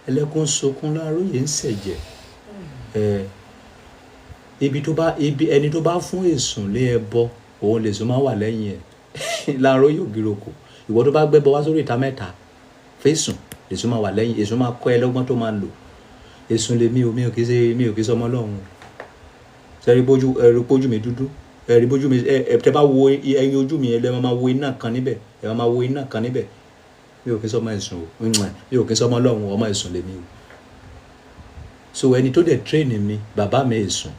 ẹlẹ́kùn sunkún, láàróyè ń ṣẹ̀jẹ̀. Ẹ̀ ibi tó bá ibi ẹni tó bá fún èsùn lé ẹbọ, òun lè sùn máa wà lẹ́yìn ẹ̀. Láàróyè ògìròkò, ìwọ tó bá gbẹ́bọ wá sórí ìta mẹ́ta fésùn, èsùn máa wà lẹ́yìn, èsùn máa kọ́ ẹ lọ́gbọ́n tó máa lò. Èsùn lèmi o, mi ò kì í ṣe, mi ò kì í sọmọ Ọlọ́run o. Sẹ́rí bójú, ẹ̀rí pójú mi dúdú, ẹ̀rí bójú mi. Ẹ tẹ́ bá wo ẹyin ojú mi, ẹ lẹ́ máa wo iná kan níbẹ̀, ẹ máa wo iná kan níbẹ̀. Mi ò kì í sọmọ ẹ̀sùn o, mi ò kì í sọmọ Ọlọ́run, ọmọ ẹ̀sùn lèmi o. So ẹni tó dẹ̀ train mi, bàbá mi ẹ̀sùn,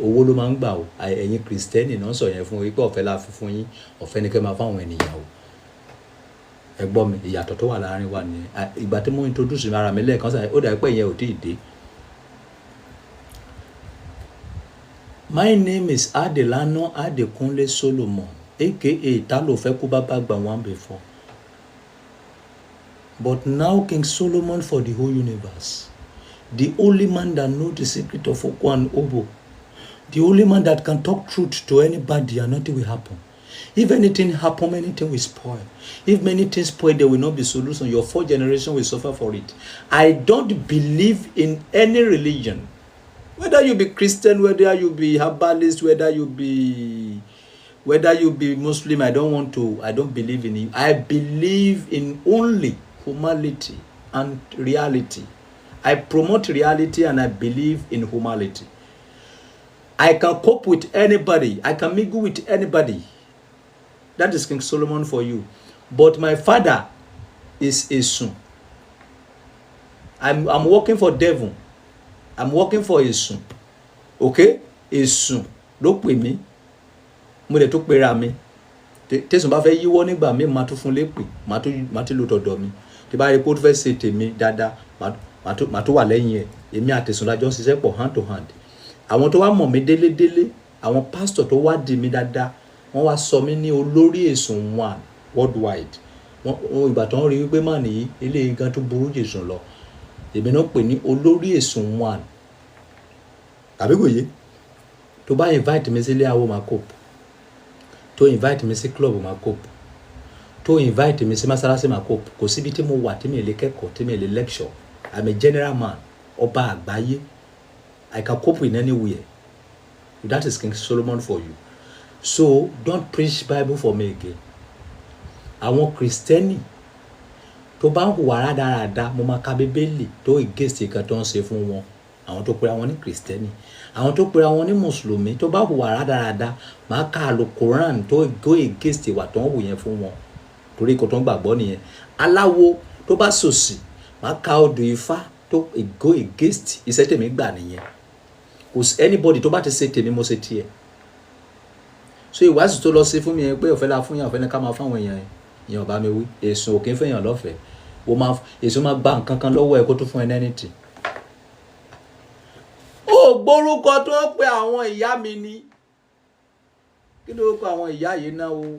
owó ló máa ń gbà o. Ẹ̀yin Kìrìsìtẹ́nì náà sọ yẹn fún yín pé ọ̀fẹ́ la fi fún yín, ọ̀fẹ́ ni kẹ́ máa fáwọn ènìyàn o. Ẹ gbọ́ mi, ìyàtọ̀ tó wà láàrin wa nìyẹn. Ìgbà tí mo introduce ara mi lẹ́ẹ̀kan sáyẹn, ó dà pé ìyẹn ò tí ì dé. My name is Adelana Adekunle Solomon, aka Talofeku Baba Gba one before, but now King Solomon for the whole universe, the only man that know the secret of Oko and Obo, the only man that can talk truth to anybody and nothing will happen. If anything happen, anything will spoil. If many things spoil, there will not be solution. Your fourth generation will suffer for it. I don't believe in any religion. Whether you be Christian, whether you be herbalist, whether you be Muslim, I don't want to, I don't believe in you. I believe in only humanity and reality. I promote reality and I believe in humanity. I can cope with anybody. I can mingle with anybody. That is King Solomon for you. But my father is Esun. I'm working for devil. I'm working for Esun. Okay? Esun ló pè mí. Mo dẹ̀ tó pera mi. Tẹ̀sùn bá fẹ́ yíwọ́ nígbà míì, máa tún fún lépè, máa tún lò tọ̀dọ̀ mi. Tí bá rí pé ó fẹ́ ṣe tèmi dáadáa, màá tún wà lẹ́yìn ẹ̀. Èmi àtẹ̀sùn la jọ ń ṣiṣẹ́ pọ̀ hand to hand. Àwọn tó wá mọ̀ mí délédélé, àwọn pásítọ̀ tó wá di mi dáadáa, wọ́n wá sọ mí ní olórí Èsùn one worldwide. Wọ́n ìgbà tó ń rí wípé má nìyí eléyìí gan tó burú jù Èsùn lọ, èmi náà pè ní olórí Èsùn one. Tàbí kò yé? Tó bá invite mi sílé awo, máa cope. Tó invite mi sí club, máa cope. Tó invite mi sí mọ́sálásí, máa cope. Kò síbi tí mo wà tí mi lè kẹ́kọ̀ọ́, tí mi lè lecture. I'm a general man, ọba àgbáyé. I can cope in anywhere. That is King Solomon for you. So don't preach Bible for me again. Àwọn Kìrìsìtẹ́nì tó bá ń hùwà rádaràda, mo máa ka Bíbélì tó against nǹkan tó ń ṣe fún wọn. Àwọn tó pera wọn ní Kìrìsìtẹ́nì, àwọn tó pera wọn ní Mùsùlùmí, tó bá hùwà rádaràda, máa ka Àlùkùránì tó go against ìwà tó ń hù yẹn fún wọn, torí nǹkan tó ń gbàgbọ́ nìyẹn. Aláwo tó bá sòsì, máa ka odù Ifá tó go against iṣẹ́ tèmi gbà nìyẹn. Kò sí anybody tó bá ti ṣe tèmi, mo ṣe tiẹ̀. So ìwàásù tó lọ sí fún mi yẹn pé ọ̀fẹ́ la fún yàn, ọ̀fẹ́ ní ká máa fáwọn èèyàn yẹn, ìyẹn ò bá mi wí. Èsùn ò kí ń fẹ́yàn lọ́fẹ̀ẹ́. O máa, èsùn máa gba nǹkan kan lọ́wọ́ ẹ kó tó fún ẹ ní anything. Ó gbórúkọ tó ń pe àwọn ìyá mi ni. Kí ló kọ àwọn ìyá yìí náà o?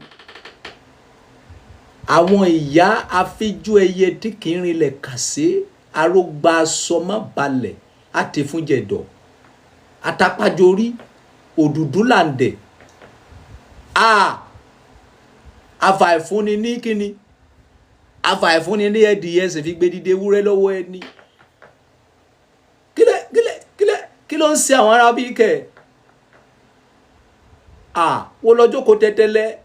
Àwọn ìyá afíjú ẹyẹ tí kì í rinlẹ̀ kàsé, arógbá aṣọ má balẹ̀, àti fún jẹ̀dọ̀, atapájorí, òdùdú làǹdẹ̀, a àfàìfúnni ní kíni, àfàìfúnni ní ẹdìyẹ sì fi gbé dídé ewúrẹ́ lọ́wọ́ ẹni. Kílẹ̀ kílẹ̀ kílẹ̀, kí ló ń ṣe àwọn arábí kẹ̀? À wo lọ jókòó tẹ́tẹ́lẹ́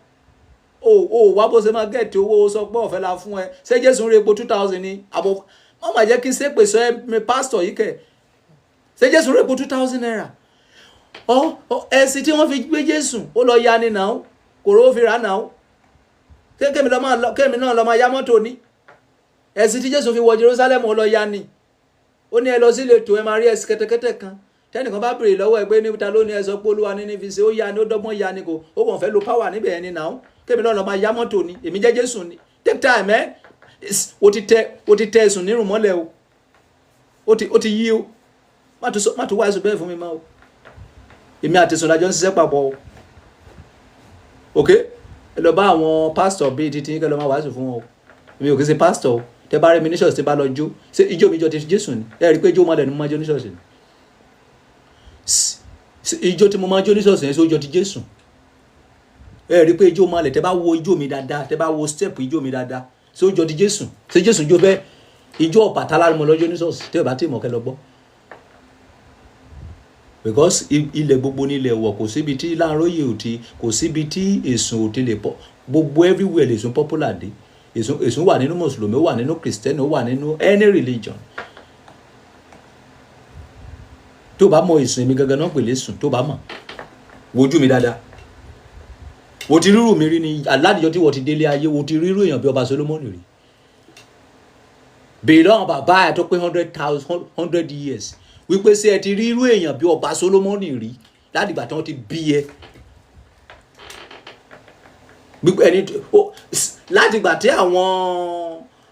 o, ò wá bó ṣe máa get owó, sọ pé ọ̀fẹ́ la fún ẹ. Ṣé Jésù ń re epo 2,000 ni? Àbò má má jẹ́ kí n ṣépè sọ ẹ mi, pásítọ̀ yìí kẹ̀. Ṣé Jésù ń re epo ₦2,000? Ọ ẹ̀sìn tí wọ́n fi gbé Jésù, ó lọ ya ni náà. Kò rówó fi rà náà. Ṣé kémi lọ máa lọ, kémi náà lọ máa yá mọ́tò ní? Ẹ̀sìn tí Jésù fi wọ Jerusalem, ó lọ ya ni. Ó ní ẹ lọ sí ìletò, ẹ máa rí ẹsìn kẹ́tẹ́kẹ́tẹ́ kan. Tẹ́nìkan bá béèrè lọ́wọ́ ẹ pé níta ló ní, ẹ sọ pé Olúwa ní fi ṣe. Ó ya ni, ó dọ́gbọ́n ya ni. Kò ó kàn fẹ́ lo power níbẹ̀ ẹni náà. Kémi náà lọ máa yá mọ́tò ni? Èmi jẹ́ Jésù ni? Take time ẹ́. O ti tẹ ẹ̀sùn nírùn mọ́lẹ̀ o. Ó ti yí o. Má tún wá ẹ̀sùn bẹ́ẹ̀ fún mi mọ́ o. Èmi àti ẹ̀sùn lájọ ń ṣiṣẹ́ papọ̀ o. Ok, ẹ lọ bá àwọn pásítọ̀ bíi títí kẹ́ lọ máa wàásù fún wọn o. Èmi ò kí ṣe pásítọ̀ o. Tẹ bá rí mi ní ṣọ́ọ̀ṣì, tí bá lọ jó, ṣé ijó mi jọ ti Jésù ni? Ẹ rí i pé ijó mọ́lẹ̀ ni mo máa jó ní ṣọ́ọ̀ṣì ni. Ijó tí mo máa jó ní ṣọ́ọ̀ṣì yẹn, ṣé ó jọ ti Jésù? Ẹ rí i pé ijó mọ́lẹ̀, tẹ bá wo ijó mi dáadáa, tẹ bá wo step ijó mi dáadáa, ṣé ó jọ ti Jésù? Ṣé Jésù jó bẹ́ẹ̀? Ijó Ọbàtálá ni mo lọ jó ní ṣọ́ọ̀ṣì. Tẹ́ ẹ bá tí mọ̀, kẹ́ lọ gbọ́, because ilẹ̀ gbogbo ní ilẹ̀ wọ̀. Kò síbi tí Láàróyè ò ti, kò síbi tí èsùn ò ti lè pọ̀. Gbogbo everywhere lèsùn popular dé. Èsùn wà nínú Mùsùlùmí, ó wà nínú Kìrìsìtẹ́nì, ó wà nínú any religion. Tó bá mọ èsùn, èmi gangan náà pè lésùn. Tó bá mọ̀, wojú mi dáadáa. Wo ti rírù mi rí ni aládìjọ tí wọ́n ti délé ayé? Wo ti rírù èèyàn bí ọba Solomoni rí? Bèèrè lọ́wọ́ bàbá ẹ̀ tó pé 100,000, 100 years wípé ṣé ẹ ti rírú èèyàn bí ọba Solomoni rí látìgbà tí wọ́n ti bí ẹ? Gbígbé ẹni látìgbà tí àwọn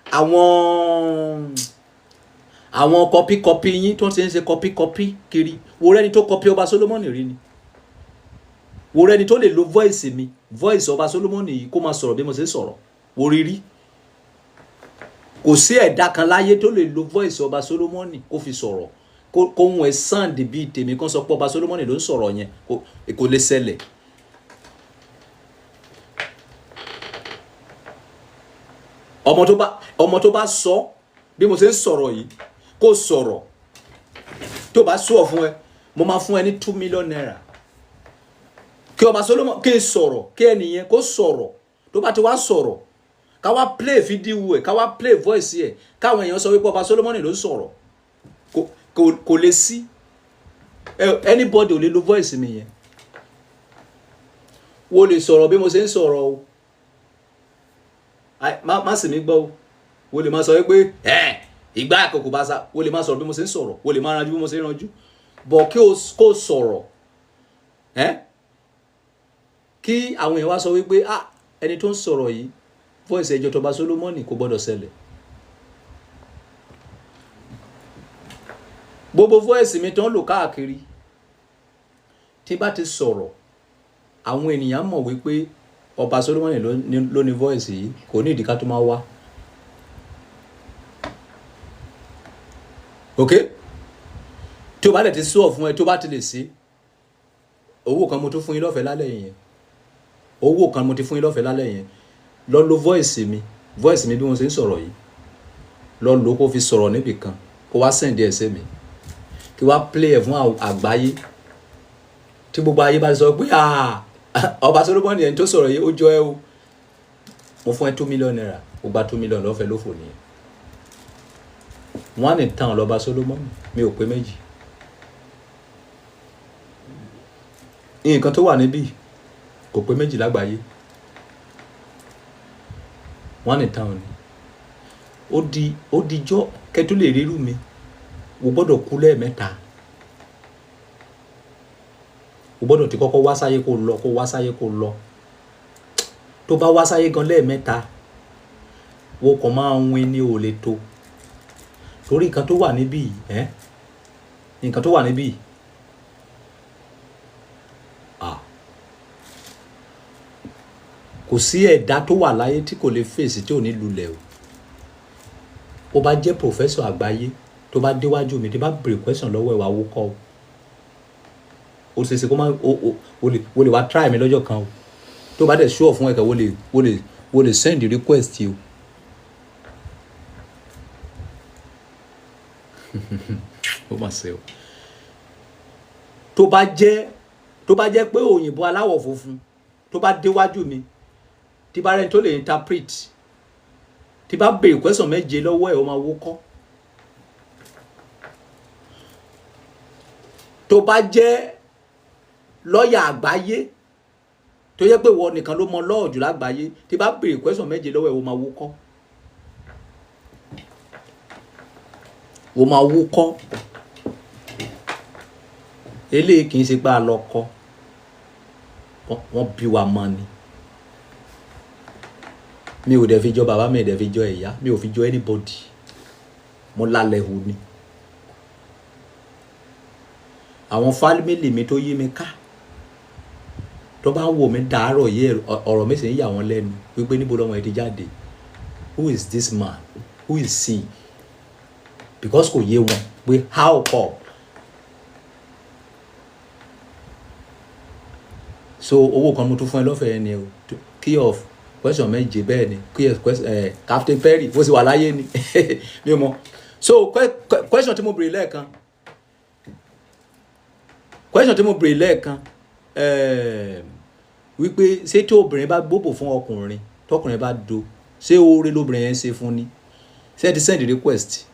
copy copy yín tó ń ṣe ń ṣe copy copy kiri, wo rẹ́ni tó copy ọba Solomoni rí ni? Wo rẹ́ni tó lè lo voice mi, voice ọba Solomoni yìí, kó máa sọ̀rọ̀ bí mo ṣe ń sọ̀rọ̀? Wo rí rí? Kò sí ẹ̀dá kan láyé tó lè lo voice ọba Solomoni kó fi sọ̀rọ̀, kó ń ẹ̀ sound bíi tèmi, kó sọ pé ọba Solomoni ló ń sọ̀rọ̀ yẹn. Kò lè ṣẹlẹ̀. Ọmọ tó bá sọ bí mo ṣe ń sọ̀rọ̀ yìí, kó sọ̀rọ̀, tó bá sọ fún ẹ, mo máa fún ẹ ní ₦2 million. Kí ọba Solomon kí n sọ̀rọ̀, kí ẹnìyẹn kó sọ̀rọ̀. Tó bá ti wá sọ̀rọ̀, ká wá play fídíò ẹ̀, ká wá play voice ẹ̀, káwọn èèyàn sọ wípé ọba Solomon ló ń sọ̀rọ̀. Kò lè sí. Anybody ò lè lo voice mi yẹn. Wo lè sọ̀rọ̀ bí mo ṣe ń sọ̀rọ̀ o. Má sì mí gbọ́ o. Wo lè máa sọ wípé ẹ ìgbà àkókò bá sa. Wo lè máa sọ̀rọ̀ bí mo ṣe ń sọ̀rọ̀, wo lè máa ranjú bí mo ṣe ń ranjú bọ̀, kí o kó sọ̀rọ̀ ẹ, kí àwọn èèyàn wá sọ wípé, "Ah, ẹni tó ń sọ̀rọ̀ yìí, voice ẹjọ́ tọba Solomoni," kò gbọ́dọ̀ ṣẹlẹ̀. Gbogbo voice mi tó ń lò káàkiri, tí bá ti sọ̀rọ̀, àwọn ènìyàn mọ̀ wípé ọba Solomoni ló ní voice yìí. Kò ní ìdí ká tó máa wá. Ok, tí o bá lè ti sọ fún ẹ, tó bá ti lè sí, owó kan mo tún fún yín lọ́fẹ̀ẹ́ lálẹ́ yẹn. Owó kan mo ti fún yín lọ́fẹ̀ẹ́ lálẹ́ yẹn. Lọ lo voice mi, voice mi bí mo ṣe ń sọ̀rọ̀ yìí, lọ lò kó fi sọ̀rọ̀ níbì kan, kó wá send ẹ̀ sí mi, kí wá play ẹ̀ fún àgbáyé. Tí gbogbo ayé bá ti sọ pé, "Ah, ọba Solomoni ẹni tó sọ̀rọ̀ yìí, ó jọ ẹ́ o," mo fún ẹ ₦2 million. Ó gba 2 million lọ́fẹ̀ẹ́ lófò nìyẹn. One in town lọ́ba Solomoni, mi ò pé méjì. Nǹkan tó wà níbí kò pé méjì lágbàáyé. One in town ni. Ó dijọ́ kẹtù lè rírú mi, o gbọ́dọ̀ kú lẹ́ẹ̀mẹ́ta. O gbọ́dọ̀ ti kọ́kọ́ wá sáyé, kó lọ, kó wá sáyé, kó lọ. Tó bá wá sáyé gan lẹ́ẹ̀mẹ́ta, wo kàn máa ń win ní o lè tó, torí nǹkan tó wà níbí yìí, ẹ́ nǹkan tó wà níbí yìí, ah, kò sí ẹ̀dá tó wà láyé tí kò lè fèsì tí ò ní lulẹ̀ o. Bó bá jẹ́ professor àgbáyé, tó bá déwájú mi, tó bá béèrè question lọ́wọ́ ẹ̀, wá wó kọ́ o. Ó ṣeé ṣe kó má o o o lè wá try mi lọ́jọ́ kan o. Tó bá dẹ̀ sure fún ẹ̀kẹ́, wo lè send request o. Ó mà ṣe o. Tó bá jẹ́ pé òyìnbó aláwọ̀ funfun, tó bá déwájú mi, tí bá rẹni tó lè interpret, tí bá béèrè question méje lọ́wọ́ ẹ̀, ó máa wó kọ́. Tó bá jẹ́ lọ́ọ̀yà àgbáyé, Tó yẹ pé ìwọ nìkan ló mọ law jù lágbàáyé, tí bá béèrè question méje lọ́wọ́ ẹ̀, o máa wúkọ́, o máa wúkọ́. Eléyìí kì í ṣe pé a lọ kọ́, wọ́n bí wa mọ́ ni. Mi ò dẹ̀ fi jọ bàbá mi, ò dẹ̀ fi jọ ìyá mi, ò fi jọ anybody. Mo lálẹ́ hù ni. Àwọn family mi tó yí mi ká, tó bá ń wò mí dàárọ̀ yìí, ọ̀rọ̀ mi sì ń yà wọ́n lẹ́nu wípé níbo lọ́mọ yìí ti jáde? Who is this man? Who is he? Because kò yé wọn pé how come. So owó kan mo tún fún ẹ lọ́fẹ̀ẹ́ ni o, key of question méje. Bẹ́ẹ̀ ni, key of question. Captain Perry bó ṣe wà láyé ni mi ò mọ̀. So question tí mo béèrè lẹ́ẹ̀kan, question tí mo béèrè lẹ́ẹ̀kan, wípé ṣé tí obìnrin bá gbóbò fún ọkùnrin, tọkùnrin bá do, ṣé oore lóbìnrin yẹn ń ṣe fún ni? Ṣé ẹ ti send request?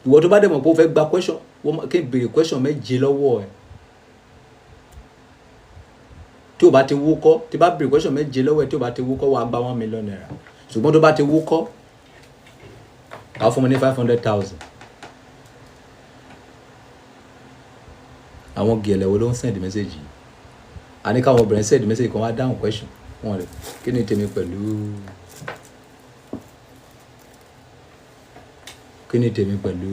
Ìwọ tó bá dẹ̀ mọ̀ pé o fẹ́ gba question, kí n béèrè question méje lọ́wọ́ ẹ̀, tí o bá ti wúkọ́, tí bá béèrè question méje lọ́wọ́ ẹ̀, tí o bá ti wúkọ́, wàá gba ₦1 million. Ṣùgbọ́n tó bá ti wúkọ́, wàá fún mi ní 500,000. Àwọn gẹ̀lẹ́ wo ló ń send message yìí? A ní káwọn obìnrin send message kan wá dáhùn question wọn rẹ. Kí ni tèmi pẹ̀lú, kí ni tèmi pẹ̀lú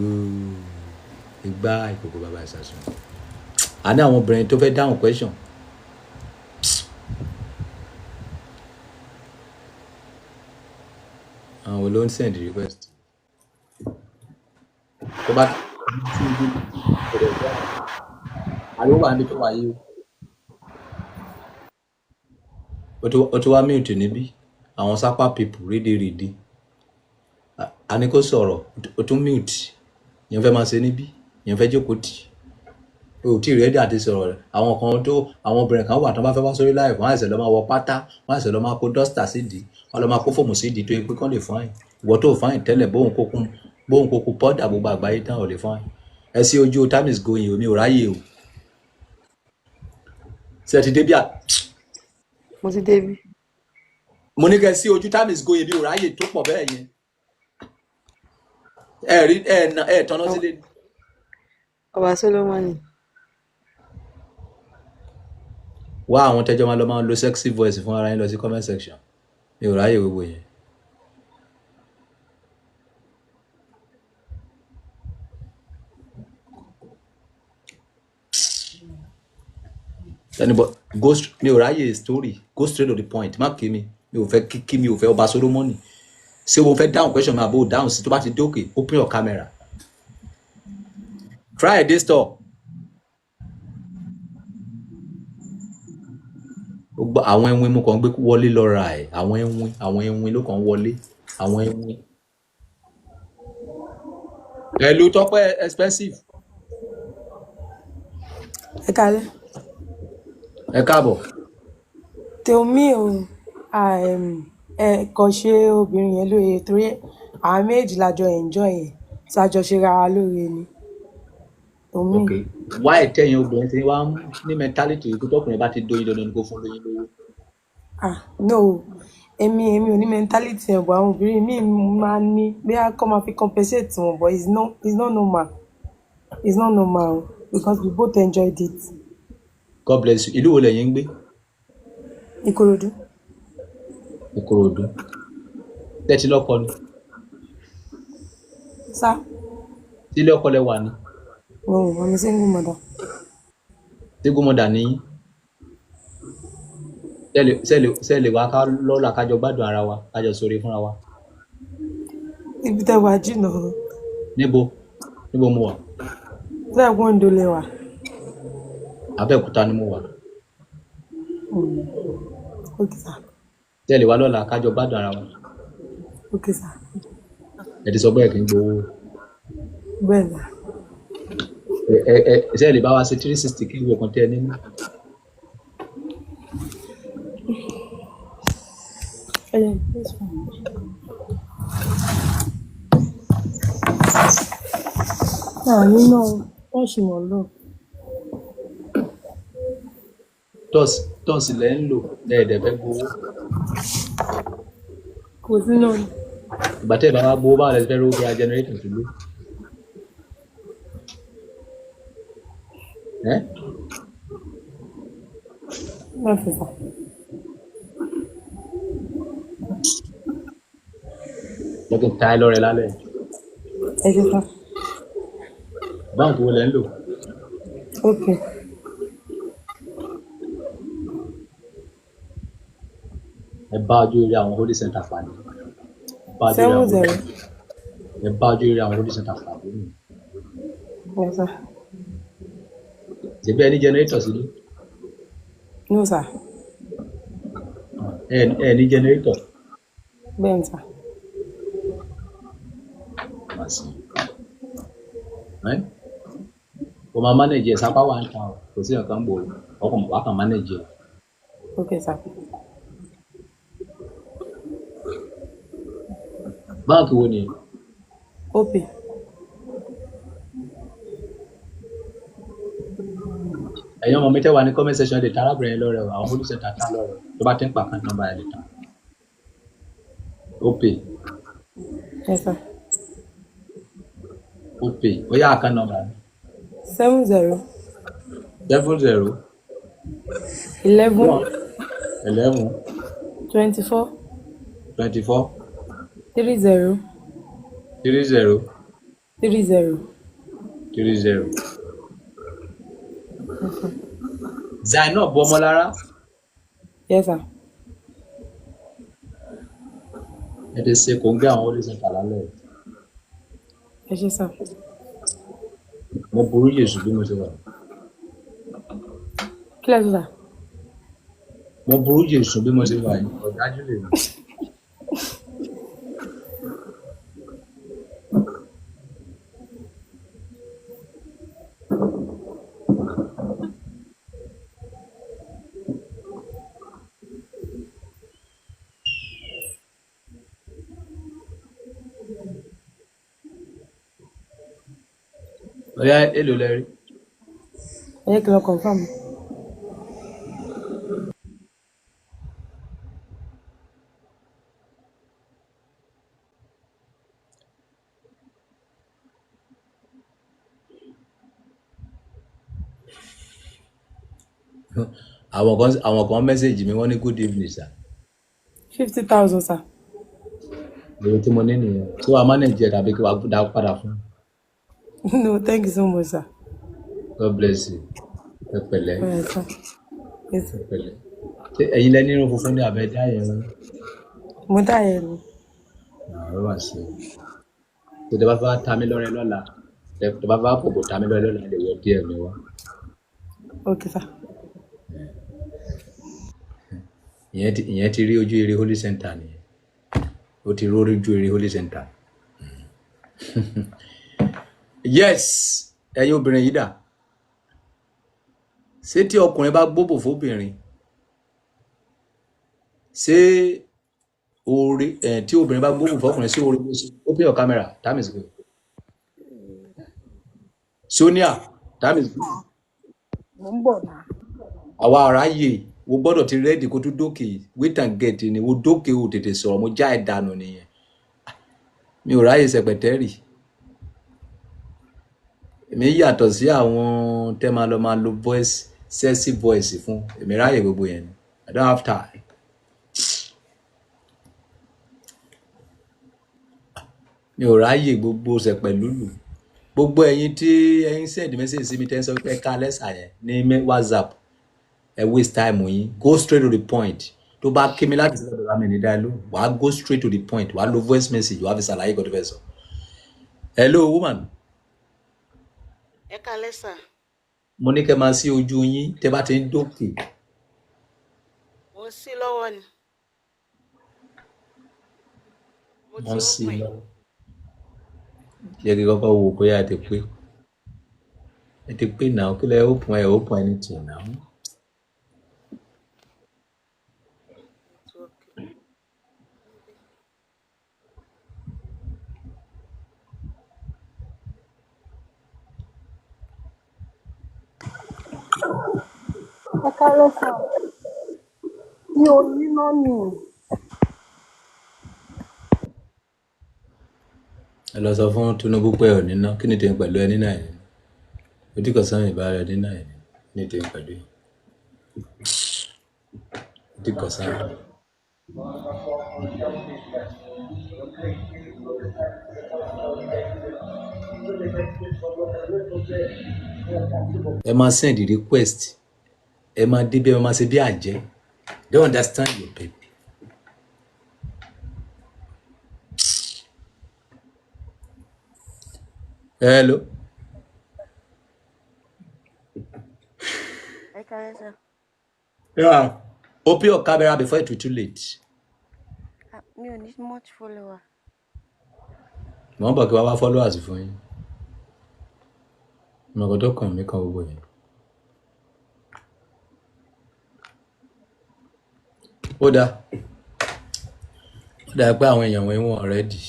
igbá ìkòkò bàbá ìsàsùn? A ní àwọn obìnrin tó fẹ́ dáhùn question. Àwọn wo ló ń send request? Tó bá àlọ́ wà níbi tó wà yìí o, ó ti wá mute níbí. Àwọn sápá people rédèrèdè, a ní kó sọ̀rọ̀, ó tún mute. Yẹn fẹ́ máa ṣe níbí, yẹn fẹ́ jókòó tì, o ò tí ì ready àti sọ̀rọ̀ rẹ̀. Àwọn kan tó, àwọn obìnrin kan wà tó bá fẹ́ wá sórí live, wọ́n á ṣẹ̀ṣẹ̀ lọ máa wọ pátá, wọ́n á ṣẹ̀ṣẹ̀ lọ máa kó duster sídìí, wọ́n lọ máa kó foam sídìí tó yẹ pé kán lè fine. Ìwọ tó fine tẹ́lẹ̀, bóun kókun pọ́dà gbogbo àgbáyé tán, ò lè fine. Ẹ sí ojú, time is going o, mi ò ráyè o. Ṣe ti débí à? Mo ti débi. Mo ní kẹ́ sí ojú, time is going, mi ò ráyè tó pọ̀ bẹ́ẹ̀ yẹn. Ẹ rí ẹ nà ẹ tọ́nà sílé ni. Ọba Solomoni. Wá àwọn tẹjọ́ máa lọ máa lo sexy voice fún ara yín lọ sí comment section, mi ò ráyè gbogbo yẹn. Anybody go mi ò ráyè story, go straight to the point. Má kí mi, mi ò fẹ́ kíkí, mi ò fẹ́. Ọba Solomoni, ṣé o fẹ́ dáhùn question mi àbó dáhùn sí? Tó bá ti dókè, open your camera. Friday store. Gbogbo àwọn ẹwin mo kàn ń gbé wọlé lọ ra ẹ̀, àwọn ẹwin, àwọn ẹwin ló kàn ń wọlé, àwọn ẹwin. Hello, Tọ́pẹ́ expensive. Ẹ kálẹ́. Ẹ káàbọ̀. Tèmi o, ẹ kàn ṣe obìnrin yẹn lóore torí àwọn méjì la jọ enjoy ẹ̀, tí a jọ ṣe ra wa lóore ni. Tèmi. Ok, why tẹ̀yin obìnrin tí wàá ní mentality yìí pé tọkùnrin bá ti dóyin, dandan ni kó fún lóyún lówó? Ah no, èmi ò ní mentality ẹ̀, but àwọn obìnrin míì máa ń ní bí a kọ́ máa fi compensate wọn, but it's not normal. It's not normal o, because we both enjoyed it. God bless you. Ìlú wo lẹ̀yin ń gbé? Ìkòròdú. Ìkòròdú. Tẹ́tí lọ́kọ ni? Sá. Sílé ọkọ lẹ wà ní? No, I'm a single mother. Single mother ní yín? Ṣé lè wá ká lọ́la, kájọ gbádùn ara wa, kájọ sóre fúnra wa? Ibi tẹ́ wà jìnnà. Níbo mo wà? Tẹ́ ẹ̀gbọ́n Oǹdó lẹ wà. Abẹ́òkúta ni mo wà. Okay sir. Ṣé lè wá lọ́la, kájọ gbádùn ara wa? Okay sir. Ẹ ti sọ bẹ́ẹ̀ kí n gbowó. Bẹ́ẹ̀ ni. Ẹ ṣé lè bá wa ṣe 360 kí ìwé kan tẹ́ ẹ nínú? Ẹ jẹ́ please fún mi. Ah, nínú wọ́n ṣì mọ̀ lọ. Tọ́ọ̀sì lẹ́ ń lò lẹ́ẹ̀dẹ̀ fẹ́ gbowó. Kò sí náà ni. Ìgbà tẹ́ ẹ bá wá gbowó, báwo lẹ ti fẹ́ rówó fi ra generator sílé? Ẹ́ Má fi sà. Jẹ́ kí n ta ẹ lọ́rẹ lálẹ́. Ẹ ṣe sà. Báńkì wo lẹ ń lò? Ok. Ẹ bá ojú rere àwọn holy center pàdé. Ẹ bá ojú rere Seven àwọn zero. Ẹ bá ojú rere àwọn holy center pàdé nìyẹn. Yes sir. Ṣèbí ẹ ní generator sílé? No sir. Ẹ ní generator. Bẹ́ẹ̀ ni sà. Má sí. Ẹ́ o máa manage ẹ̀ sápá wà ń ta o, kò sí nǹkan gbòòrò, ọkàn wà kàn manage ẹ̀. Ok sà. Báńkì wo ni? Ok. Ẹ̀yin ọmọ mi tẹ́ wà ní comment section, lè ta arábìnrin yẹn lọ́rẹ o, àwọn holy center ta lọ́rẹ tó bá ti ń pa account number ẹ̀ lè ta. Opay. Yes sir. Opay, ó yá, account number. 70. 70. 11. 1 11. 24. 24. 30. 30. 30. 30. Yes sir. Zainab Ọmọlára. Yes sir. Ẹ ti ṣe kòńgẹ́ àwọn holy center lálẹ́ yìí. Ẹ ṣe sà. Mo burú Jésù bí mo ṣe wà. Kí lẹ sọ sà? Mo burú Jésù bí mo ṣe wà yìí, ọ̀dájú lè mi. Ọ̀yá, èlò lẹ rí? Ẹ jẹ́ kí n lọ confirm. Àwọn kan message mi, wọ́n ní good evening sir. 50,000 sir. Èrò tí mo ní nìyẹn tí wàá manage ẹ̀ tàbí kí wàá dá padà fún. No, thank you so much sir. God bless you, ẹ pẹ̀lẹ́. All right sir. Yes sir. Ẹ pẹ̀lẹ́. Ṣé ẹ̀yin lẹ nírun funfun ní abẹ dá yẹn rán? Mo dá yẹn ni. Àwọn wà sí i tó tẹ bá fẹ́ ta mí lọ́rẹ lọ́la, tẹ bá fẹ́ fòbò ta mí lọ́rẹ lọ́la, lè wọ díẹ̀ mi wá. Ok sir. Ìyẹn ti rí ojú eré holy center nìyẹn, ó ti rí ojú eré holy center. Yes, ẹ̀yin obìnrin yìí dà? Ṣé tí ọkùnrin bá gbóbò fóbìnrin, ṣé oore ẹ? Tí obìnrin bá gbóbò fọkùnrin, ṣé oore ló ṣe? Open your camera, time is good. Sonia, time is good. Mo ń bọ̀ náà. Àwa aráyè wo gbọ́dọ̀ ti ready kó tún dókè. Wait and get ni wo dókè o, tètè sọ̀rọ̀, mo já ẹ̀ dànù nìyẹn. Mi ò ráyè sẹpẹtẹ́rì. Èmi yàtọ̀ sí àwọn tẹ́ máa lọ máa lo voice, sexy voice fún. Èmi ráyè gbogbo yẹn ni. I don't have time. Mi ò ráyè gbogbo sẹpẹ lúlù. Gbogbo ẹ̀yin tí ẹ̀yin send message sí mi, tẹ́ ń sọ pé ká lẹ́sà yẹn ní WhatsApp, ẹ waste time yín. Go straight to the point. Tó bá kí mi láti sílẹ̀ bàbá mi ní dá lóhùn, wàá go straight to the point, wàá lo voice message, wàá fi ṣàlàyé nǹkan tó fẹ́ sọ. Hello woman. Ẹ káalẹ́ sà. Mo ní kẹ́ máa sí ojú yín tẹ́ bá ti ń dókè. Mo ń sí lọ́wọ́ ni. Mo ti Wọ́n sí open ẹ̀. lọ́wọ́. Jẹ́ kí kọ́kọ́ wo bóyá ẹ ti pé, ẹ ti pé náà. Kí lẹ open? Ẹ open anything now. Network. Ẹ kálẹ́ sà. Mi ò níná ni. Ẹ lọ sọ fún Tinubu pé ò níná. Kí ni tèmi pẹ̀lú ẹ nínà ẹ̀? Ojú kan sẹ́yìn ìbára ẹ nínà ẹ̀. Kí ni tèmi pẹ̀lú ẹ? Ojú kan sẹ́yìn. Ẹ máa send request. Ẹ máa dé bí ẹ máa ṣe bí àjẹ́. Don't understand your people. Hello. Ẹ kálẹ́ sà. Yeah. Open your camera before it will too late. Ah, mi ò ní much follower. Mo ń bọ̀ kí wá wá followers fún yín. Ìmọ̀kàn tó kàn mí kan gbogbo yẹn. Ó dáa. Ó dáa pé àwọn èèyàn wọ̀nyí wọ́n ready.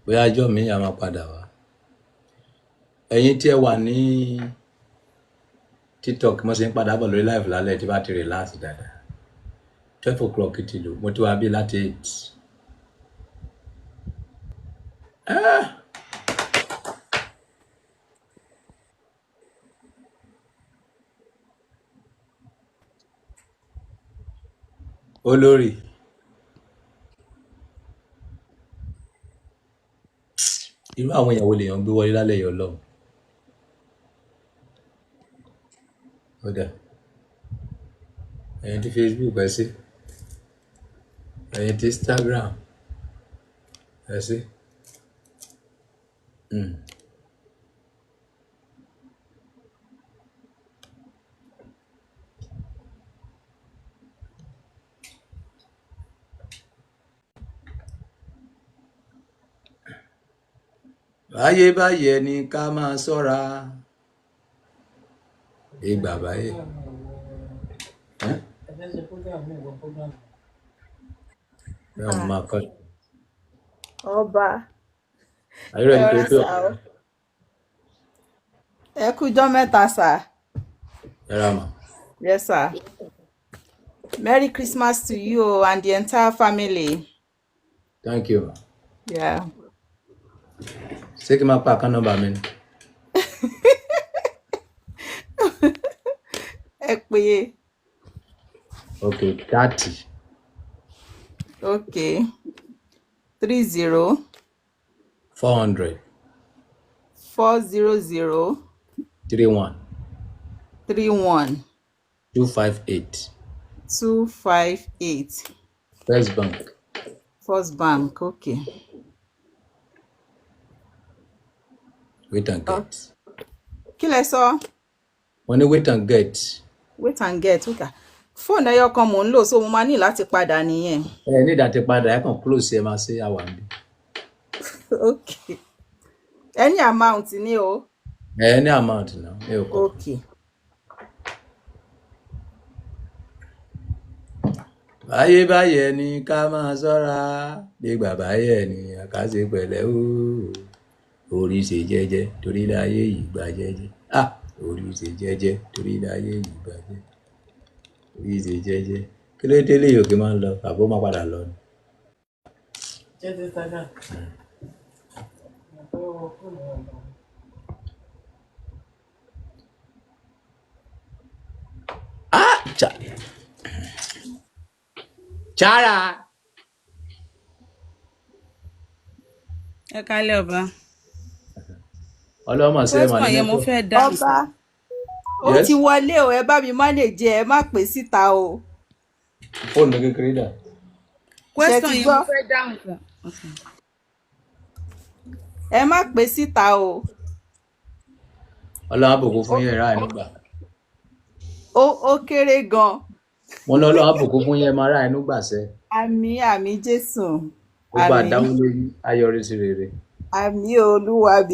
Bóyá ọjọ́ mi a máa padà wá. Ẹ̀yin tí ẹ wà ní TikTok, mo ṣe ń padà bọ̀ lórí live lálẹ́ tí bá ti relax dáadáa. 12 o'clock ti lò, mo ti wá bí láti 8. Ah! Olórí, irú àwọn èèyàn wo lèèyàn gbé wọlé lálẹ́ yìí Ọlọ́run? Ó dáa. Ẹ̀yin tí Facebook ẹ sí. Ẹ̀yin tí Instagram ẹ sí. Báyé báyé ni ká máa ṣọ́ra. Ìgbà báyé. Ẹ́ bẹ́ẹ̀ mo máa kọ́. Ọba. Are you Ẹ ready to rọra open sà o. Ẹ kújọ́ mẹ́ta sà. Ẹ ra mà. Yes sir. Merry Christmas to you o and the entire family. Thank you, ma. Yeah. Ṣé kí n máa pa account number mi ni? Ẹ pé. Okay, 30. Okay. 30. 400. 400. 31. 31. 258. 258. First Bank. First Bank, okay. Wait and get. Kí lẹ sọ? Wọ́n ní wait and get. Wait and get, okay. Fóònù ẹyọ kan mò ń lò, so mo máa ní láti padà nìyẹn. Ẹ ní ìdá ti padà, ẹ kàn close ẹ máa ṣe àwà níbí. Okay. Any amount ni o. Ẹ ní amount náà, mi ò kọ̀. Okay. Báyé báyé ni ká máa ṣọ́ra. Gbígbà báyé ni ká ṣe pẹ̀lẹ́ o. Orí ṣe jẹ́jẹ́ torí láyé yìí gbà jẹ́jẹ́. Ah! Orí ṣe jẹ́jẹ́ torí láyé yìí gbà jẹ́jẹ́. Orí ṣe jẹ́jẹ́. Kí ló dé léyìí òkè máa ń lọ? Àbó máa padà lọ ni. Ah! Chara! Ẹ kálẹ́ ọba. Ọlọ́mọ ṣe é mà Question ní yẹn mo network. fẹ́ dáhùn Ọba, ó Yes? ti wọlé o, ẹ bá mi manage ẹ, má pè síta o. Fóònù mi kékeré dà. Ṣé Question ti yẹn mo gbọ́? fẹ́ dáhùn sà. Okay. Ẹ má pè síta o. Ọlọ́run á bùkún fún yín ẹ̀rá ẹnu gbà. Ó kéré gan. Mo ní Ọlọ́run á bùkún fún yín ẹ máa rá ẹnu gbà sẹ́. Àmín àmín Jésù. Gbogbo Àmín. àdáwọ́lé yín á yọrí sí rere. Àmín Olúwa mi.